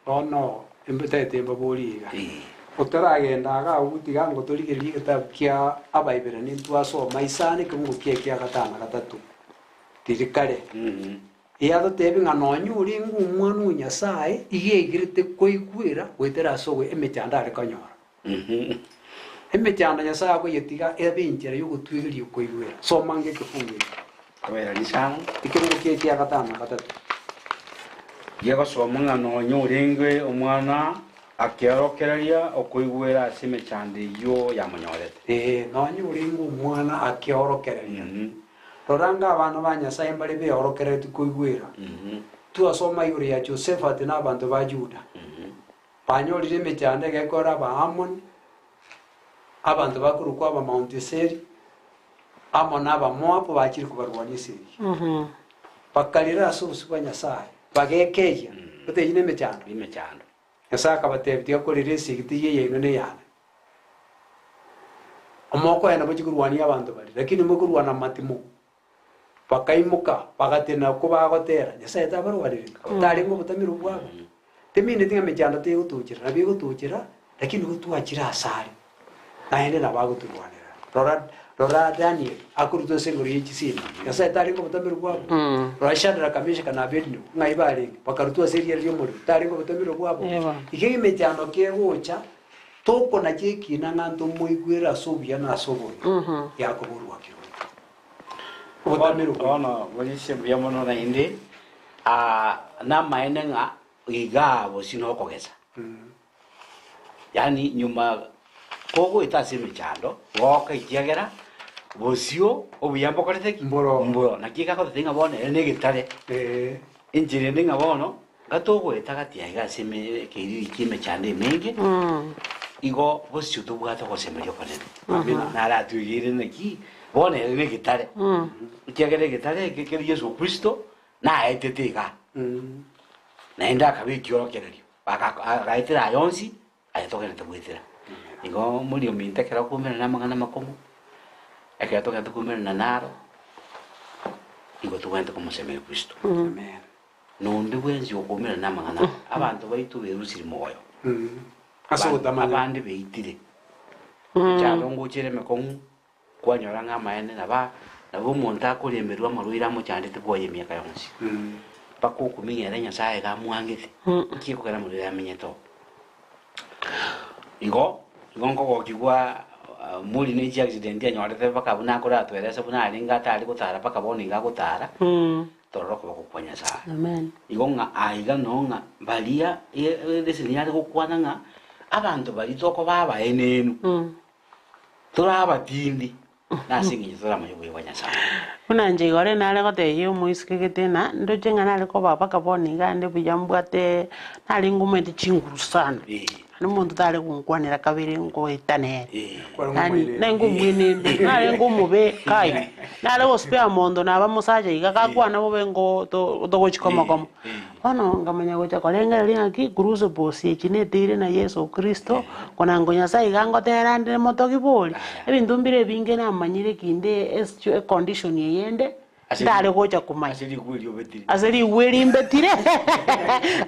Bono embetete mbaborie iga, Otaragenda iga agwo tiga ngotorigererie egetabu kia Abaeberania ntwasoma isano ekebugo kiaye kia gatano na gatato riri kare. Eyatotebia ng'a nonya orenge omwana o Nyasae iga egerete koigwera goetera ase ogo emechando are konyora. Emechando Nyasae akoyetiga ebe enchera y'ogotwegeria okoigwera. Soma ange ekefungu eke. Abaeberania isano. Ekebugo kiaye kia gatano na gatato. Gegosoma ng'a nonya orenge omwana akeorokereria okoigwera ase emechando eyio yamonyorete. Ee, nonya orenge omwana akeorokereria. Rora ng'a abana ba Nyasae mbare beorokereretie koigwera. Twasoma igoro ya Josefati na abanto ba Juda. Banyorire emechando egekora Abaamoni, abanto bakorokwa Abamount Seri, amo n'Abamoabu bachire kobarwania esegi. Bakarera ase obosio bwa Nyasae, bagekeyia, goteyia nemechando. Emechando. Nyasae akabatebia, Tiga korera esegi teiyo eyaino na eyane. Omokoenda mochie korwania abanto baria, lakini mokorwana amatimo. Bakaimoka, bagatenena okwo bagotera, Nyasae tabarwarerete, tarenge obotamero bwabo. Temineti ng'a emechando tegotochera, nabo egotochera, lakini nigo twachire asare, naende nabo agotorwanerera. Rora, rora Daniel, akorutwa ase engoro ye chisemi, Nyasae tarenge obotamero bwabo. Rora Shadraka, Meshaka na Abednego, ng'ai barenge? Bakarutwa ase eriera ri'omorero, tarenge obotamero bwabo. Iga emechando kegocha, tokonacha ekina ng'a ntomoigwere ase obuya na ase obobe, yakoborwa kirori. Obotamero bwaito. Bono morisia mbuya mono naende, namaene ng'a igaa bosio nokogesa. Yaani nyuma kogoeta ase emechando, goka ekiagera bosio obuya mbokorete ki? Mboro. Mboro. Naki egagototebia ng'a bono ere negetare, enchera ende ng'a bono, Gatogoeta gati aiga ase ekeiriri ki'emechando emenge, igo bosio tobwate ogosemeria okonene. Naratwegeire naki bono ere negetare, ekiagera egetare eke kere Yeso Kristo naetete igaa, naende akaba ekiorokererio, agaetera aya onsi aye togenderete goetera. Igo moria ominto ekero okoumerana na amang'ana amakong'u, ekero togenderete koumerana naro, igo tobwenerete komosemeria Kristo. Na onde bwensi okoumerana namang'ana aya, abanto baito berusire moyo, Ase ogotamanya. abande beitire. Echando ngochire emekong'u, kwanyora ng'a amaene naba nabo omonto akoremerwa amarwaire amochandete bwoye emiaka yonsi. Mpaka okumia ng'a ere Nyasaye iga amwangete, nki ekogera amarwaire amenyete oo. Igo, igo nkogokigwa muri ne chiaccident anyorete mpaka buna akoratwerese buna arenge atari gotara mpaka bono iga agotara, torore okoboko kwa Nyasaye. Amen. Igo ng'a aiga noo ng'a baria leseni yare gokwana ng'a abanto baria tokoba abaenenu, tore abatindi, nase eng'encho toramanye obuya bwa Nyasaye. Buna inche igoro nare gotebia omoiseke gete ng'a ndoche ng'a nare koba mpaka bono iga ande buya mbwate nare ngomanyete chinguru sana. Naende omonto tare gonkwanera kabere ngoeta nere. Yaani nenge omwenenu, narenge omobe kai, nare gospare monto naba mosacha iga gakwana bobe nko to togochi komo komo. Bono nkamanya gocha korengereria ng'aki crucibles echi neteire na Yeso Kristo, konango Nyasaye iga ngotera ande motogi bori, ebinto mbire ebinge namanyire kinde esitu econdition eye ende, ntare gocha komanya. Ase rigwe erio obetire. Ase rigwe eri mbetire,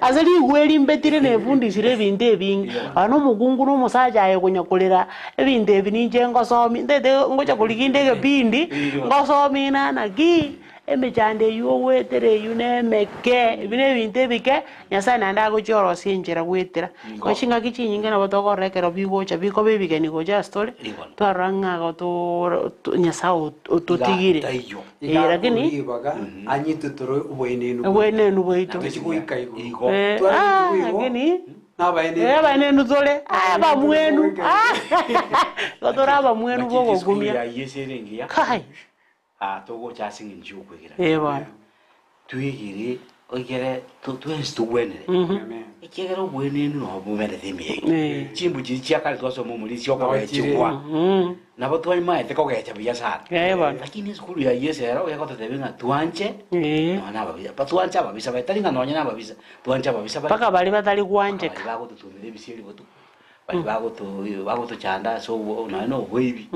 ase rigwe eri mbetire nefundisire ebinto ebinge. Nonya na omokungu na omosacha aye konya korera, ebinto ebi ninche ngosomi, ntaete ngocha korigia inde egepindi, ngosomi ng'a naki, emechando eywo ogwetera eywo na emeke, ebi na ebinto ebike, Nyasaye naende agochia orosia enchera goetera. Igo. Chingaki chinyinge nabo tokorora ekero bigocha bikoba ebigeni gocha ase tore, twarora ng'a igo too Nyasaye ototigire. Iga taiyo. Eh, lakini ribaga anyitutore oboenenu obwenenu bwaito. Tochi goika igoro. Igo. Eh, Tware ah, gochia igo, lakini nabaenenu. eh, abaenenu tore, ah, abamwenu, Goika ah, igo tore abamwenu Naki esukuru bogokumia. ya Yeso ere engiya, Kai, ah, togocha ase eng'encho ya okwegera. eh bono. Twegere oigere twensi togwenere. Amen. Ekiagera obwenenu nabo bomerete emiaka. Eh. Chimbu chiria chia kare twasoma omorisia chiokogechigwa. Nabo twaimaete kogecha buya sana. Eh, bono. Lakini esukuru ya Yeso ero egototebia ng'a twanche Eh. nonya na ababisa. Pa twanche ababisa baye, tari ng'a nonya na ababisa, twanche ababisa baye. Mpaka baria batari Mpaka gwancheka. baria bagototumera ebisieri botuko, baria bagoto bagotochanda ase obo nonya na oboibi,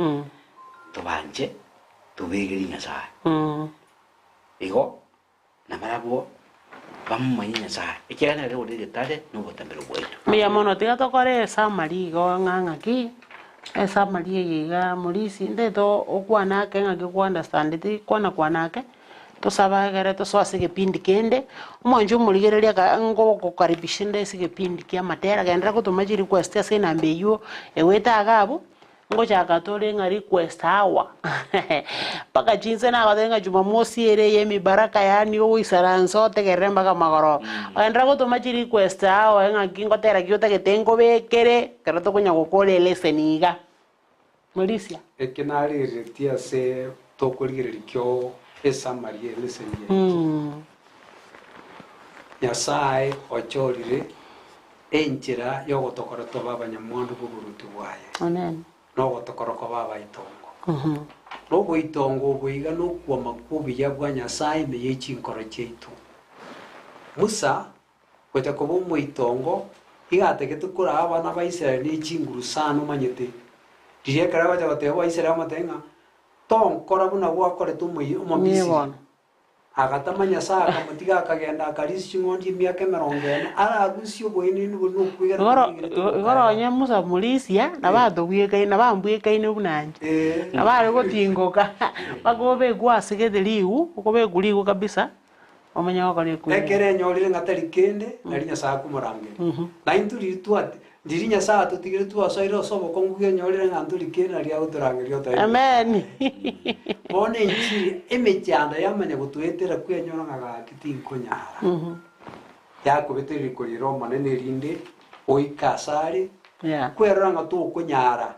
tobanche, tobegerie Nyasaye. Igo nabarabwo bamomanye Nyasae, ekiagera nere ore egetare na obotamero bwaito. Mbuya mono, tiga tokore esummary igo ng'a ng'aki, esummary eye iga morisi, ntaete okwane ake ng'aki kwa understandeti, kwana kwana ake, tosabe egere tosoe ase egepindi kende, omwanchi omorigereria aka ngogokaribisha inde ase egepindi kia amatera, genderera gotoma chirequest ase enamba eywo egoeta iga abwo. Ngochaka tore ng'a request hour mpaka chinse nagotebia ng'a jumamosi ere eye emibaraka yaani ogoisaransa otegerere mpaka magoroba. Ogenderera gotoma chi request hour ng'aki ngotera ki otagete nkobekere ekero tokonya gokora elesson iga. Morisia. Eke narigereretie ase tokorigereria kio esummary ye lesson yaito. Nyasae ochorire Enchera y'ogotokora tobe abanyamwandu b'oboruoti bwaye, Amen. na ogotokora koba abaitongo. Na oboitongo obo iga nokwoma kw'obuya bwa Nyasae ime ye chinkoro chiaito. Musa, gocha koba omoitongo, iga atagete koraa abana ba Israeli ne chinguru sana omanyete. Riria ekero agocha gotebia Abaisraeli amotebie ng'a, Tonkora buna gwakorete omoyio Omomisiri. Bono. Agatama Nyasae akamotiga akagenda akarisia ching'ondi emiaka emerongo ene, ararusie oboenenu boria na okwegena Igoro koria oigerete igoro gokaera. onye Musa morisia, nabo atobwekaine, nabo ambwekaine buna inche. Eh. Nabo are gotingoka, mpaka obekwe ase gete rigu, okobekwa rigu kabisa, omanye gokora ekwegena. Ekero enyorire ng'a tari kende, nari Nyasae akomorangeria. Naintwe riria twati riria Nyasae atotigire twasoire ase obokongu bwenyorire ng'a ntori kende nari agotorangeria otoe Amen. Bono enchiri, emechando yamanya gotoetera kwenyora ng'a gaki tinkonyara. Yakobete riko rire Omonene erinde oike asare, Yeah. kwerora ng'a tokonyara,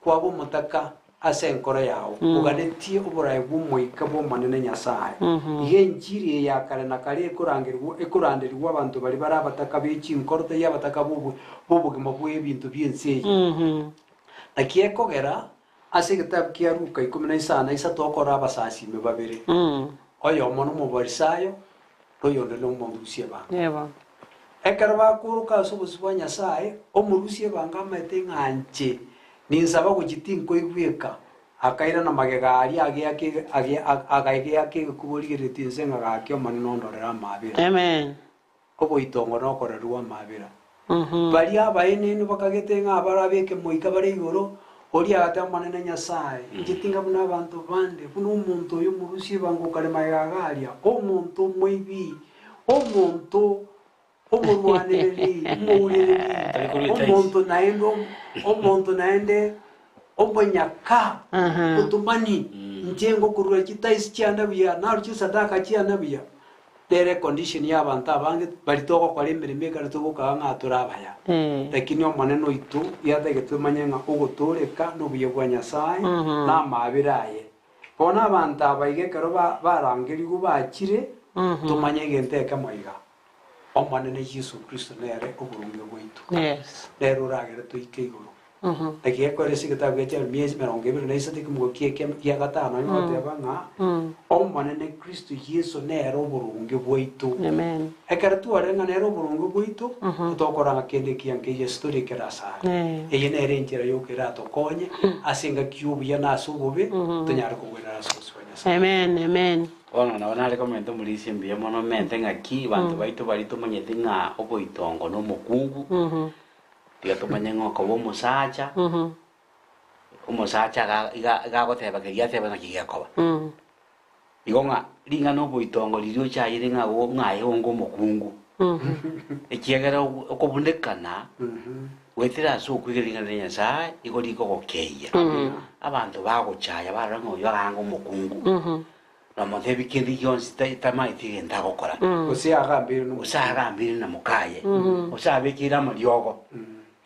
kwaba omotaka ase enkoro yao, oganetie oboraai bw'Omoika bw'Omonene Nyasae. Iga enchiri eye ya kare na kare ekorangerigwa ekoranderigwa abanto baria bare abataka be chinkoro, tari abataka b'obo b'obogima bw'ebinto bi'ense eye. Naki ekogera ase egetabu kia Luka ikomi na isano na isato okora abasasime babere, oyomo nomobarisayo, na oyonde nomorusia ebanga. Ekero bakooroka ase obosio bwa Nyasae, omorusia ebanga amaete ng'a inche ninsaba gochia tinkoigweka, akairana magega aria ageaka agageaka egekuba origereretie inse ng'a gaki Omonene ondorere amaabera. Amen. Oboitongo na okorerwa amaabera. Baria abaenenu bakagete ng'a abare ab'ekemoika bare igoro, Oria agateba, Omonene Nyasae, inche tinga buna abanto bande, buna omonto oyo omorusia ebango okare magega iga aria, omonto omoibi, omonto omorwanereri, omourereri, omonto naende omonto naende omonyaka, omotomani, inche ngokorua chitaisi chiane buya, narue chisadaka chiane buya. Nere econdition ya abanto abange baria togokora emeremo ekero togokaga ng'a tore abaya. Lakini Omonene oito yatagete tomanye ng'a ogotooreka nobuya bwa Nyasae na amaabera aye. Bono abanto aba iga ekero ba barangerigwe bachire, tomanye egento ekemo iga, Omonene Yeso Kristo nere oboronge bwaito. Nere oragere toike igoro. Naki gekore ase egetabu gia Jeremia 23 ekemogo kia gatano nigo egoteba ng'a Omonene Kristo Yeso nere oboronge bwaito. Amen. Ekero twarire ng'a nere oboronge bwaito, titokora ng'a kende ekiya nkeiyo ase tore ekero asare. Eye nere enchera yoka eratokonye ase engaki y'obuya na ase obobe, tonyare kogwenera ase obosio bwa Nyasae. Amen, amen. Bono nabo nare komenta omorisia mbuya mono mente ng'aki abanto baito baria tomanyete ng'a oboitongo na omokungu, Tiga tomanye ng'a okoba omosacha, omosacha iga iga iga agoteba keria ateba naki gekoba. Igo ng'a ring'ana oboitongo riria ochaire ng'a go ng'a aye onge omokungu, ekiagera ogo okobunekana goetera ase okoigera ring'ana ria Nyasaye, igo rigogokeyia. Abanto bagochaya barora ng'a oyo agange omokungu, Namotebi kende gionsi tamaeti egento agokora. Gose agambeire nomokungu. Gose agambeire na mokaye, gose abekeire amariogo.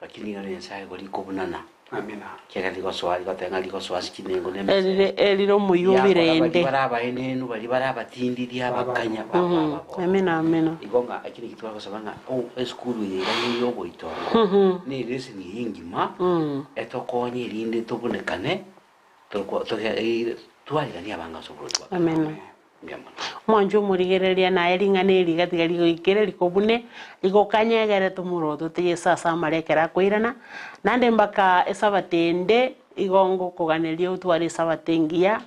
Lakini ring'ana ria Nyasae igo rikobunana. Amina. Ekiagera rigosoa rigoteba ng'a rigosoa ase chinengo na Erire emesere. erire omoyio Riakora obirende. baria bare abaenenu, baria bare abatindi, riabakanya bababora. Amina, amina. Igo ng'a eki naki tware gosaba ng'a o esukuru eye iga ne eyogoitongo, ne eleseni eye engima, etokonye erinde tobunekane. Twariganie abange ase oborwoti bwa Amina. Mbuya mono. Omwancho omorigereria naye ring'ana eri iga tiga rigoikere rikobune, rigokanye egere tomorotote Yeso ase amare ekero akoirana, naende mpaka esabato ende igo ngokoganeria otware esabato engiya,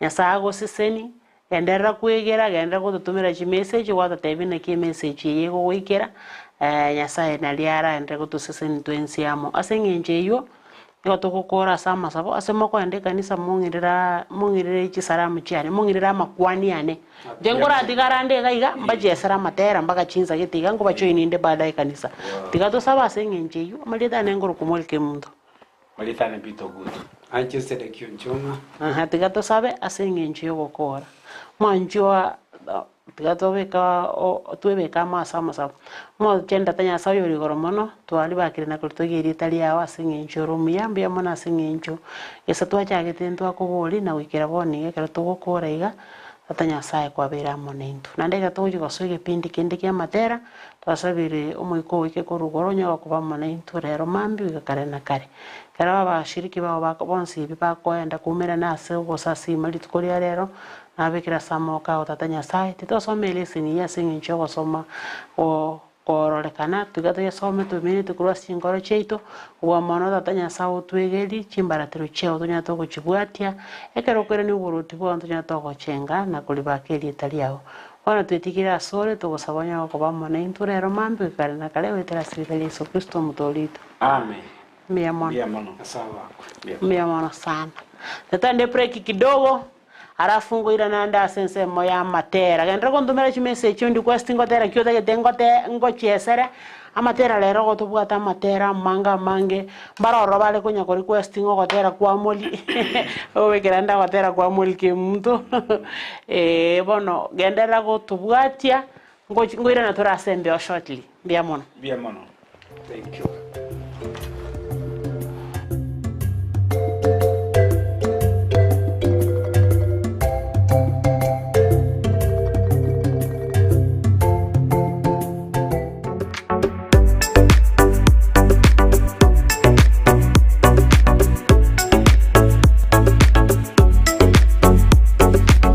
Nyasae agoseseni, genderera kwegera, genderera gototomera chimessage, gwatotebia naki emessage eye egogoikera, Nyasae naria araenderere gotoseseni twensi amo. Ase eng'encho eywo, Nigo togokora ase amasabo, ase mokoenda ekanisa mong'irera mong'irere chisalamu chiane, mong'irere amakwani ane. Inche nkoratigara ande iga iga, mbachiesere amatera mpaka chinsa gete iga nkobajoini inde baadaye ekanisa. Tiga tosabe ase eng'encho eyio, amarieta ane nkorokwa Molly Kemunto. Amarieta ane Peter Ogutu. Anche Sedekia Onchong'a. Aha, tiga tosabe ase eng'encho yogokora. Mwanchwa Tiga tobeke twebeke amo ase amasabo. Mochende Nyasae oyore igoro mono, twaribakire na koritogia erieta riao ase eng'encho ore omuya, mbuya mono ase eng'encho gese twachagete ntwakoboria na goikera bono iga ekero togokora iga, Tata Nyasae kwabeire amo naintwe. Naende ekero togochia gosoa egepindi kende ki'amatera, twasabire Omoika oike korwa igoro onye gokoba amo naintwe rero mambia goika kare na kare. Ekero abashiriki bao bako bonsi ebi bakoenda koumerana ase ogosasiima rituko ria rero, Nabekire ase amaboko ao Tata Nyasae, titosoma eleseni eye ase engencho y'ogosoma kororekana, tiga toyesome toimerete korwa ase chinkoro chiaito, kobua mono Tata Nyasae otwegerie chimbaratero chiao tonyare togochibwatia, ekero okoirania oboruoti bwao ntonyare togochenga na koribaka erieta riao. Bono twetigire asore, togosaba onyare koba amo naintwe rero mambia goika kare na kare, goetera ase erieta ria Yeso Kristo Omotoori oito. Amen. Mbuya mono. Mbuya mono. Nyasae abakwe. Mbuya mono sana. Totende break kidogo. Alafu ngoirane ande ase ensemo y'amatera. Genderera gontomera chimessage on request ngotera ki otagete ngote ngochiesere, amatera rero igo tobwate amatera amange amange, mbare ororo bare konya ko request ng'a ogotera kwa Molly okobekera ande ogotera kwa Molly Kemunto bono genderera gotobwatia, ngochi ngoirana tore ase embeo shortly. Mbuya mono. Mbuya mono. Thank you.